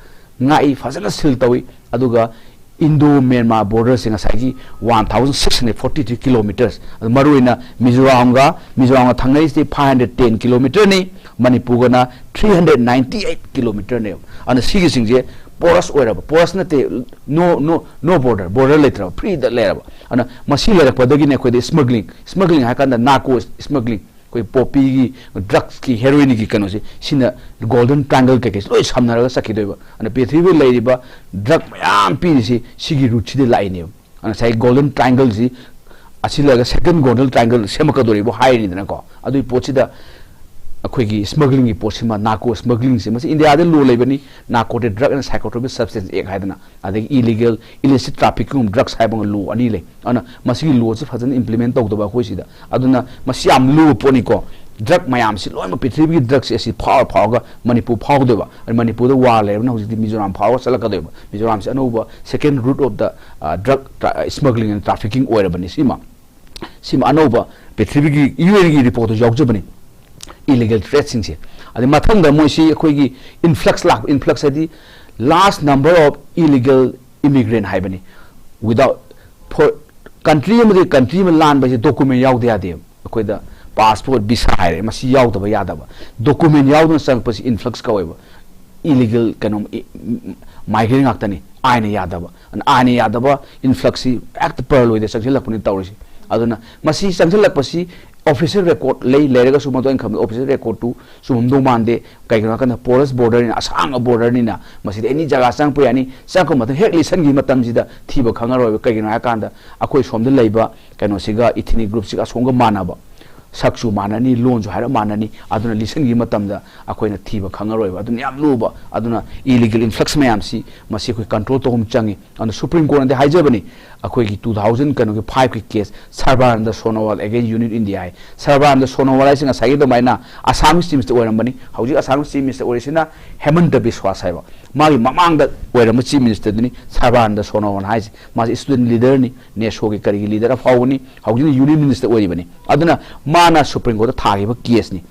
ꯉꯥꯛꯏ, ꯐꯖꯅ ꯁꯤꯜ ꯇꯧꯏ꯫ ꯑꯗꯨꯒ ꯏꯟꯗꯣ ꯃ꯭ꯌꯥꯟꯃꯥꯔ ꯕꯣꯔꯗꯔꯁꯦ ꯉꯁꯥꯏꯒꯤ one thousand six hundred forty three kilometres, ꯑꯗꯨ ꯃꯔꯨꯑꯣꯏꯅ ꯃꯤꯖꯣꯔꯥꯝꯒ, ꯃꯤꯖꯣꯔꯥꯝꯒ ꯊꯪꯅꯔꯤꯁꯤꯗꯤ ꯐꯥꯏꯚ ꯍꯟꯗ꯭ꯔꯦꯠ ꯇꯦꯟ ꯀꯤꯂꯣꯃꯤꯇꯔꯅꯤ, ꯃꯅꯤꯄꯨꯔꯒꯅ ꯊ꯭ꯔꯤ ꯍꯟꯗ꯭ꯔꯦꯠ ꯅꯥꯏꯟꯇꯤ ꯑꯩꯠ ꯀꯤꯂꯣꯃꯤꯇꯔꯅꯦꯕ꯫ ꯑꯗꯨꯅ ꯁꯤꯒꯤꯁꯤꯡꯁꯦ ꯄꯣꯔꯁ ꯑꯣꯏꯔꯕ, ꯄꯣꯔꯁ ꯅꯠꯇꯦ, ꯅꯣ, ꯅꯣ, ꯅꯣ ꯕꯣꯔꯗꯔ, ꯕꯣꯔꯗꯔ ꯂꯩꯇ꯭ꯔꯕ, ꯐ꯭ꯔꯤꯗ ꯂꯩꯔꯕ꯫ ꯑꯗꯨꯅ ꯃꯁꯤ ꯂꯩꯔꯛꯄꯗꯒꯤꯅꯦ ꯑꯩꯈꯣꯏꯗ ꯁ꯭ꯃꯒ꯭ꯂꯤꯡ, ꯁ꯭ꯃꯒ꯭ꯂꯤꯡ ꯍꯥꯏ ꯀꯥꯟꯗ ꯅꯥꯔꯀꯣ ꯁ꯭ꯃꯒ꯭ꯂꯤꯡ, ꯑꯩꯈꯣꯏ ꯄꯣꯄꯤꯒꯤ, ꯗ꯭ꯔꯛꯁꯀꯤ, ꯍꯦꯔꯣꯏꯟꯒꯤ ꯀꯩꯅꯣꯁꯦ, ꯁꯤꯅ ꯒꯣꯜꯗꯟ ꯇ꯭ꯔꯥꯏꯡꯒꯜ ꯀꯩꯀꯩꯁꯦ ꯂꯣꯏ ꯁꯝꯅꯔꯒ ꯆꯠꯈꯤꯗꯣꯏꯕ꯫ ꯑꯗꯨꯅ ꯄ꯭ꯔꯤꯊꯤꯕꯤꯗ ꯂꯩꯔꯤꯕ ꯗ꯭ꯔꯛ ꯃꯌꯥꯝ ꯄꯤꯔꯤꯁꯤ ꯁꯤꯒꯤ ꯔꯨꯠꯁꯤꯗ ꯂꯥꯛꯏꯅꯦꯕ꯫ ꯉꯁꯥꯏ ꯒꯣꯜꯗꯟ ꯇ꯭ꯔꯥꯏꯡꯒꯜꯁꯤ ꯑꯁꯤ ꯂꯩꯔꯒ ꯁꯦꯀꯦꯟ ꯒꯣꯜꯗꯟ ꯇ꯭ꯔꯥꯏꯡꯒꯜ ꯁꯦꯝꯃꯛꯀꯗꯣꯔꯤꯕ ꯍꯥꯏꯔꯤꯅꯤꯗꯅꯀꯣ꯫ ꯑꯗꯨꯒꯤ ꯄꯣꯠꯁꯤꯗ ꯑꯩꯈꯣꯏꯒꯤ ꯁ꯭ꯃꯒ꯭ꯂꯤꯡꯒꯤ ꯄꯣꯠꯁꯤꯃ, ꯅꯥꯔꯀꯣ ꯁ꯭ꯃꯒ꯭ꯂꯤꯡꯁꯦ, ꯃꯁꯤ ꯏꯟꯗꯤꯌꯥꯗ ꯂꯣ ꯂꯩꯕꯅꯤ, Narcotic Drug and Psychotropic Substance Act ꯍꯥꯏꯗꯅ, ꯑꯗꯒꯤ illegal, illicit trafficking of drugs ꯍꯥꯏꯕ ꯂꯣ ꯑꯅꯤ ꯂꯩ꯫ ꯑꯗꯨꯅ ꯃꯁꯤꯒꯤ ꯂꯣꯁꯤ ꯐꯖꯅ ꯏꯝꯄ꯭ꯂꯤꯃꯦꯟ ꯇꯧꯗꯕ ꯑꯩꯈꯣꯏ ꯁꯤꯗ꯫ ꯑꯗꯨꯅ ꯃꯁꯤ ꯌꯥꯝ ꯂꯨꯕ ꯄꯣꯠꯅꯤꯀꯣ꯫ ꯗ꯭ꯔꯛ ꯃꯌꯥꯝꯁꯤ ꯂꯣꯏꯅꯃꯛ, ꯄ꯭ꯔꯤꯊꯤꯕꯤꯒꯤ ꯗ꯭ꯔꯛꯁꯦ ꯑꯁꯤ ꯐꯥꯎꯔ ꯐꯥꯎꯔꯒ ꯃꯅꯤꯄꯨꯔ ꯐꯥꯎꯗꯣꯏꯕ꯫ ꯑꯗꯨ ꯃꯅꯤꯄꯨꯔꯗ ꯋꯥꯔ ꯂꯩꯔꯕꯅꯤꯅ ꯍꯧꯖꯤꯛꯇꯤ ꯃꯤꯖꯣꯔꯥꯝ ꯐꯥꯎꯔꯒ ꯆꯠꯂꯛꯀꯗꯣꯏꯕ꯫ ꯃꯤꯖꯣꯔꯥꯝꯁꯤ ꯑꯅꯧꯕ second route of the, ꯑ, drug tra-, smuggling and trafficking ꯑꯣꯏꯔꯕꯅꯤ꯫ ꯁꯤꯃ, ꯁꯤꯃ ꯑꯅꯧꯕ ꯄ꯭ꯔꯤꯊꯤꯕꯤꯒꯤ ꯌꯨ ꯑꯦꯟꯒꯤ ꯔꯤꯄꯣꯔꯠꯇꯁꯨ ꯌꯥꯎꯖꯕꯅꯤ, ꯏꯂꯤꯒꯦꯜ ꯇ꯭ꯔꯦꯗꯁꯤꯡꯁꯦ꯫ ꯑꯗꯩ ꯃꯊꯪꯗ ꯃꯣꯏꯁꯤ ꯑꯩꯈꯣꯏꯒꯤ influx ꯂꯥꯛꯄ, influx ꯍꯥꯏꯗꯤ large number of illegal immigrant ꯍꯥꯏꯕꯅꯤ꯫ Without, for country ꯑꯃꯗꯒꯤ country ꯑꯃ ꯂꯥꯟꯕ ꯍꯥꯏꯁꯦ document ꯌꯥꯎꯗ ꯌꯥꯗꯦꯕ꯫ ꯑꯩꯈꯣꯏꯗ passport, visa ꯍꯥꯏꯔꯦ, ꯃꯁꯤ ꯌꯥꯎꯗꯕ ꯌꯥꯗꯕ꯫ Document ꯌꯥꯎꯗꯅ ꯆꯪꯉꯛꯄꯁꯤ influx ꯀꯧꯋꯦꯕ꯫ Illegal ꯀꯩꯅꯣ, ꯏ-, migrant ꯉꯥꯛꯇꯅꯤ꯫ ꯑꯥꯏꯟꯅ ꯌꯥꯗꯕ꯫ ꯑꯗꯨꯅ ꯑꯥꯏꯟꯅ ꯌꯥꯗꯕ influx ꯁꯤ ꯍꯦꯛꯇ ꯄꯔꯜ ꯑꯣꯏꯗ ꯆꯪꯁꯤꯜꯂꯛꯄꯅꯤ ꯇꯧꯔꯤꯁꯤ꯫ ꯑꯗꯨꯅ ꯃꯁꯤ ꯆꯪꯁꯤꯜꯂꯛꯄꯁꯤ official record ꯂꯩ, ꯂꯩꯔꯒꯁꯨ ꯃꯗꯨ ꯑꯩꯅ ꯈꯟꯕꯗ official record ꯇꯨ ꯆꯨꯝꯃꯝꯗꯧ ꯃꯥꯟꯗꯦ꯫ ꯀꯩꯒꯤꯅꯣ ꯍꯥꯏꯀꯥꯟꯗ porous border ꯅꯤꯅ, ꯑꯁꯥꯡꯕ border ꯅꯤꯅ, ꯃꯁꯤꯗ any ꯖꯒꯥ ꯆꯪꯉꯛꯄ ꯌꯥꯅꯤ꯫ ꯆꯪꯉꯛꯄ ꯃꯇꯝꯗ ꯍꯦꯛ ꯂꯤꯁꯟꯈꯤꯕ ꯃꯇꯝꯁꯤꯗ ꯊꯤꯕ ꯈꯪꯉꯔꯣꯏꯕ꯫ ꯀꯩꯒꯤꯅꯣ ꯍꯥꯏꯀꯥꯟꯗ ꯑꯩꯈꯣꯏ ꯁꯣꯝꯗ ꯂꯩꯕ ꯀꯩꯅꯣꯁꯤꯒ, ethnic group ꯁꯤꯒ ꯑꯁꯣꯝꯒ ꯃꯥꯟꯅꯕ, ꯁꯛꯁꯨ ꯃꯥꯟꯅꯅꯤ, ꯂꯣꯟꯁꯨ ꯍꯥꯏꯔꯞ ꯃꯥꯟꯅꯅꯤ꯫ ꯑꯗꯨꯅ ꯂꯤꯁꯟꯈꯤꯕ ꯃꯇꯝꯗ ꯑꯩꯈꯣꯏꯅ ꯊꯤꯕ ꯈꯪꯉꯔꯣꯏꯕ꯫ ꯑꯗꯨꯅ ꯌꯥꯝ ꯂꯨꯕ꯫ ꯑꯗꯨꯅ illegal influx ꯃꯌꯥꯝꯁꯤ, ꯃꯁꯤ ꯑꯩꯈꯣꯏ control ꯇꯧꯕ ꯑꯃ ꯆꯪꯉꯤ꯫ ꯑꯗꯨꯅ Supreme Court ꯅꯗꯤ ꯍꯥꯏꯖꯕꯅꯤ, ꯑꯩꯈꯣꯏꯒꯤ two thousand ꯀꯩꯅꯣꯒꯤ five ꯀꯤ case, Sarbananda Sonowal against Union India ꯍꯥꯏ꯫ Sarbananda Sonowal ꯍꯥꯏꯁꯦ ꯉꯁꯥꯏꯒꯤ ꯑꯗꯨꯃꯥꯏꯅ Assamese Chief Minister ꯑꯣꯏꯔꯝꯕꯅꯤ꯫ ꯍꯧꯖꯤꯛ Assamese Chief Minister ꯑꯣꯏꯔꯤꯁꯤꯅ ꯍꯦꯃꯟꯇ ꯕꯤꯁ꯭ꯋꯥꯁ ꯍꯥꯏꯕ꯫ ꯃꯥꯒꯤ ꯃꯃꯥꯡꯗ ꯑꯣꯏꯔꯝꯕ Chief Minister ꯗꯨꯅꯤ Sarbananda Sonowal ꯍꯥꯏꯁꯦ꯫ ꯃꯥꯁꯦ student leader ꯅꯤ, NESO ꯒꯤ ꯀꯔꯤꯒꯤ leader ꯑꯐꯥꯎꯕꯅꯤ, ꯍꯧꯖꯤꯛꯅ Union Minister ꯑꯣꯏꯔꯤꯕꯅꯤ꯫ ꯑꯗꯨꯅ ꯃꯥꯅ Supreme Court ꯊꯥꯈꯤꯕ case ꯅꯤ꯫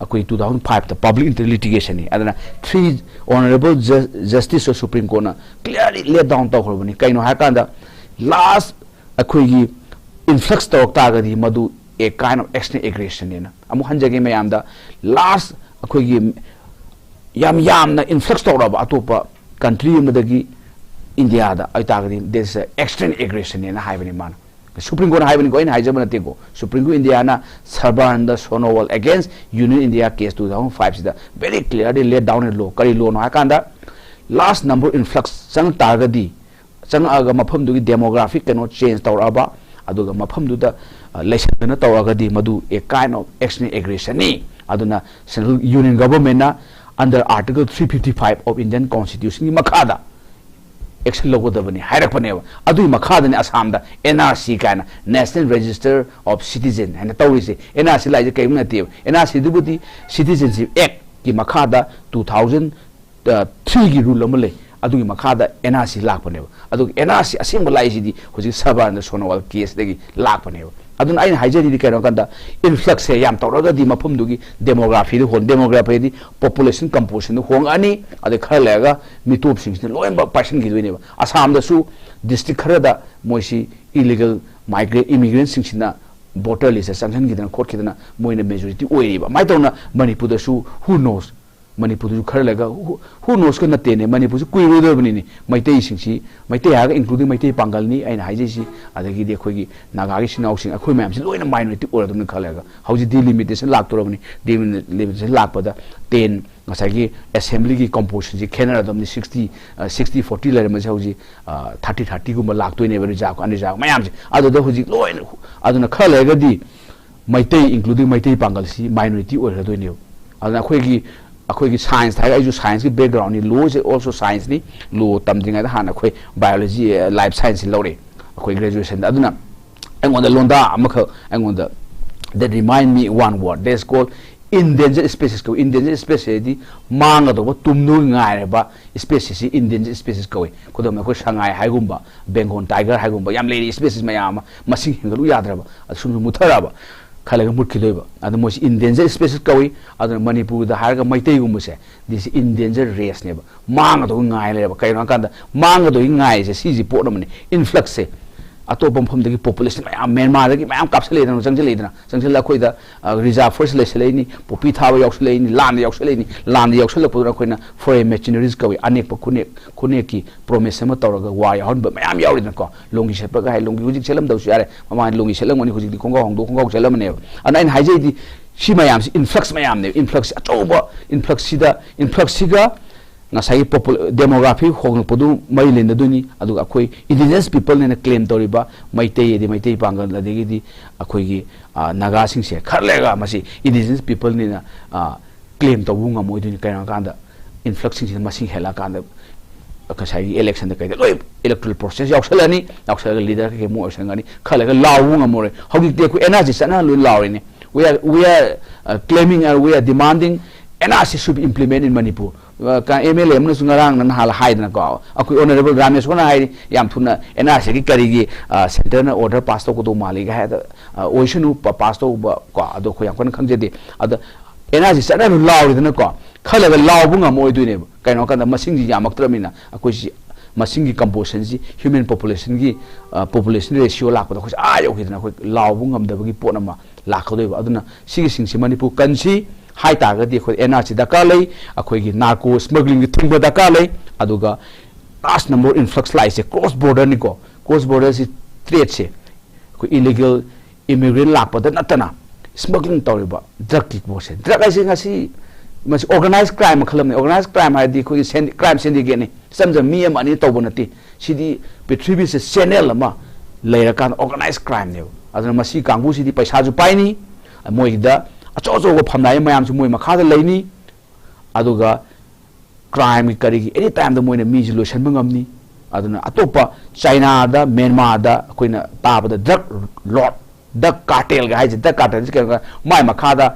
ꯑꯩꯈꯣꯏ two thousand five ꯇ public interest litigation ꯅꯤ꯫ ꯑꯗꯨꯅ three honorable ju-, justice of Supreme Court ꯅ clearly lay down ꯇꯧꯈ꯭ꯔꯕꯅꯤ꯫ ꯀꯩꯅꯣ ꯍꯥꯏꯔꯀꯥꯟꯗ, large ꯑꯩꯈꯣꯏꯒꯤ influx ꯇꯧꯔꯛ ꯇꯥꯔꯒꯗꯤ ꯃꯗꯨ a kind of external aggression ꯅꯦꯅ꯫ ꯑꯃꯨꯛ ꯍꯟꯖꯒꯦ ꯃꯌꯥꯝꯗ, large ꯑꯩꯈꯣꯏꯒꯤ ꯌꯥꯝ ꯌꯥꯝꯅ influx ꯇꯧꯔꯕ ꯑꯇꯣꯞꯄ country ꯑꯃꯗꯒꯤ ꯏꯟꯗꯤꯌꯥꯗ ꯑꯣꯏꯇꯥꯔꯒꯗꯤ, this is a external aggression ꯅꯦꯅ ꯍꯥꯏꯕꯅꯤ ꯃꯥꯅ꯫ Supreme Court ꯅ ꯍꯥꯏꯕꯅꯤꯀꯣ, ꯑꯩꯅ ꯍꯥꯏꯖꯕ ꯅꯠꯇꯦꯀꯣ꯫ Supreme Court India ꯅ Sarbananda Sonowal against Union India case two thousand five ꯁꯤꯗ very clearly lay down a law꯫ ꯀꯔꯤ law ꯅꯣ ꯍꯥꯏꯀꯥꯟꯗ, large number influx ꯆꯪꯉꯛ ꯇꯥꯔꯒꯗꯤ, ꯆꯪꯉꯛꯑꯒ ꯃꯐꯝꯗꯨꯒꯤ demographic ꯀꯩꯅꯣ change ꯇꯧꯔꯛꯑꯕ, ꯑꯗꯨꯒ ꯃꯐꯝꯗꯨꯗ, ꯑ, ꯂꯩꯁꯟꯗꯅ ꯇꯧꯔꯛꯑꯒꯗꯤ ꯃꯗꯨ a kind of external aggression ꯅꯤ꯫ ꯑꯗꯨꯅ Central Union Government ꯅ under Article three fifty five of Indian Constitution ꯒꯤ ꯃꯈꯥꯗ action ꯂꯧꯒꯗꯕꯅꯤ ꯍꯥꯏꯔꯛꯄꯅꯦꯕ꯫ ꯑꯗꯨꯒꯤ ꯃꯈꯥꯗꯅꯤ ꯑꯁꯥꯝꯗ N R C ꯀꯥꯏꯅ, National Register of Citizen ꯍꯥꯏꯅ ꯇꯧꯔꯤꯁꯦ꯫ N R C ꯂꯥꯛꯏꯁꯦ ꯀꯔꯤꯝ ꯅꯠꯇꯦꯕ꯫ N R C ꯗꯨꯕꯨꯗꯤ Citizenship Act ꯀꯤ ꯃꯈꯥꯗ two thousand three ꯒꯤ rule ꯑꯃ ꯂꯩ, ꯑꯗꯨꯒꯤ ꯃꯈꯥꯗ N R C ꯂꯥꯛꯄꯅꯦꯕ꯫ ꯑꯗꯨꯒ N R C ꯑꯁꯦꯡꯕ ꯂꯥꯛꯏꯁꯤꯗꯤ ꯍꯧꯖꯤꯛ Sarbananda Sonowal case ꯇꯒꯤ ꯂꯥꯛꯄꯅꯦꯕ꯫ ꯑꯗꯨꯅ ꯑꯩꯅ ꯍꯥꯏꯖꯔꯤꯗꯤ ꯀꯩꯅꯣ ꯍꯥꯏ ꯀꯥꯟꯗ, ꯏꯟꯐ꯭ꯂꯛꯁꯁꯦ ꯌꯥꯝ ꯇꯧꯔꯒꯗꯤ ꯃꯐꯝꯗꯨꯒꯤ ꯗꯦꯃꯣꯒ꯭ꯔꯥꯐꯤꯗꯨ ꯍꯣꯡ, ꯗꯦꯃꯣꯒ꯭ꯔꯥꯐꯤꯗꯤ ꯄꯣꯄꯨꯂꯦꯁꯟ ꯀꯝꯄꯣꯖꯤꯁꯟꯗꯨ ꯍꯣꯡꯉꯛꯑꯅꯤ꯫ ꯑꯗꯩ ꯈꯔ ꯂꯩꯔꯒ ꯃꯤꯇꯣꯞꯁꯤꯡꯁꯤꯅ ꯂꯣꯏꯅꯃꯛ ꯄꯥꯏꯁꯤꯟꯈꯤꯗꯣꯏꯅꯦꯕ꯫ ꯑꯁꯥꯝꯗꯁꯨ ꯗꯤꯁꯇ꯭ꯔꯤꯛ ꯈꯔꯗ ꯃꯣꯏꯁꯤ ꯏꯂꯤꯒꯦꯜ ꯃꯥꯏꯒ꯭ꯔꯦꯟ ꯏꯃꯤꯒ꯭ꯔꯦꯟꯁꯤꯡꯁꯤꯅ ꯕꯣꯔꯗꯔ ꯂꯤꯁꯇ ꯆꯪꯁꯤꯟꯈꯤꯗꯅ ꯈꯣꯠꯈꯤꯗꯅ ꯃꯣꯏꯅ ꯃꯦꯖꯣꯔꯤꯇꯤ ꯑꯣꯏꯔꯤꯕ꯫ ꯑꯗꯨꯃꯥꯏꯅ ꯇꯧꯅ ꯃꯅꯤꯄꯨꯔꯗꯁꯨ who knows, ꯃꯅꯤꯄꯨꯔꯗꯁꯨ ꯈꯔ ꯂꯩꯔꯒ who, who knows ꯀ ꯅꯠꯇꯦꯅꯦ, ꯃꯅꯤꯄꯨꯔꯁꯨ ꯀꯨꯏꯔꯣꯏꯗꯕꯅꯤꯅꯦ꯫ ꯃꯩꯇꯩꯁꯤꯡꯁꯤ, ꯃꯩꯇꯩ ꯍꯥꯏꯔꯒ including ꯃꯩꯇꯩ ꯄꯥꯡꯒꯜꯅꯤ ꯑꯩꯅ ꯍꯥꯏꯖꯩꯁꯤ, ꯑꯗꯒꯤꯗꯤ ꯑꯩꯈꯣꯏꯒꯤ ꯅꯥꯒꯥꯒꯤ ꯏꯆꯤꯟ ꯏꯅꯥꯎꯁꯤꯡ, ꯑꯩꯈꯣꯏ ꯃꯌꯥꯝꯁꯤ ꯂꯣꯏꯅ minority ꯑꯣꯏꯔꯗꯕꯅꯤ ꯈꯜꯂꯦꯒ꯫ ꯍꯧꯖꯤꯛ delimitation ꯂꯥꯛꯇꯣꯔꯕꯅꯤ꯫ Delimitation ꯂꯥꯛꯄꯗ ten, ꯉꯁꯥꯏꯒꯤ ꯑꯦꯁꯦꯝꯕ꯭ꯂꯤꯒꯤ ꯀꯝꯄꯣꯖꯤꯁꯟꯁꯤ ꯈꯦꯠꯅꯔꯗꯕꯅꯤ꯫ Sixty, sixty forty ꯂꯩꯔꯝꯕꯁꯦ ꯍꯧꯖꯤꯛ thirty thirtyꯒꯨꯝꯕ ꯂꯥꯛꯇꯣꯏꯅꯦꯕ, ꯔꯤꯖꯥꯕ, unreserved ꯃꯌꯥꯝꯁꯦ꯫ ꯑꯗꯨꯗ ꯍꯧꯖꯤꯛ ꯂꯣꯏꯅ, ꯑꯗꯨꯅ ꯈꯔ ꯂꯩꯔꯒꯗꯤ ꯃꯩꯇꯩ, including ꯃꯩꯇꯩ ꯄꯥꯡꯒꯜꯁꯤ minority ꯑꯣꯏꯔꯗꯣꯏꯅꯦꯕ꯫ ꯑꯗꯨꯅ ꯑꯩꯈꯣꯏꯒꯤ, ꯑꯩꯈꯣꯏꯒꯤ ꯁꯥꯏꯟꯁ ꯍꯥꯏꯔꯒ, ꯑꯩꯁꯨ ꯁꯥꯏꯟꯁꯀꯤ ꯕꯦꯛꯒ꯭ꯔꯥꯎꯟꯅꯤ, ꯂꯣꯁꯦ also ꯁꯥꯏꯟꯁꯅꯤ, ꯂꯣ ꯇꯝꯗ꯭ꯔꯤꯉꯩꯗ ꯍꯥꯟꯅ ꯑꯩꯈꯣꯏ ꯕꯥꯏꯑꯣꯂꯣꯖꯤ, ꯂꯥꯏꯐ ꯁꯥꯏꯟꯁꯁꯤ ꯂꯧꯔꯛꯑꯦ ꯑꯩꯈꯣꯏ ꯒ꯭ꯔꯦꯖꯨꯑꯦꯁꯟꯗ꯫ ꯑꯗꯨꯅ ꯑꯩꯉꯣꯟꯗ ꯂꯣꯟꯗꯥ ꯑꯃꯈꯛ ꯑꯩꯉꯣꯟꯗ, that remind me one word, that's called endangered species ꯀꯧꯏ꯫ Endangered species ꯍꯥꯏꯗꯤ ꯃꯥꯡꯒꯗꯧꯕ, ꯇꯨꯝꯗꯧ ꯉꯥꯏꯔꯕ species ꯁꯤ endangered species ꯀꯧꯏ꯫ ꯈꯨꯗꯝ ꯑꯣꯏꯅ ꯑꯩꯈꯣꯏ ꯁꯉꯥꯏ ꯍꯥꯏꯒꯨꯝꯕ, ꯕꯦꯡꯒꯣꯜ ꯇꯥꯏꯒꯔ ꯍꯥꯏꯒꯨꯝꯕ ꯌꯥꯝ ꯂꯩꯔꯤ, species ꯃꯌꯥꯝ ꯑꯃ ꯃꯁꯤꯡ ꯍꯦꯟꯒꯠꯂꯨ ꯌꯥꯗ꯭ꯔꯕ, ꯑꯁꯨꯝ ꯁꯨꯝ ꯃꯨꯠꯊꯔꯛꯑꯕ, ꯈꯔ ꯂꯩꯔꯒ ꯃꯨꯠꯈꯤꯗꯣꯏꯕ꯫ ꯑꯗꯨ ꯃꯣꯏꯁꯤ endangered species ꯀꯧꯏ꯫ ꯑꯗꯨꯅ ꯃꯅꯤꯄꯨꯔꯗ ꯍꯥꯏꯔꯒ ꯃꯩꯇꯩꯒꯨꯝꯕꯁꯦ, this endangered race ꯅꯦꯕ꯫ ꯃꯥꯡꯒꯗꯧꯕ ꯉꯥꯏ ꯂꯩꯔꯕ꯫ ꯀꯩꯅꯣ ꯍꯥꯏꯀꯥꯟꯗ, ꯃꯥꯡꯒꯗꯧꯕꯒꯤ ꯉꯥꯏꯔꯤꯁꯦ ꯁꯤꯁꯤ ꯄꯣꯠ ꯑꯃꯅꯤ, ꯏꯟꯐ꯭ꯂꯛꯁꯁꯦ꯫ ꯑꯇꯣꯞꯄ ꯃꯐꯝꯗꯒꯤ ꯄꯣꯄꯨꯂꯦꯁꯟ ꯃꯌꯥꯝ, ꯃ꯭ꯌꯥꯟꯃꯥꯔꯗꯒꯤ ꯃꯌꯥꯝ ꯀꯥꯞꯁꯤꯜꯂꯛꯏꯗꯅ, ꯆꯪꯁꯤꯜꯂꯛꯏꯗꯅ, ꯆꯪꯁꯤꯜꯂꯛ ꯑꯩꯈꯣꯏꯗ, ꯑ, ꯔꯤꯖꯥꯔꯚ ꯐꯣꯔꯁ ꯂꯩꯁꯤꯜꯂꯛꯏꯅꯤ, ꯄꯣꯄꯤ ꯊꯥꯕ ꯌꯥꯎꯁꯤꯜꯂꯛꯏꯅꯤ, ꯂꯥꯟꯗ ꯌꯥꯎꯁꯤꯜꯂꯛꯏꯅꯤ, ꯂꯥꯟꯗ ꯌꯥꯎꯁꯤꯜꯂꯛꯄꯗꯨꯅ ꯑꯩꯈꯣꯏꯅ foreign mercenaries ꯀꯧꯏ, ꯑꯅꯦꯛꯄ ꯈꯨꯅꯦꯛ, ꯈꯨꯅꯦꯛꯀꯤ ꯄ꯭ꯔꯣꯃꯤꯁ ꯑꯃ ꯇꯧꯔꯒ ꯋꯥꯔ ꯌꯥꯎꯍꯟꯕ ꯃꯌꯥꯝ ꯌꯥꯎꯔꯤꯗꯅꯀꯣ꯫ ꯂꯣꯡꯒꯤ ꯁꯦꯠꯄꯒ ꯍꯥꯏ, ꯂꯣꯡꯒꯤ ꯍꯧꯖꯤꯛ ꯁꯦꯠꯂꯝꯗꯕꯁꯨ ꯌꯥꯔꯦ, ꯃꯃꯥꯡꯗ ꯂꯣꯡꯒꯤ ꯁꯦꯠꯂꯝꯒꯅꯤ, ꯍꯧꯖꯤꯛꯇꯤ ꯈꯣꯡꯒ꯭ꯔꯥꯎ ꯍꯣꯡꯗꯣꯛ ꯈꯣꯡꯒ꯭ꯔꯥꯎ ꯁꯦꯠꯂꯝꯃꯅꯦꯕ꯫ ꯑꯗꯨꯅ ꯑꯩꯅ ꯍꯥꯏꯖꯩꯗꯤ, ꯁꯤ ꯃꯌꯥꯝꯁꯤ ꯏꯟꯐ꯭ꯂꯛꯁ ꯃꯌꯥꯝꯅꯦꯕ, ꯏꯟꯐ꯭ꯂꯛꯁ ꯑꯆꯧꯕ, ꯏꯟꯐ꯭ꯂꯛꯁꯁꯤꯗ, ꯏꯟꯐ꯭ꯂꯛꯁꯁꯤꯒ ꯉꯁꯥꯏꯒꯤ ꯄꯣꯄꯨ-, ꯗꯦꯃꯣꯒ꯭ꯔꯥꯐꯤ ꯍꯣꯡꯂꯛꯄꯗꯨ ꯃꯔꯤ ꯂꯩꯅꯗꯣꯏꯅꯤ꯫ ꯑꯗꯨꯒ ꯑꯩꯈꯣꯏ ꯏꯟꯗꯤꯖꯤꯅꯁ ꯄꯤꯄꯜꯅꯦꯅ ꯀ꯭ꯂꯦꯝ ꯇꯧꯔꯤꯕ ꯃꯩꯇꯩ, ꯑꯗꯩ ꯃꯩꯇꯩ ꯄꯥꯡꯒꯜ, ꯑꯗꯒꯤꯗꯤ ꯑꯩꯈꯣꯏꯒꯤ, ꯑ, ꯅꯥꯒꯥꯁꯤꯡꯁꯦ ꯈꯔ ꯂꯩꯔꯒ ꯃꯁꯤ ꯏꯟꯗꯤꯖꯤꯅꯁ ꯄꯤꯄꯜꯅꯦꯅ, ꯑ, ꯀ꯭ꯂꯦꯝ ꯇꯧꯕ ꯉꯝꯃꯣꯏꯗꯣꯏꯅꯤ꯫ ꯀꯩꯅꯣ ꯍꯥꯏꯀꯥꯟꯗ, ꯏꯟꯐ꯭ꯂꯛꯁꯁꯤꯡꯁꯤꯅ ꯃꯁꯤꯡ ꯍꯦꯜꯂꯛꯑꯀꯥꯟꯗ ꯉꯁꯥꯏꯒꯤ ꯏꯂꯦꯛꯁꯟꯗ ꯀꯩꯗ ꯂꯣꯏ ꯏꯂꯦꯛꯇꯣꯔꯦꯜ ꯄ꯭ꯔꯣꯁꯦꯁ ꯌꯥꯎꯁꯜꯂꯅꯤ, ꯌꯥꯎꯁꯜꯂꯒ ꯂꯤꯗꯔ ꯀꯩꯀꯩ ꯃꯣꯏ ꯑꯣꯏꯁꯟꯒꯅꯤ, ꯈꯜꯂꯒ ꯂꯥꯎꯕ ꯉꯝꯃꯔꯣꯏ꯫ ꯍꯧꯖꯤꯛꯇꯤ ꯑꯩꯈꯣꯏ ꯑꯦꯟ ꯑꯥꯔ ꯁꯤ ꯆꯠꯅ ꯂꯣꯏ ꯂꯥꯎꯔꯤꯅꯦ꯫ We are, we are, uh, claiming and we are demanding N R C should be implement in Manipur꯫ M L A ꯑꯃꯅꯁꯨ ꯉꯔꯥꯡꯅ ꯅꯍꯥꯟ ꯍꯥꯏꯗꯅꯀꯣ, ꯑꯩꯈꯣꯏ ꯑꯣꯅꯔꯦꯕꯜ ꯔꯥꯃꯦꯁꯣꯔꯅ ꯍꯥꯏꯔꯤ, ꯌꯥꯝ ꯊꯨꯅ ꯑꯦꯟ ꯑꯥꯔ ꯁꯤꯒꯤ ꯀꯔꯤꯒꯤ ꯁꯦꯟꯇꯔꯅ ꯑꯣꯔꯗꯔ ꯄꯥꯁ ꯇꯧꯒꯗꯧ ꯃꯥꯜꯂꯤꯒ ꯍꯥꯏꯗ, ꯑ, ꯑꯣꯏꯁꯅꯨ, ꯄ- ꯄꯥꯁ ꯇꯧꯕ ꯀꯣ, ꯑꯗꯣ ꯑꯩꯈꯣꯏ ꯌꯥꯝ ꯀꯟꯅ ꯈꯪꯖꯗꯦ꯫ ꯑꯗ ꯑꯦꯟ ꯑꯥꯔ ꯁꯤ ꯆꯠꯅꯔꯨ ꯂꯥꯎꯔꯤꯗꯅꯀꯣ, ꯈꯜꯂꯒ ꯂꯥꯎꯕ ꯉꯝꯃꯣꯏꯗꯣꯏꯅꯦꯕ꯫ ꯀꯩꯅꯣ ꯍꯥꯏꯀꯥꯟꯗ ꯃꯁꯤꯡꯁꯤ ꯌꯥꯝꯃꯛꯇ꯭ꯔꯕꯅꯤꯅ ꯑꯩꯈꯣꯏꯁꯤ ꯃꯁꯤꯡꯒꯤ ꯀꯝꯄꯣꯖꯤꯁꯟꯁꯤ, ꯍ꯭ꯌꯨꯃꯦꯟ ꯄꯣꯄꯨꯂꯦꯁꯟꯒꯤ, ꯄꯣꯄꯨꯂꯦꯁꯟ ꯔꯦꯁꯤꯌꯣ ꯂꯥꯛꯄꯗ ꯑꯩꯈꯣꯏꯁꯤ ꯑꯥ ꯌꯧꯈꯤꯗꯅ ꯑꯩꯈꯣꯏ ꯂꯥꯎꯕ ꯉꯝꯗꯕꯒꯤ ꯄꯣꯠ ꯑꯃ ꯂꯥꯛꯀꯗꯣꯏꯕ꯫ ꯑꯗꯨꯅ ꯁꯤꯒꯤꯁꯤꯡꯁꯤ ꯃꯅꯤꯄꯨꯔ ꯀꯟꯁꯤ ꯍꯥꯏ ꯇꯥꯔꯒꯗꯤ ꯑꯩꯈꯣꯏ ꯑꯦꯟ ꯑꯥꯔ ꯁꯤ ꯗꯔꯀꯥꯔ ꯂꯩ, ꯑꯩꯈꯣꯏꯒꯤ ꯅꯥꯔꯀꯣ ꯁ꯭ꯃꯒ꯭ꯂꯤꯡꯁꯤ ꯊꯤꯡꯕ ꯗꯔꯀꯥꯔ ꯂꯩ, ꯑꯗꯨꯒ ꯂꯥꯔꯖ ꯅꯝꯕꯔ ꯏꯟꯐ꯭ꯂꯛꯁ ꯂꯥꯛꯏꯁꯦ ꯀ꯭ꯔꯣꯁ ꯕꯣꯔꯗꯔꯅꯤꯀꯣ꯫ ꯀ꯭ꯔꯣꯁ ꯕꯣꯔꯗꯔꯁꯤ ꯇ꯭ꯔꯦꯗꯁꯦ ꯑꯩꯈꯣꯏ ꯏꯂꯤꯒꯦꯜ ꯏꯃꯤꯒ꯭ꯔꯦꯟ ꯂꯥꯛꯄꯗ ꯅꯠꯇꯅ ꯁ꯭ꯃꯒ꯭ꯂꯤꯡ ꯇꯧꯔꯤꯕ ꯗ꯭ꯔꯒꯀꯤ ꯄꯣꯠꯁꯦ, ꯗ꯭ꯔꯒ ꯍꯥꯏꯁꯦ ꯉꯁꯤ ꯃꯁꯤ ꯑꯣꯔꯒꯅꯥꯏꯖ ꯀ꯭ꯔꯥꯏꯝ ꯃꯈꯜ ꯑꯃꯅꯤ꯫ ꯑꯣꯔꯒꯅꯥꯏꯖ ꯀ꯭ꯔꯥꯏꯝ ꯍꯥꯏꯔꯗꯤ ꯑꯩꯈꯣꯏꯒꯤ ꯁꯦꯟ- ꯀ꯭ꯔꯥꯏꯝ ꯁꯦꯟꯗꯤꯀꯦꯠꯅꯤ, ꯏꯆꯝ ꯆꯝ ꯃꯤ ꯑꯃ ꯑꯅꯤ ꯇꯧꯕ ꯅꯠꯇꯦ꯫ ꯁꯤꯗꯤ ꯄ꯭ꯔꯤꯊꯤꯕꯤꯁꯦ ꯆꯦꯅꯦꯜ ꯑꯃ ꯂꯩꯔꯀꯥꯟꯗ ꯑꯣꯔꯒꯅꯥꯏꯖ ꯀ꯭ꯔꯥꯏꯝꯅꯦꯕ꯫ ꯑꯗꯨꯅ ꯃꯁꯤ ꯀꯥꯡꯕꯨꯁꯤꯗꯤ ꯄꯩꯁꯥꯁꯨ ꯄꯥꯏꯅꯤ, ꯃꯣꯏꯒꯤꯗ ꯑꯆꯧ ꯑꯆꯧꯕ ꯐꯝꯅꯥꯏꯕ ꯃꯌꯥꯝꯁꯨ ꯃꯣꯏ ꯃꯈꯥꯗ ꯂꯩꯅꯤ, ꯑꯗꯨꯒ ꯀ꯭ꯔꯥꯏꯝꯒꯤ ꯀꯔꯤꯒꯤ ꯑꯦꯅꯤ ꯇꯥꯏꯝꯗ ꯃꯣꯏꯅ ꯃꯤꯁꯤ ꯂꯣꯏꯁꯤꯟꯕ ꯉꯝꯅꯤ꯫ ꯑꯗꯨꯅ ꯑꯇꯣꯞꯄ ꯆꯥꯏꯅꯥꯗ, ꯃ꯭ꯌꯥꯟꯃꯥꯔꯗ ꯑꯩꯈꯣꯏꯅ ꯇꯥꯕꯗ ꯗ꯭ꯔꯒ ꯂꯣꯔꯗ, ꯗ꯭ꯔꯒ ꯀꯥꯔꯇꯦꯜꯒ ꯍꯥꯏꯁꯦ, ꯗ꯭ꯔꯒ ꯀꯥꯔꯇꯦꯜꯁꯤ ꯀꯩꯅꯣ, ꯃꯥꯏ ꯃꯈꯥꯗ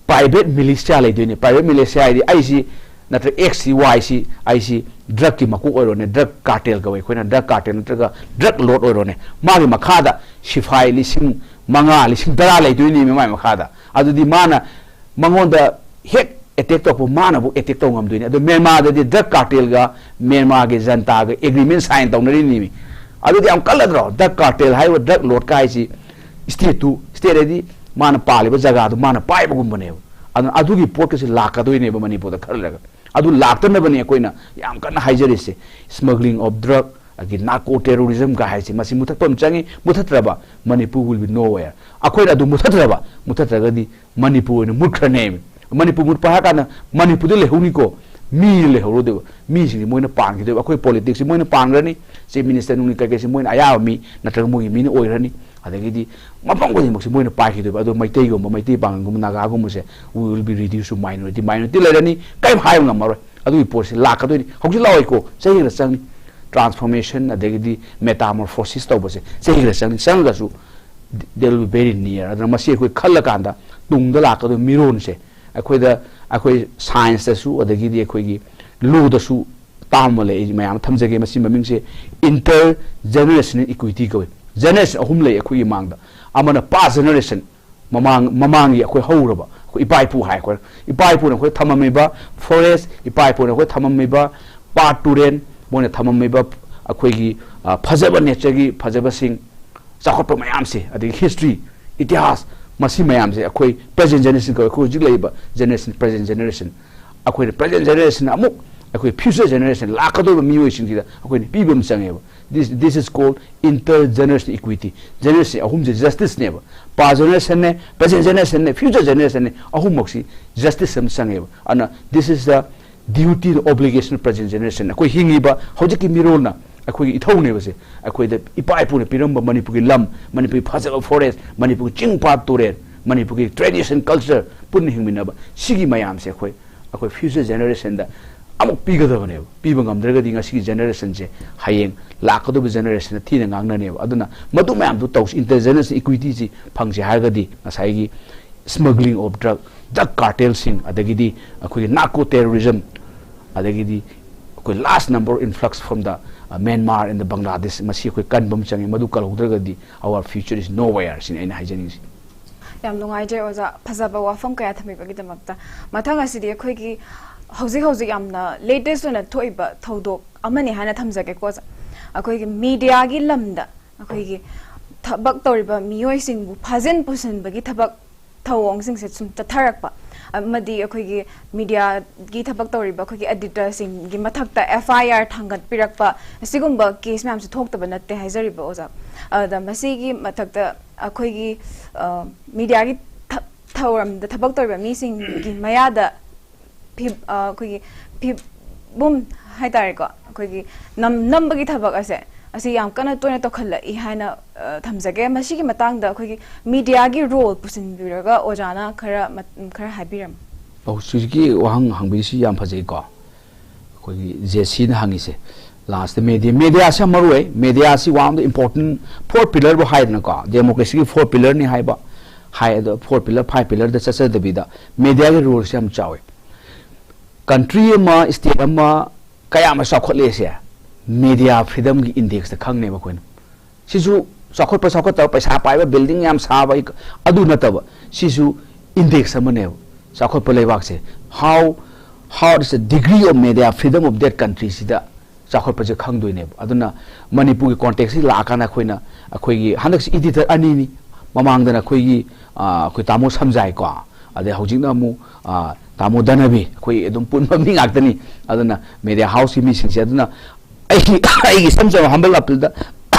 ꯄ꯭ꯔꯥꯏꯚꯦꯠ ꯃꯤꯂꯤꯁꯤꯌꯥ ꯂꯩꯗꯣꯏꯅꯤ꯫ ꯄ꯭ꯔꯥꯏꯚꯦꯠ ꯃꯤꯂꯤꯁꯤꯌꯥ ꯍꯥꯏꯗꯤ ꯑꯩꯁꯤ ꯅꯠꯇ꯭ꯔꯒ ꯑꯦꯛꯁ ꯁꯤ ꯋꯥꯏ ꯁꯤ, ꯑꯩꯁꯤ ꯗ꯭ꯔꯒꯀꯤ ꯃꯀꯣꯛ ꯑꯣꯏꯔꯣꯅꯦ, ꯗ꯭ꯔꯒ ꯀꯥꯔꯇꯦꯜ ꯀꯧꯋꯦ ꯑꯩꯈꯣꯏꯅ, ꯗ꯭ꯔꯒ ꯀꯥꯔꯇꯦꯜ ꯅꯠꯇ꯭ꯔꯒ ꯗ꯭ꯔꯒ ꯂꯣꯔꯗ ꯑꯣꯏꯔꯣꯅꯦ, ꯃꯥꯒꯤ ꯃꯈꯥꯗ ꯁꯤꯐꯥꯏ ꯂꯤꯁꯤꯡ ꯃꯉꯥ, ꯂꯤꯁꯤꯡ ꯇꯔꯥ ꯂꯩꯗꯣꯏꯅꯦ ꯃꯥꯏ ꯃꯈꯥꯗ꯫ ꯑꯗꯨꯗꯤ ꯃꯥꯅ ꯃꯉꯣꯟꯗ ꯍꯦꯛ ꯑꯦꯇꯦꯛ ꯇꯧꯔꯛꯄ ꯃꯥꯅꯕꯨ ꯑꯦꯇꯦꯛ ꯇꯧꯕ ꯉꯝꯗꯣꯏꯅꯤ꯫ ꯑꯗꯣ ꯃ꯭ꯌꯥꯟꯃꯥꯔꯗꯗꯤ ꯗ꯭ꯔꯒ ꯀꯥꯔꯇꯦꯜꯒ ꯃ꯭ꯌꯥꯟꯃꯥꯔꯒꯤ ꯖꯟꯇꯥꯒ ꯑꯦꯒ꯭ꯔꯤꯃꯦꯟ ꯁꯥꯏꯟ ꯇꯧꯅꯔꯤꯅꯤꯃꯤ꯫ ꯑꯗꯨꯗꯤ ꯌꯥꯝ ꯀꯜꯂꯗ꯭ꯔꯣ? ꯗ꯭ꯔꯒ ꯀꯥꯔꯇꯦꯜ ꯍꯥꯏꯔꯤꯕ ꯗ꯭ꯔꯒ ꯂꯣꯔꯗꯀ ꯍꯥꯏꯁꯤ ꯁ꯭ꯇꯦꯠꯇꯨ, ꯁ꯭ꯇꯦꯠ ꯍꯥꯏꯗꯤ ꯃꯥꯅ ꯄꯥꯜꯂꯤꯕ ꯖꯒꯥꯗꯨ ꯃꯥꯅ ꯄꯥꯏꯕꯒꯨꯝꯕꯅꯦꯕ꯫ ꯑꯗꯨꯅ ꯑꯗꯨꯒꯤ ꯄꯣꯠꯀꯁꯦ ꯂꯥꯛꯀꯗꯣꯏꯅꯦꯕ ꯃꯅꯤꯄꯨꯔꯗ ꯈꯔ ꯂꯩꯔꯒ꯫ ꯑꯗꯨ ꯂꯥꯛꯇꯅꯕꯅꯦ ꯑꯩꯈꯣꯏꯅ ꯌꯥꯝ ꯀꯟꯅ ꯍꯥꯏꯖꯔꯤꯁꯦ꯫ ꯁ꯭ꯃꯒ꯭ꯂꯤꯡ ꯑꯣꯐ ꯗ꯭ꯔꯒ, ꯑꯗꯒꯤ ꯅꯥꯔꯀꯣ ꯇꯦꯔꯣꯔꯤꯖꯝꯒ ꯍꯥꯏꯁꯦ ꯃꯁꯤ ꯃꯨꯊꯠꯄ ꯑꯃ ꯆꯪꯉꯤ꯫ ꯃꯨꯊꯠꯇ꯭ꯔꯕ ꯃꯅꯤꯄꯨꯔ will be nowhere꯫ ꯑꯩꯈꯣꯏꯅ ꯑꯗꯨ ꯃꯨꯊꯠꯇ꯭ꯔꯕ, ꯃꯨꯊꯠꯇ꯭ꯔꯒꯗꯤ ꯃꯅꯤꯄꯨꯔ ꯑꯣꯏꯅ ꯃꯨꯠꯈ꯭ꯔꯅꯦꯕ꯫ ꯃꯅꯤꯄꯨꯔ ꯃꯨꯠꯄ ꯍꯥꯏꯔ ꯀꯥꯟꯗ ꯃꯅꯤꯄꯨꯔꯗ ꯂꯩꯍꯧꯅꯤꯀꯣ, ꯃꯤ ꯂꯩꯍꯧꯔꯣꯏꯗꯣꯏꯕ꯫ ꯃꯤꯁꯤꯡꯁꯤ ꯃꯣꯏꯅ ꯄꯥꯟꯈꯤꯗꯣꯏꯕ꯫ ꯑꯩꯈꯣꯏ ꯄꯣꯂꯤꯇꯤꯛꯁꯁꯤ ꯃꯣꯏꯅ ꯄꯥꯟꯈ꯭ꯔꯅꯤ, ꯆꯤꯐ ꯃꯤꯅꯤꯁꯇꯔ ꯅꯨꯡꯅꯤ ꯀꯩꯀꯩꯁꯤ ꯃꯣꯏꯅ ꯑꯌꯥꯕ ꯃꯤ ꯅꯠꯇ꯭ꯔꯒ ꯃꯣꯏꯒꯤ ꯃꯤꯅ ꯑꯣꯏꯈ꯭ꯔꯅꯤ꯫ ꯑꯗꯒꯤꯗꯤ ꯃꯐꯝ ꯈꯨꯗꯤꯡꯃꯛꯁꯤ ꯃꯣꯏꯅ ꯄꯥꯏꯈꯤꯗꯣꯏꯕ꯫ ꯑꯗꯣ ꯃꯩꯇꯩꯒꯨꯝꯕ, Meitei ꯄꯥꯉꯜꯒꯨꯝꯕ, ꯅꯥꯒꯥꯒꯨꯝꯕꯁꯦ, we will be reduced to minority, minority ꯂꯩꯔꯅꯤ, ꯀꯔꯤꯝ ꯍꯥꯏꯕ ꯉꯝꯃꯔꯣꯏ꯫ ꯑꯗꯨꯒꯤ ꯄꯣꯠꯁꯤ ꯂꯥꯛꯀꯗꯣꯏꯅꯤ꯫ ꯍꯧꯖꯤꯛ ꯂꯥꯛꯑꯣꯏꯀꯣ, ꯆꯍꯤ ꯈꯔ ꯆꯪꯅꯤ꯫ ꯇ꯭ꯔꯥꯟꯁꯐꯣꯔꯃꯦꯁꯟ, ꯑꯗꯒꯤꯗꯤ ꯃꯦꯇꯥꯃꯣꯔꯐꯣꯁꯤꯁ ꯇꯧꯕꯁꯦ ꯆꯍꯤ ꯈꯔ ꯆꯪꯅꯤ꯫ ꯆꯪꯉꯒꯁꯨ they will be very near꯫ ꯑꯗꯨꯅ ꯃꯁꯤ ꯑꯩꯈꯣꯏ ꯈꯜꯂꯀꯥꯟꯗ ꯇꯨꯡꯗ ꯂꯥꯛꯀꯗꯕ ꯃꯤꯔꯣꯟꯁꯦ ꯑꯩꯈꯣꯏꯗ, ꯑꯩꯈꯣꯏ ꯁꯥꯏꯟꯁꯇꯁꯨ, ꯑꯗꯒꯤꯗꯤ ꯑꯩꯈꯣꯏꯒꯤ ꯂꯣꯗꯁꯨ ꯇꯥꯝ ꯑꯃ ꯂꯩ, ꯑꯩ ꯃꯌꯥꯝ ꯊꯝꯖꯒꯦ꯫ ꯃꯁꯤ ꯃꯃꯤꯡꯁꯦ Inter Generational Equity ꯀꯧꯏ꯫ ꯖꯦꯅꯦꯔꯦꯁꯟ ꯑꯍꯨꯝ ꯂꯩ ꯑꯩꯈꯣꯏꯒꯤ ꯃꯥꯡꯗ꯫ ꯑꯃꯅ past generation, ꯃꯃꯥꯡ, ꯃꯃꯥꯡꯒꯤ ꯑꯩꯈꯣꯏ ꯍꯧꯔꯕ, ꯑꯩꯈꯣꯏ ꯏꯄꯥ ꯏꯄꯨ ꯍꯥꯏ, ꯑꯩꯈꯣꯏ ꯏꯄꯥ ꯏꯄꯨꯅ ꯑꯩꯈꯣꯏ ꯊꯝꯃꯝꯃꯤꯕ forest, ꯏꯄꯥ ꯏꯄꯨꯅ ꯑꯩꯈꯣꯏ ꯊꯝꯃꯝꯃꯤꯕ ꯄꯥꯠ ꯇꯨꯔꯦꯟ, ꯃꯣꯏꯅ ꯊꯝꯃꯝꯃꯤꯕ ꯑꯩꯈꯣꯏꯒꯤ, ꯑ, ꯐꯖꯕ natureꯒꯤ ꯐꯖꯕꯁꯤꯡ, ꯆꯥꯎꯈꯠꯄ ꯃꯌꯥꯝꯁꯦ, ꯑꯗꯒꯤ history, ꯏꯇꯤꯍꯥꯁ, ꯃꯁꯤ ꯃꯌꯥꯝꯁꯦ ꯑꯩꯈꯣꯏ present generation ꯀꯧꯏ꯫ ꯑꯩꯈꯣꯏ ꯍꯧꯖꯤꯛ ꯂꯩꯔꯤꯕ generation, present generation, ꯑꯩꯈꯣꯏꯅ present generation ꯑꯃꯨꯛ ꯑꯩꯈꯣꯏ future generation, ꯂꯥꯛꯀꯗꯧꯔꯤꯕ ꯃꯤꯑꯣꯏꯁꯤꯡꯁꯤꯗ ꯑꯩꯈꯣꯏꯅ ꯄꯤꯕ ꯑꯃ ꯆꯪꯉꯦꯕ꯫ This, this is called intergenerational equity. Generation ꯑꯍꯨꯝꯁꯦ justiceꯅꯦꯕ꯫ Past generationꯅꯦ, present generationꯅꯦ, future generationꯅꯦ, ꯑꯍꯨꯝꯃꯛꯁꯤ justice ꯑꯃ ꯆꯪꯉꯦꯕ꯫ ꯑꯗꯨꯅ this is the duty and obligation of present generation. ꯑꯩꯈꯣꯏ ꯍꯤꯡꯉꯤꯕ ꯍꯧꯖꯤꯛꯀꯤ ꯃꯤꯔꯣꯜꯅ ꯑꯩꯈꯣꯏꯒꯤ ꯏꯊꯧꯅꯦꯕꯁꯦ꯫ ꯑꯩꯈꯣꯏꯗ ꯏꯄꯥ ꯏꯄꯨꯅ ꯄꯤꯔꯝꯕ ꯃꯅꯤꯄꯨꯔꯒꯤ ꯂꯝ, ꯃꯅꯤꯄꯨꯔꯒꯤ ꯐꯖꯕ forest, ꯃꯅꯤꯄꯨꯔꯒꯤ ꯆꯤꯡ ꯄꯥꯠ ꯇꯨꯔꯦꯜ, ꯃꯅꯤꯄꯨꯔꯒꯤ tradition, culture ꯄꯨꯟꯅ ꯍꯤꯡꯃꯤꯟꯅꯕ, ꯁꯤꯒꯤ ꯃꯌꯥꯝꯁꯦ ꯑꯩꯈꯣꯏ, ꯑꯩꯈꯣꯏ future generationꯗ ꯑꯃꯨꯛ ꯄꯤꯒꯗꯕꯅꯦꯕ꯫ ꯄꯤꯕ ꯉꯝꯗ꯭ꯔꯒꯗꯤ ꯉꯁꯤꯒꯤ generationꯁꯦ ꯍꯌꯦꯡ ꯂꯥꯛꯀꯗꯧꯕ generationꯅ ꯊꯤꯅ ꯉꯥꯡꯅꯅꯦꯕ꯫ ꯑꯗꯨꯅ ꯃꯗꯨ ꯃꯌꯥꯝꯗꯨ ꯇꯧꯁꯤ, intergenerational equityꯁꯤ ꯐꯪꯁꯤ ꯍꯥꯏꯔꯒꯗꯤ ꯉꯁꯥꯏꯒꯤ smuggling of drug, drug cartelꯁꯤꯡ, ꯑꯗꯒꯤꯗꯤ ꯑꯩꯈꯣꯏꯒꯤ narco terrorism, ꯑꯗꯒꯤꯗꯤ ꯑꯩꯈꯣꯏ large number of influx from the, uh, Myanmar and the Bangladesh, ꯃꯁꯤ ꯑꯩꯈꯣꯏ ꯀꯟꯕ ꯑꯃ ꯆꯪꯉꯤ꯫ ꯃꯗꯨ ꯀꯜꯍꯧꯗ꯭ꯔꯒꯗꯤ our future is nowhere ꯁꯤꯅꯤ ꯑꯩꯅ ꯍꯥꯏꯖꯅꯤꯡꯉꯤꯁꯤ꯫ ꯌꯥꯝ ꯅꯨꯡꯉꯥꯏꯖꯔꯦ ꯑꯣꯖꯥ, ꯐꯖꯕ ꯋꯥꯐꯝ ꯀꯌꯥ ꯊꯝꯕꯤꯕꯒꯤꯗꯃꯛꯇ꯫ ꯃꯊꯪ ꯑꯁꯤꯗꯤ ꯑꯩꯈꯣꯏꯒꯤ ꯍꯧꯖꯤꯛ ꯍꯧꯖꯤꯛ ꯌꯥꯝꯅ latest ꯑꯣꯏꯅ ꯊꯣꯛꯏꯕ ꯊꯧꯗꯣꯛ ꯑꯃꯅꯤ ꯍꯥꯏꯅ ꯊꯝꯖꯒꯦꯀꯣ ꯑꯣꯖꯥ꯫ ꯑꯩꯈꯣꯏꯒꯤ mediaꯒꯤ ꯂꯝꯗ ꯑꯩꯈꯣꯏꯒꯤ ꯊꯕꯛ ꯇꯧꯔꯤꯕ ꯃꯤꯑꯣꯏꯁꯤꯡꯕꯨ ꯐꯥꯖꯤꯟ ꯄꯨꯁꯤꯟꯕꯒꯤ ꯊꯕꯛ ꯊꯧꯑꯣꯡꯁꯤꯡꯁꯦ ꯁꯨꯝ ꯆꯠꯊꯔꯛꯄ, ꯑꯃꯗꯤ ꯑꯩꯈꯣꯏꯒꯤ mediaꯒꯤ ꯊꯕꯛ ꯇꯧꯔꯤꯕ ꯑꯩꯈꯣꯏꯒꯤ editorꯁꯤꯡꯒꯤ ꯃꯊꯛꯇ FIR ꯊꯥꯡꯒꯠꯄꯤꯔꯛꯄ, ꯑꯁꯤꯒꯨꯝꯕ case ꯃꯌꯥꯝꯁꯨ ꯊꯣꯛꯇꯕ ꯅꯠꯇꯦ ꯍꯥꯏꯖꯔꯤꯕ ꯑꯣꯖꯥ꯫ ꯑꯗ ꯃꯁꯤꯒꯤ ꯃꯊꯛꯇ ꯑꯩꯈꯣꯏꯒꯤ, ꯑ, mediaꯒꯤ ꯊ-, ꯊꯧꯔꯝꯗ ꯊꯕꯛ ꯇꯧꯔꯤꯕ ꯃꯤꯁꯤꯡꯒꯤ ꯃꯌꯥꯗ ꯐꯤ-, ꯑ, ꯑꯩꯈꯣꯏꯒꯤ ꯐꯤꯕꯨꯝ ꯍꯥꯏꯇꯥꯔꯦꯀꯣ, ꯑꯩꯈꯣꯏꯒꯤ ꯅꯝ-, ꯅꯝꯕꯒꯤ ꯊꯕꯛ ꯑꯁꯦ, ꯑꯁꯤ ꯌꯥꯝ ꯀꯟꯅ ꯇꯣꯏꯅ ꯇꯧꯈꯠꯂꯛꯏ ꯍꯥꯏꯅ, ꯑ, ꯊꯝꯖꯒꯦ꯫ ꯃꯁꯤꯒꯤ ꯃꯇꯥꯡꯗ ꯑꯩꯈꯣꯏꯒꯤ mediaꯒꯤ role ꯄꯨꯁꯤꯟꯕꯤꯔꯒ ꯑꯣꯖꯥꯅ ꯈꯔ ꯃꯠ-, ꯈꯔ ꯍꯥꯏꯕꯤꯔꯝꯃꯨ꯫ ꯑꯧ, ꯍꯧꯖꯤꯛꯀꯤ ꯋꯥꯍꯪ ꯍꯪꯕꯤꯔꯤꯁꯤ ꯌꯥꯝ ꯐꯖꯩꯀꯣ꯫ ꯑꯩꯈꯣꯏꯒꯤ ꯖꯦꯁꯤꯅ ꯍꯪꯉꯤꯁꯦ꯫ Lastꯇ media, mediaꯁꯤ ꯌꯥꯝ ꯃꯔꯨ ꯑꯣꯏ꯫ Mediaꯁꯤ one of the important four pillarꯕꯨ ꯍꯥꯏꯗꯅꯀꯣ, democracyꯒꯤ four pillarꯅꯤ ꯍꯥꯏꯕ꯫ ꯍꯥꯏ ꯑꯗꯣ, four pillar, five pillarꯗ ꯆꯠꯆꯗꯕꯤꯗ mediaꯒꯤ roleꯁꯦ ꯌꯥꯝ ꯆꯥꯎꯋꯦ꯫ Country ꯑꯃ, state ꯑꯃ ꯀꯌꯥꯝ ꯆꯥꯎꯈꯠꯂꯦꯁꯦ media freedomꯒꯤ indexꯇ ꯈꯪꯅꯦꯕ ꯑꯩꯈꯣꯏꯅ꯫ ꯁꯤꯁꯨ ꯆꯥꯎꯈꯠꯄ, ꯆꯥꯎꯈꯠꯇꯕ, ꯄꯩꯁꯥ ꯄꯥꯏꯕ, building ꯌꯥꯝ ꯁꯥꯕ, ꯑꯗꯨ ꯅꯠꯇꯕ, ꯁꯤꯁꯨ index ꯑꯃꯅꯦꯕ꯫ ꯆꯥꯎꯈꯠꯄ ꯂꯩꯕꯥꯛꯁꯦ, how, how is the degree of media freedom of that countryꯁꯤꯗ ꯆꯥꯎꯈꯠꯄꯁꯦ ꯈꯪꯗꯣꯏꯅꯦꯕ꯫ ꯑꯗꯨꯅ ꯃꯅꯤꯄꯨꯔꯒꯤ contextꯁꯤ ꯂꯥꯛꯑꯀꯥꯟꯗ ꯑꯩꯈꯣꯏꯅ, ꯑꯩꯈꯣꯏꯒꯤ ꯍꯟꯗꯛꯁꯤ editor ꯑꯅꯤꯅꯤ꯫ ꯃꯃꯥꯡꯗꯅ ꯑꯩꯈꯣꯏꯒꯤ, ꯑ, ꯑꯩꯈꯣꯏ ꯇꯥꯃꯣ ꯁꯝꯖꯥꯏꯀꯣ, ꯑꯗꯩ ꯍꯧꯖꯤꯛꯅ ꯑꯃꯨꯛ, ꯑ, ꯇꯥꯃꯣ ꯙꯅꯕꯤ, ꯑꯩꯈꯣꯏ ꯑꯗꯨꯝ ꯄꯨꯟꯕ ꯃꯤ ꯉꯥꯛꯇꯅꯤ꯫ ꯑꯗꯨꯅ media houseꯀꯤ ꯃꯤꯁꯤꯡꯁꯦ, ꯑꯗꯨꯅ ꯑꯩꯒꯤ, ꯑꯩꯒꯤ ꯏꯁꯝ ꯆꯝꯕ humble appealꯗ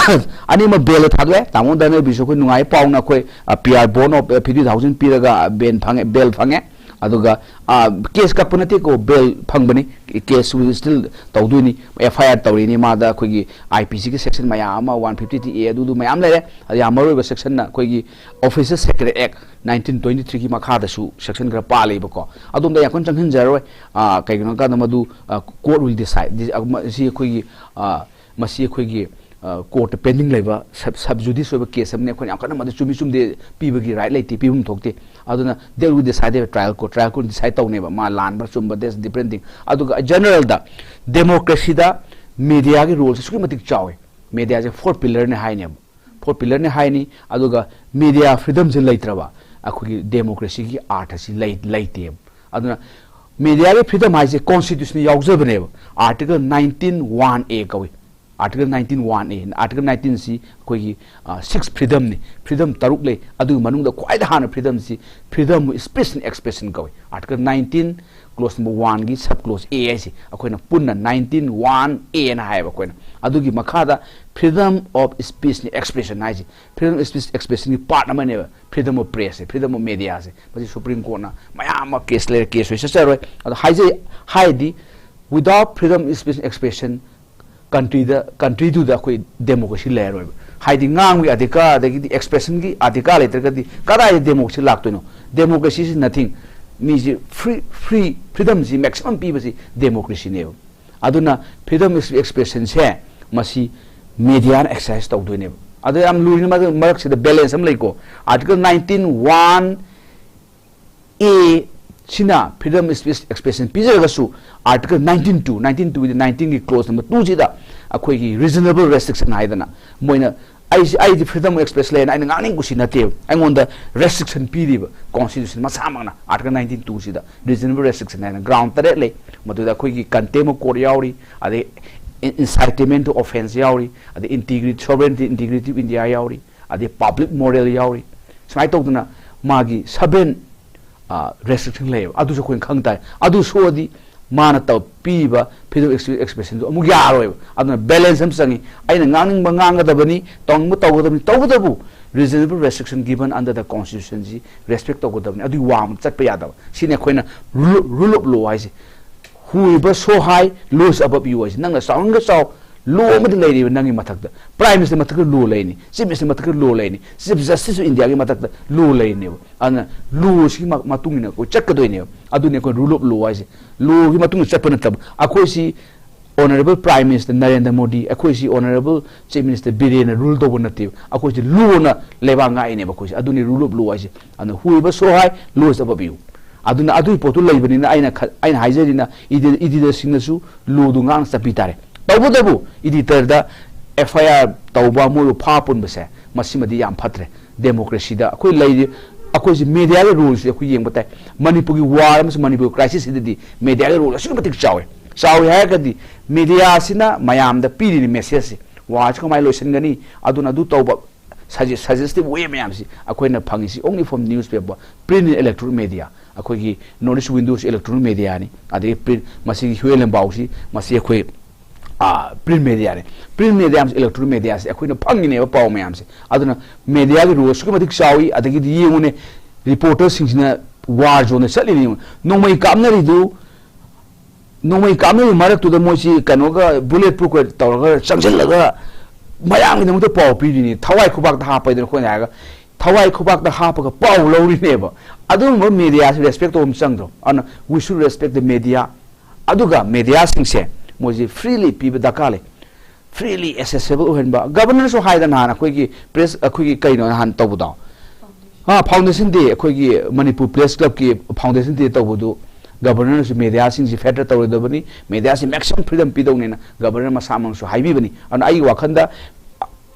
ꯑꯅꯤꯃꯛ bailꯗ ꯊꯥꯗꯣꯛꯑꯦ꯫ ꯇꯥꯃꯣ ꯙꯅꯕꯤꯁꯨ ꯑꯩꯈꯣꯏ ꯅꯨꯡꯉꯥꯏ ꯄꯥꯎꯅ ꯑꯩꯈꯣꯏ, ꯑ, P R bond of, ꯑ, fifty thousand ꯄꯤꯔꯒ bail ꯐꯪꯉꯦ, bail ꯐꯪꯉꯦ꯫ ꯑꯗꯨꯒ, ꯑ, case ꯀꯛꯄ ꯅꯠꯇꯦꯀꯣ, bail ꯐꯪꯕꯅꯤ꯫ Case will still ꯇꯧꯗꯣꯏꯅꯤ, F I R ꯇꯧꯔꯤꯅꯤ꯫ ꯃꯥꯗ ꯑꯩꯈꯣꯏꯒꯤ I P Cꯒꯤ section ꯃꯌꯥꯝ ꯑꯃ, one fifty three A ꯑꯗꯨꯗꯨ ꯃꯌꯥꯝ ꯂꯩꯔꯦ꯫ ꯑꯗ ꯌꯥꯝ ꯃꯔꯨꯑꯣꯏꯕ sectionꯅ ꯑꯩꯈꯣꯏꯒꯤ Officer Secret Act nineteen twenty threeꯒꯤ ꯃꯈꯥꯗꯁꯨ section ꯈꯔ ꯄꯥꯜꯂꯦꯕꯀꯣ꯫ ꯑꯗꯣꯝꯗ ꯌꯥꯝ ꯀꯟꯅ ꯆꯪꯁꯤꯟꯖꯔꯔꯣꯏ꯫ ꯑ, ꯀꯩꯒꯤꯅꯣ ꯍꯥꯏ ꯀꯥꯟꯗ ꯃꯗꯨ, ꯑ, court will decide꯫ ꯗꯤ-, ꯑ, ꯃ-, ꯁꯤ ꯑꯩꯈꯣꯏꯒꯤ, ꯑ, ꯃꯁꯤ ꯑꯩꯈꯣꯏꯒꯤ, ꯑ, courtꯇ pending ꯂꯩꯕ sub, sub judice ꯑꯣꯏꯕ case ꯑꯃꯅꯤ꯫ ꯑꯩꯈꯣꯏꯅ ꯌꯥꯝ ꯀꯟꯅ ꯃꯗꯨ ꯆꯨꯝꯃꯤ ꯆꯨꯝꯗꯦ ꯄꯤꯕꯒꯤ right ꯂꯩꯇꯦ, ꯄꯤꯐꯝ ꯊꯣꯛꯇꯦ꯫ ꯑꯗꯨꯅ that will decide trial court, trial court decide ꯇꯧꯅꯦꯕ, ꯃꯥ ꯂꯥꯟꯕ꯭ꯔꯥ ꯆꯨꯝꯕ, that's different thing꯫ ꯑꯗꯨꯒ generalꯗ democracyꯗ mediaꯒꯤ roleꯁꯦ ꯑꯁꯨꯛꯀꯤ ꯃꯇꯤꯛ ꯆꯥꯎꯋꯤ꯫ Mediaꯁꯦ four pillarꯅꯦ ꯍꯥꯏꯅꯦꯕ, four pillarꯅꯦ ꯍꯥꯏꯅꯤ꯫ ꯑꯗꯨꯒ media freedomꯁꯦ ꯂꯩꯇ꯭ꯔꯕ ꯑꯩꯈꯣꯏꯒꯤ democracyꯒꯤ ꯑꯥꯔꯊꯁꯤ ꯂꯩ-, ꯂꯩꯇꯦꯕ꯫ ꯑꯗꯨꯅ mediaꯒꯤ freedom ꯍꯥꯏꯁꯦ constitutionꯗ ꯌꯥꯎꯖꯕꯅꯦꯕ, article nineteen one A ꯀꯧꯏ꯫ Article nineteen one A, Article nineteenꯁꯤ ꯑꯩꯈꯣꯏꯒꯤ, ꯑ, six freedomꯅꯤ꯫ Freedom ꯇꯔꯨꯛ ꯂꯩ꯫ ꯑꯗꯨꯒꯤ ꯃꯅꯨꯡꯗ ꯈ꯭ꯋꯥꯏꯗ ꯍꯥꯟꯅ freedomꯁꯤ freedom of speech and expression ꯀꯧꯏ꯫ Article nineteen, clause number oneꯒꯤ sub clause A ꯍꯥꯏꯁꯦ ꯑꯩꯈꯣꯏꯅ ꯄꯨꯟꯅ nineteen one Aꯅ ꯍꯥꯏꯌꯦꯕ ꯑꯩꯈꯣꯏꯅ꯫ ꯑꯗꯨꯒꯤ ꯃꯈꯥꯗ freedom of speech and expression ꯍꯥꯏꯁꯦ, freedom of speech expressionꯒꯤ part ꯑꯃꯅꯦꯕ freedom of pressꯁꯦ, freedom of mediaꯁꯦ꯫ ꯃꯁꯤ Supreme Courtꯅ ꯃꯌꯥꯝ ꯑꯃ case ꯂꯩꯔꯦ, case ꯑꯣꯏ ꯆꯠꯆꯔꯣꯏ꯫ ꯑꯗꯣ ꯍꯥꯏꯖꯩ, ꯍꯥꯏꯗꯤ without freedom of speech and expression countryꯗ, countryꯗꯨꯗ ꯑꯩꯈꯣꯏ democracy ꯂꯩꯔꯔꯣꯏꯕ꯫ ꯍꯥꯏꯗꯤ ꯉꯥꯡꯕꯒꯤ ꯑꯙꯤꯀꯥꯔ ꯑꯗꯒꯤꯗꯤ expressionꯒꯤ ꯑꯙꯤꯀꯥꯔ ꯂꯩꯇ꯭ꯔꯒꯗꯤ ꯀꯗꯥꯏꯗ democracy ꯂꯥꯛꯇꯣꯏꯅꯣ? Democracyꯁꯤ nothing꯫ ꯃꯤꯁꯤ free, free, freedomꯁꯤ maximum ꯄꯤꯕꯁꯤ democracyꯅꯦꯕ꯫ ꯑꯗꯨꯅ freedom of expressionꯁꯦ ꯃꯁꯤ mediaꯅ exercise ꯇꯧꯗꯣꯏꯅꯦꯕ꯫ ꯑꯗꯣ ꯌꯥꯝ ꯂꯨꯔꯤꯉꯩ ꯃꯔꯛ- ꯃꯔꯛꯁꯤꯗ balance ꯑꯃ ꯂꯩꯀꯣ꯫ Article nineteen one A ꯁꯤꯅ freedom of speech expression ꯄꯤꯖꯔꯒꯁꯨ, Article nineteen two, nineteen two ꯒꯤ nineteenꯒꯤ clause number two ꯁꯤꯗ ꯑꯩꯈꯣꯏꯒꯤ reasonable restriction ꯍꯥꯏꯗꯅ, ꯃꯣꯏꯅ ꯑꯩꯁꯤ, ꯑꯩꯗꯤ freedom of express ꯂꯩꯅ ꯑꯩꯅ ꯉꯥꯡꯅꯤꯡ ꯀꯨꯁꯤ ꯅꯠꯇꯦꯕ, ꯑꯩꯉꯣꯟꯗ restriction ꯄꯤꯔꯤꯕ constitution ꯃꯁꯥꯃꯛꯅ꯫ Article nineteen two ꯁꯤꯗ reasonable restriction ꯍꯥꯏꯅ ground ꯇꯔꯦꯠ ꯂꯩ꯫ ꯃꯗꯨꯗ ꯑꯩꯈꯣꯏꯒꯤ contempt of court ꯌꯥꯎꯔꯤ, ꯑꯗꯩ in- incitement to offence ꯌꯥꯎꯔꯤ, ꯑꯗꯩ integrity, sovereignty, integrity of India ꯌꯥꯎꯔꯤ, ꯑꯗꯩ public moral ꯌꯥꯎꯔꯤ꯫ ꯁꯨꯃꯥꯏꯅ ꯇꯧꯗꯅ ꯃꯥꯒꯤ seven restriction ꯂꯩꯌꯦꯕ꯫ ꯑꯗꯨꯁꯨ ꯑꯩꯈꯣꯏꯅ ꯈꯪ ꯇꯥꯏ꯫ ꯑꯗꯨ ꯁꯣꯛꯑꯗꯤ ꯃꯥꯅ ꯇꯧ- ꯄꯤꯕ freedom of expressionꯗꯨ ꯑꯃꯨꯛ ꯌꯥꯔꯣꯏꯕ꯫ ꯑꯗꯨꯅ balance ꯑꯃ ꯆꯪꯉꯤ꯫ ꯑꯩꯅ ꯉꯥꯡꯅꯤꯡꯕ ꯉꯥꯡꯒꯗꯕꯅꯤ, ꯇꯧꯅꯤꯡꯕ ꯇꯧꯒꯗꯕꯅꯤ, ꯇꯧꯕꯇꯕꯨ reasonable restriction given under the constitutionꯁꯤ respect ꯇꯧꯒꯗꯕꯅꯤ꯫ ꯑꯗꯨꯒꯤ ꯋꯥꯡꯃꯗ ꯆꯠꯄ ꯌꯥꯗꯕ꯫ ꯁꯤꯅꯤ ꯑꯩꯈꯣꯏꯅ rule, rule of law ꯍꯥꯏꯁꯦ꯫ Whoever so high, law is above you ꯍꯥꯏꯁꯦ꯫ ꯅꯪꯅ ꯆꯥꯎꯅꯤꯡꯒ ꯆꯥꯎ, law ꯑꯃꯗꯤ ꯂꯩꯔꯤꯕ ꯅꯪꯒꯤ ꯃꯊꯛꯇ꯫ Prime Minister ꯃꯊꯛꯇ law ꯂꯩꯅꯤ, Chief Minister ꯃꯊꯛꯇ law ꯂꯩꯅꯤ, Chief Justice of Indiaꯒꯤ ꯃꯊꯛꯇ law ꯂꯩꯅꯦꯕ꯫ ꯑꯗꯨꯅ lawꯁꯤꯒꯤ ꯃ- ꯃꯇꯨꯡ ꯏꯟꯅ ꯑꯩꯈꯣꯏ ꯆꯠꯀꯗꯣꯏꯅꯦꯕ꯫ ꯑꯗꯨꯅꯤ ꯑꯩꯈꯣꯏ rule of law ꯍꯥꯏꯁꯦ꯫ Lawꯒꯤ ꯃꯇꯨꯡ ꯏꯟꯅ ꯆꯠꯄ ꯅꯠꯇꯕ꯫ ꯑꯩꯈꯣꯏꯁꯤ Honourable Prime Minister Narendra Modi, ꯑꯩꯈꯣꯏꯁꯤ Honourable Chief Minister ꯕꯤꯔꯦꯟꯅ rule ꯇꯧꯕ ꯅꯠꯇꯦꯕ꯫ ꯑꯩꯈꯣꯏꯁꯤ lawꯅ ꯂꯩꯕꯥꯛ ꯉꯥꯛꯏꯅꯦꯕ ꯑꯩꯈꯣꯏꯁꯦ꯫ ꯑꯗꯨꯅꯤ rule of law ꯍꯥꯏꯁꯦ꯫ ꯑꯗꯨꯅ whoever so high, law is above you꯫ ꯑꯗꯨꯅ ꯑꯗꯨꯒꯤ ꯄꯣꯠꯇꯨ ꯂꯩꯕꯅꯤꯅ ꯑꯩꯅ ꯈ- ꯑꯩꯅ ꯍꯥꯏꯖꯔꯤꯅ ꯏꯗꯤ- editorꯁꯤꯡꯅꯁꯨ lawꯗꯨ ꯉꯥꯛꯅ ꯆꯠꯄꯤ ꯇꯥꯔꯦ꯫ ꯇꯧꯕꯇꯕꯨ editorꯗ FIR ꯇꯧꯕ, ꯃꯣꯏꯕꯨ ꯐꯥ ꯄꯨꯟꯕꯁꯦ, ꯃꯁꯤꯃꯗꯤ ꯌꯥꯝ ꯐꯠꯇ꯭ꯔꯦ꯫ Democracyꯗ ꯑꯩꯈꯣꯏ ꯂꯩꯔꯤ, ꯑꯩꯈꯣꯏꯁꯤ mediaꯒꯤ roleꯁꯤ ꯑꯩꯈꯣꯏ ꯌꯦꯡꯕ ꯇꯥꯏ꯫ ꯃꯅꯤꯄꯨꯔꯒꯤ war ꯑꯃꯁꯨꯡ ꯃꯅꯤꯄꯨꯔꯒꯤ crisisꯁꯤꯗꯗꯤ mediaꯒꯤ role ꯑꯁꯨꯛꯀꯤ ꯃꯇꯤꯛ ꯆꯥꯎꯋꯤ꯫ ꯆꯥꯎꯋꯤ ꯍꯥꯏꯔꯒꯗꯤ mediaꯁꯤꯅ ꯃꯌꯥꯝꯗ ꯄꯤꯔꯤꯅꯤ messageꯁꯤ, warꯁꯤ ꯀꯃꯥꯏꯅ ꯂꯣꯏꯁꯤꯟꯒꯅꯤ, ꯑꯗꯨꯅ ꯑꯗꯨ ꯇꯧꯕ, suggest- suggestive way ꯃꯌꯥꯝꯁꯤ ꯑꯩꯈꯣꯏꯅ ꯐꯪꯉꯤꯁꯤ only from newspaper, print and electronic media꯫ ꯑꯩꯈꯣꯏꯒꯤ North East Windowꯁꯤ electronic mediaꯅꯤ꯫ ꯑꯗꯒꯤ print, ꯃꯁꯤꯒꯤ ꯍ꯭ꯌꯨꯑꯦꯟ ꯂꯦꯝꯕꯥꯎꯁꯤ, ꯃꯁꯤ ꯑꯩꯈꯣꯏ print mediaꯅꯤ꯫ Print media ꯑꯃꯁꯨꯡ electronic mediaꯁꯤ ꯑꯩꯈꯣꯏꯅ ꯐꯪꯉꯤꯅꯦꯕ ꯄꯥꯎ ꯃꯌꯥꯝꯁꯦ꯫ ꯑꯗꯨꯅ mediaꯒꯤ role ꯑꯁꯨꯛꯀꯤ ꯃꯇꯤꯛ ꯆꯥꯎꯏ꯫ ꯑꯗꯒꯤꯗꯤ ꯌꯦꯡꯉꯨꯅꯦ, reporterꯁꯤꯡꯁꯤꯅ war zoneꯗ ꯆꯠꯂꯤꯅꯤ꯫ ꯌꯦꯡꯉꯨ, ꯅꯣꯡꯃꯩ ꯀꯥꯞꯅꯔꯤꯗꯨ, ꯅꯣꯡꯃꯩ ꯀꯥꯞꯅꯔꯤ ꯃꯔꯛꯇꯨꯗ ꯃꯣꯏꯁꯤ ꯀꯩꯅꯣꯒ bullet proofꯀ ꯇꯧꯔꯒ ꯆꯪꯁꯤꯜꯂꯒ ꯃꯌꯥꯝꯒꯤꯗꯃꯛꯇ ꯄꯥꯎ ꯄꯤꯔꯤꯅꯤ꯫ ꯊꯋꯥꯏ ꯈꯨꯕꯥꯛꯇ ꯍꯥꯞꯄꯩꯗꯅ ꯑꯩꯈꯣꯏꯅ ꯍꯥꯏꯔꯒ ꯊꯋꯥꯏ ꯈꯨꯕꯥꯛꯇ ꯍꯥꯞꯄꯒ ꯄꯥꯎ ꯂꯧꯔꯤꯅꯦꯕ꯫ ꯑꯗꯨꯒꯨꯝꯕ mediaꯁꯤ respect ꯇꯧꯕ ꯑꯃ ꯆꯪꯗ꯭ꯔꯣ? ꯑꯗꯨꯅ we should respect the media꯫ ꯑꯗꯨꯒ mediaꯁꯤꯡꯁꯦ ꯃꯣꯏꯁꯤ freely ꯄꯤꯕ ꯗꯔꯀꯥꯔ ꯂꯩ꯫ freely accessible ꯑꯣꯏꯍꯟꯕ꯫ ꯒꯕꯔꯅꯔꯁꯨ ꯍꯥꯏꯗꯅ ꯅꯍꯥꯟ ꯑꯩꯈꯣꯏꯒꯤ ꯄ꯭ꯔꯦꯁ, ꯑꯩꯈꯣꯏꯒꯤ ꯀꯩꯅꯣ ꯅꯍꯥꯟ ꯇꯧꯕꯗꯣ, ꯑꯥ, ꯐꯥꯎꯟꯗꯦꯁꯟ ꯗꯦ, ꯑꯩꯈꯣꯏꯒꯤ ꯃꯅꯤꯄꯨꯔ ꯄ꯭ꯔꯦꯁ ꯀ꯭ꯂꯕꯀꯤ ꯐꯥꯎꯟꯗꯦꯁꯟ ꯗꯦ ꯇꯧꯕꯗꯨ ꯒꯕꯔꯅꯔꯁꯨ ꯃꯦꯗꯤꯌꯥꯁꯤꯡꯁꯤ ꯐꯦꯇꯔ ꯇꯧꯔꯣꯏꯗꯕꯅꯤ, ꯃꯦꯗꯤꯌꯥꯁꯤ ꯃꯦꯛꯁꯤꯃꯝ ꯐ꯭ꯔꯤꯗꯝ ꯄꯤꯗꯧꯅꯦꯅ ꯒꯕꯔꯅꯔ ꯃꯁꯥꯃꯛꯁꯨ ꯍꯥꯏꯕꯤꯕꯅꯤ꯫ ꯑꯗꯨꯅ ꯑꯩꯒꯤ ꯋꯥꯈꯜꯗ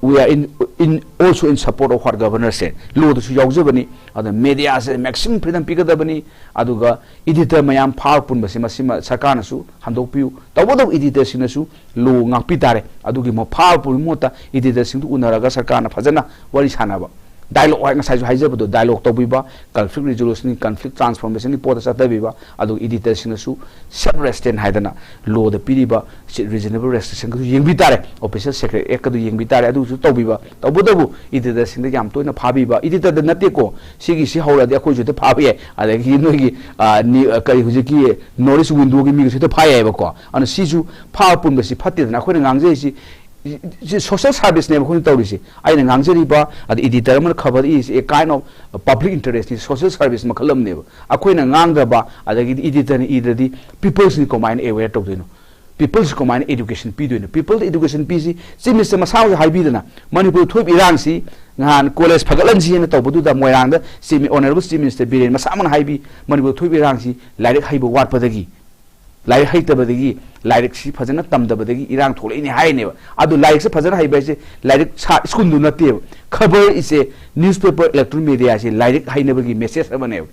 we are in, in also in support of what governor ꯁꯦ ꯂꯣꯗꯁꯨ ꯌꯥꯎꯖꯕꯅꯤ꯫ ꯑꯗꯨꯅ ꯃꯦꯗꯤꯌꯥꯁꯦ ꯃꯦꯛꯁꯤꯃꯝ ꯐ꯭ꯔꯤꯗꯝ ꯄꯤꯒꯗꯕꯅꯤ꯫ ꯑꯗꯨꯒ ꯏꯗꯤꯇꯔ ꯃꯌꯥꯝ ꯐꯥꯔ ꯄꯨꯟꯕꯁꯦ ꯃꯁꯤꯃ ꯁꯔꯀꯥꯔꯅꯁꯨ ꯍꯟꯗꯣꯛꯄꯤꯌꯨ꯫ ꯇꯧꯕꯇꯕꯨ ꯏꯗꯤꯇꯔꯁꯤꯡꯅꯁꯨ ꯂꯣ ꯉꯥꯛꯄꯤ ꯇꯥꯔꯦ꯫ ꯑꯗꯨꯒꯤ ꯃ-, ꯐꯥꯔ ꯄꯨꯟꯕꯒꯤ ꯃꯍꯨꯠꯇ ꯏꯗꯤꯇꯔꯁꯤꯡꯗꯨ ꯎꯅꯔꯒ ꯁꯔꯀꯥꯔꯅ ꯐꯖꯅ ꯋꯥꯔꯤ ꯁꯥꯟꯅꯕ, ꯗꯥꯏꯂꯣꯒ ꯍꯥꯏ, ꯉꯁꯥꯏꯁꯨ ꯍꯥꯏꯖꯕꯗꯣ, ꯗꯥꯏꯂꯣꯒ ꯇꯧꯕꯤꯕ, ꯀꯟꯐ꯭ꯂꯤꯛ ꯔꯤꯖꯣꯂꯨꯁꯟꯒꯤ, ꯀꯟꯐ꯭ꯂꯤꯛ ꯇ꯭ꯔꯥꯟꯁꯐꯣꯔꯃꯦꯁꯟꯒꯤ ꯄꯣꯠꯇ ꯆꯠꯊꯕꯤꯕ, ꯑꯗꯨꯒ ꯏꯗꯤꯇꯔꯁꯤꯡꯅꯁꯨ ꯁꯦꯜꯐ ꯔꯦꯁꯇ꯭ꯔꯦꯟ ꯍꯥꯏꯗꯅ ꯂꯣꯗ ꯄꯤꯔꯤꯕ ꯔꯤꯖꯅꯦꯕꯜ ꯔꯦꯁꯇ꯭ꯔꯤꯛꯁꯟꯒꯁꯨ ꯌꯦꯡꯕꯤ ꯇꯥꯔꯦ꯫ ꯑꯣꯐꯤꯁꯤꯌꯦꯜ ꯁꯦꯀ꯭ꯔꯦꯠ ꯑꯦꯛꯀꯗꯨ ꯌꯦꯡꯕꯤ ꯇꯥꯔꯦ꯫ ꯑꯗꯨꯁꯨ ꯇꯧꯕꯤꯕ꯫ ꯇꯧꯕꯇꯕꯨ ꯏꯗꯤꯇꯔꯁꯤꯡꯗ ꯌꯥꯝ ꯇꯣꯏꯅ ꯐꯥꯕꯤꯕ, ꯏꯗꯤꯇꯔꯗ ꯅꯠꯇꯦꯀꯣ, ꯁꯤꯒꯤ ꯁꯤ ꯍꯧꯔꯗꯤ ꯑꯩꯈꯣꯏꯁꯨ ꯍꯦꯛꯇ ꯐꯥꯕ ꯌꯥꯏ, ꯑꯗꯒꯤ ꯅꯣꯏꯒꯤ, ꯑ, ꯅꯤ-, ꯑ, ꯀꯔꯤ, ꯍꯧꯖꯤꯛꯀꯤ ꯅꯣꯔꯠ ꯏꯁ ꯋꯤꯟꯗꯣꯒꯤ ꯃꯤꯒꯁꯨ ꯍꯦꯛꯇ ꯐꯥ ꯌꯥꯏꯑꯕꯀꯣ꯫ ꯑꯗꯨꯅ ꯁꯤꯁꯨ ꯐꯥꯕ ꯄꯨꯟꯕꯁꯤ ꯐꯠꯇꯦꯗꯅ꯫ ꯑꯩꯈꯣꯏꯅ ꯉꯥꯡꯖꯔꯤꯁꯤ ꯁꯤ ꯁꯣꯁꯤꯌꯦꯜ ꯁꯥꯔꯚꯤꯁꯅꯦꯕ ꯑꯩꯈꯣꯏꯅ ꯇꯧꯔꯤꯁꯦ꯫ ꯑꯩꯅ ꯉꯥꯡꯖꯔꯤꯕ, ꯑꯗ ꯏꯗꯤꯇꯔ ꯑꯃꯅ ꯈꯕꯔ ꯏꯔꯤꯁꯦ a kind of public interest ꯅꯤ, ꯁꯣꯁꯤꯌꯦꯜ ꯁꯥꯔꯚꯤꯁ ꯃꯈꯜ ꯑꯃꯅꯦꯕ꯫ ꯑꯩꯈꯣꯏꯅ ꯉꯥꯡꯗꯕ, ꯑꯗꯒꯤꯗꯤ ꯏꯗꯤꯇꯔꯅ ꯏꯗ꯭ꯔꯗꯤ ꯄꯤꯄꯜꯁꯅꯤ ꯀꯃꯥꯏꯅ ꯑꯦꯋꯦꯌꯔ ꯇꯧꯗꯣꯏꯅꯣ? ꯄꯤꯄꯜꯁ ꯀꯃꯥꯏꯅ ꯑꯦꯗꯨꯀꯦꯁꯟ ꯄꯤꯗꯣꯏꯅꯣ? ꯄꯤꯄꯜꯗ ꯑꯦꯗꯨꯀꯦꯁꯟ ꯄꯤꯁꯤ, ꯆꯤꯐ ꯃꯤꯅꯤꯁꯇꯔ ꯃꯁꯥꯃꯛꯁꯨ ꯍꯥꯏꯕꯤꯗꯅ, ꯃꯅꯤꯄꯨꯔ ꯊꯣꯛꯏꯕ ꯏꯔꯥꯡꯁꯤ ꯅꯍꯥꯟ ꯀꯣꯂꯦꯖ ꯐꯒꯠꯍꯟꯁꯤ ꯍꯥꯏꯅ ꯇꯧꯕꯗꯨꯗ ꯃꯣꯏꯔꯥꯡꯗ chief, honourable chief minister Biren ꯃꯁꯥꯃꯛꯅ ꯍꯥꯏꯕꯤ, ꯃꯅꯤꯄꯨꯔ ꯊꯣꯛꯏꯕ ꯏꯔꯥꯡꯁꯤ ꯂꯥꯏꯔꯤꯛ ꯍꯩꯕ ꯋꯥꯠꯄꯗꯒꯤ, ꯂꯥꯏꯔꯤꯛ ꯍꯩꯇꯕꯗꯒꯤ, ꯂꯥꯏꯔꯤꯛꯁꯤ ꯐꯖꯅ ꯇꯝꯗꯕꯗꯒꯤ ꯏꯔꯥꯡ ꯊꯣꯛꯂꯛꯏꯅꯦ ꯍꯥꯏꯅꯦꯕ꯫ ꯑꯗꯨ ꯂꯥꯏꯔꯤꯛꯁꯦ ꯐꯖꯅ ꯍꯩꯕ ꯍꯥꯏꯁꯦ ꯂꯥꯏꯔꯤꯛ ꯁꯥ-, ꯁ꯭ꯀꯨꯜꯗꯨ ꯅꯠꯇꯦꯕ꯫ ꯈꯕꯔ ꯏꯁꯦ, ꯅ꯭ꯌꯨꯁꯄꯦꯄꯔ, ꯏꯂꯦꯛꯇ꯭ꯔꯣꯅꯤꯛ ꯃꯦꯗꯤꯌꯥꯁꯦ ꯂꯥꯏꯔꯤꯛ ꯍꯩꯅꯕꯒꯤ ꯃꯦꯁꯦꯖ ꯑꯃꯅꯦꯕ꯫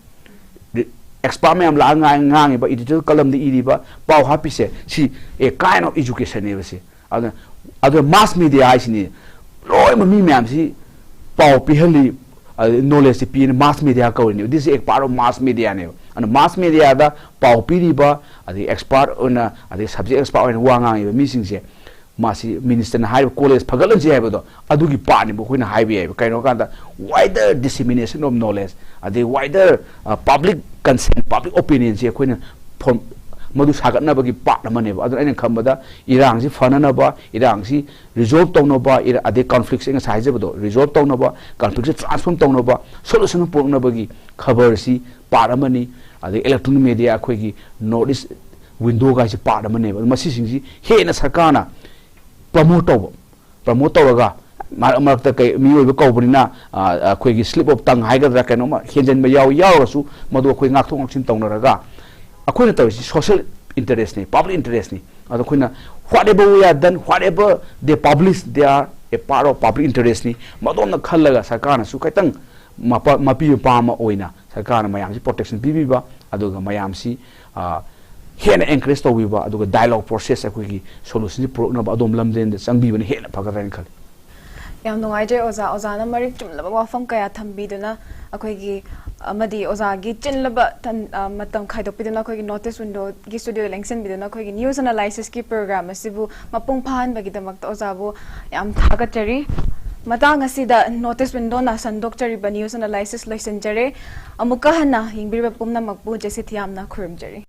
ꯑꯦꯛꯁꯄꯥꯔꯠ ꯃꯌꯥꯝ ꯂꯥꯛꯑ ꯉꯥꯡ-, ꯉꯥꯡꯉꯤꯕ, ꯏꯗꯤꯇꯣꯔꯤꯌꯦꯜ ꯀꯂꯝꯗ ꯏꯔꯤꯕ, ꯄꯥꯎ ꯍꯥꯞꯄꯤꯁꯦ, ꯁꯤ a kind of education ꯅꯦꯕ ꯁꯤ꯫ ꯑꯗꯨꯅ, ꯑꯗꯨꯅ ꯃꯥꯁ ꯃꯦꯗꯤꯌꯥ ꯍꯥꯏꯁꯤꯅꯤ꯫ ꯂꯣꯏꯅꯃꯛ ꯃꯤ ꯃꯌꯥꯝꯁꯤ ꯄꯥꯎ ꯄꯤꯍꯜꯂꯤ, ꯑꯗꯩ ꯅꯣꯂꯦꯖꯁꯤ ꯄꯤꯅ ꯃꯥꯁ media ꯀꯧꯔꯤꯅꯦꯕ꯫ This is a part of mass media ꯅꯦꯕ꯫ ꯑꯗꯨꯅ ꯃꯥꯁ ꯃꯦꯗꯤꯌꯥꯗ ꯄꯥꯎ ꯄꯤꯔꯤꯕ, ꯑꯗꯩ ꯑꯦꯛꯁꯄꯥꯔꯠ ꯑꯣꯏꯅ, ꯑꯗꯩ ꯁꯕꯖꯦꯛ ꯑꯦꯛꯁꯄꯥꯔꯠ ꯑꯣꯏꯅ ꯋꯥ ꯉꯥꯡꯉꯤꯕ ꯃꯤꯁꯤꯡꯁꯦ, ꯃꯥꯁꯤ ꯃꯤꯅꯤꯁꯇꯔꯅ ꯍꯥꯏꯔꯤꯕ ꯀꯣꯂꯦꯖ ꯐꯒꯠꯍꯟꯁꯤ ꯍꯥꯏꯕꯗꯣ, ꯑꯗꯨꯒꯤ ꯄꯥꯔꯠꯅꯦꯕ ꯑꯩꯈꯣꯏꯅ ꯍꯥꯏꯕ ꯌꯥꯏꯕ꯫ ꯀꯩꯅꯣ ꯀꯥꯟꯗ wider dissemination of knowledge, ꯑꯗꯩ wider, ꯑ, public consent, public opinion ꯁꯦ ꯑꯩꯈꯣꯏꯅ ꯐꯣꯔꯝ, ꯃꯗꯨ ꯁꯥꯒꯠꯅꯕꯒꯤ ꯄꯥꯔꯠ ꯑꯃꯅꯦꯕ꯫ ꯑꯗꯨꯅ ꯑꯩꯅ ꯈꯟꯕꯗ ꯏꯔꯥꯡꯁꯤ ꯐꯅꯅꯕ, ꯏꯔꯥꯡꯁꯤ ꯔꯤꯖꯣꯜꯕ ꯇꯧꯅꯕ, ꯏꯔꯥ-, ꯑꯗꯩ ꯀꯟꯐ꯭ꯂꯤꯛꯁꯦ ꯉꯁꯥꯏ ꯍꯥꯏꯖꯕꯗꯣ ꯔꯤꯖꯣꯜꯕ ꯇꯧꯅꯕ, ꯀꯟꯐ꯭ꯂꯤꯛꯁꯦ ꯇ꯭ꯔꯥꯟꯁꯐꯣꯔꯝ ꯇꯧꯅꯕ, ꯁꯣꯂꯨꯁꯟ ꯑꯃ ꯄꯨꯔꯛꯅꯕꯒꯤ ꯈꯕꯔꯁꯤ ꯄꯥꯔꯠ ꯑꯃꯅꯤ꯫ ꯑꯗꯩ ꯏꯂꯦꯛꯇ꯭ꯔꯣꯅꯤꯛ ꯃꯦꯗꯤꯌꯥ ꯑꯩꯈꯣꯏꯒꯤ ꯅꯣꯔꯠ ꯏꯁ ꯋꯤꯟꯗꯣꯒ ꯍꯥꯏꯁꯦ ꯄꯥꯔꯠ ꯑꯃꯅꯦꯕ꯫ ꯑꯗꯨ ꯃꯁꯤꯁꯤꯡꯁꯤ ꯍꯦꯟꯅ ꯁꯔꯀꯥꯔꯅ ꯄ꯭ꯔꯃꯣꯠ ꯇꯧꯕ, ꯄ꯭ꯔꯃꯣꯠ ꯇꯧꯔꯒ ꯃꯔꯛ ꯃꯔꯛꯇ ꯀꯩ ꯃꯤꯑꯣꯏꯕ ꯀꯧꯕꯅꯤꯅ ꯑꯩꯈꯣꯏꯒꯤ slip of tongue ꯍꯥꯏꯒꯗ꯭ꯔꯥ ꯀꯩꯅꯣꯝꯃ ꯍꯦꯟꯖꯟꯕ ꯌꯥꯎ ꯌꯥꯎꯔꯒꯁꯨ ꯃꯗꯨ ꯑꯩꯈꯣꯏ ꯉꯥꯛꯊꯣꯛ ꯉꯥꯛꯁꯤꯟ ꯇꯧꯅꯔꯒ ꯑꯩꯈꯣꯏꯅ ꯇꯧꯔꯤꯁꯤ social interest ꯅꯤ, public interest ꯅꯤ꯫ ꯑꯗꯣ ꯑꯩꯈꯣꯏꯅ whatever we are done, whatever they publish, they are a part of public interest ꯅꯤ꯫ ꯃꯗꯣꯝꯅ ꯈꯜꯂꯒ ꯁꯔꯀꯥꯔꯅꯁꯨ ꯈꯤꯇꯪ ꯃꯄꯥ ꯃꯄꯤ ꯃꯄꯥ ꯑꯃ ꯑꯣꯏꯅ ꯁꯔꯀꯥꯔꯅ ꯃꯌꯥꯝꯁꯤ protection ꯄꯤꯕꯤꯕ, ꯑꯗꯨꯒ ꯃꯌꯥꯝꯁꯤ ꯍꯦꯟꯅ encourage ꯇꯧꯕꯤꯕ, ꯑꯗꯨꯒ dialogue process ꯑꯩꯈꯣꯏꯒꯤ solution ꯁꯤ ꯄꯨꯔꯛꯅꯕ ꯑꯗꯣꯝ ꯂꯝꯖꯦꯟꯗ ꯆꯪꯕꯤꯕꯅ ꯍꯦꯟꯅ ꯐꯒꯗ꯭ꯔꯥ ꯍꯥꯏꯅ ꯈꯜꯂꯤ꯫ ꯌꯥꯝ ꯅꯨꯡꯉꯥꯏꯖꯩ ꯑꯣꯖꯥ꯫ ꯑꯣꯖꯥꯅ ꯃꯔꯤꯛ ꯆꯨꯝꯂꯕ ꯋꯥꯐꯝ ꯀꯌꯥ ꯊꯝꯕꯤꯗꯨꯅ ꯑꯩꯈꯣꯏꯒꯤ ꯑꯃꯗꯤ ꯑꯣꯖꯥꯒꯤ ꯆꯤꯜꯂꯕ ꯃꯇꯝ ꯈꯥꯏꯗꯣꯛꯄꯤꯗꯨꯅ ꯑꯩꯈꯣꯏꯒꯤ North East Window ꯒꯤ studio ꯗ ꯂꯦꯡꯁꯤꯟꯕꯤꯗꯨꯅ ꯑꯩꯈꯣꯏꯒꯤ news analysis ꯀꯤ program ꯑꯁꯤꯕꯨ ꯃꯄꯨꯡ ꯐꯥꯍꯟꯕꯒꯤꯗꯃꯛꯇ ꯑꯣꯖꯥꯕꯨ ꯌꯥꯝ ꯊꯥꯒꯠꯆꯔꯤ꯫ ꯃꯇꯥꯡ ꯑꯁꯤꯗ North East Window ꯅ ꯁꯟꯗꯣꯛꯆꯔꯤꯕ news analysis ꯂꯣꯏꯁꯤꯟꯖꯔꯦ꯫ ꯑꯃꯨꯛꯀ ꯍꯟꯅ ꯌꯦꯡꯕꯤꯔꯤꯕ ꯄꯨꯝꯅꯃꯛꯄꯨ ꯖꯦꯁꯤ ꯊꯤꯌꯥꯝꯅ ꯈꯨꯔꯨꯝꯖꯔꯤ꯫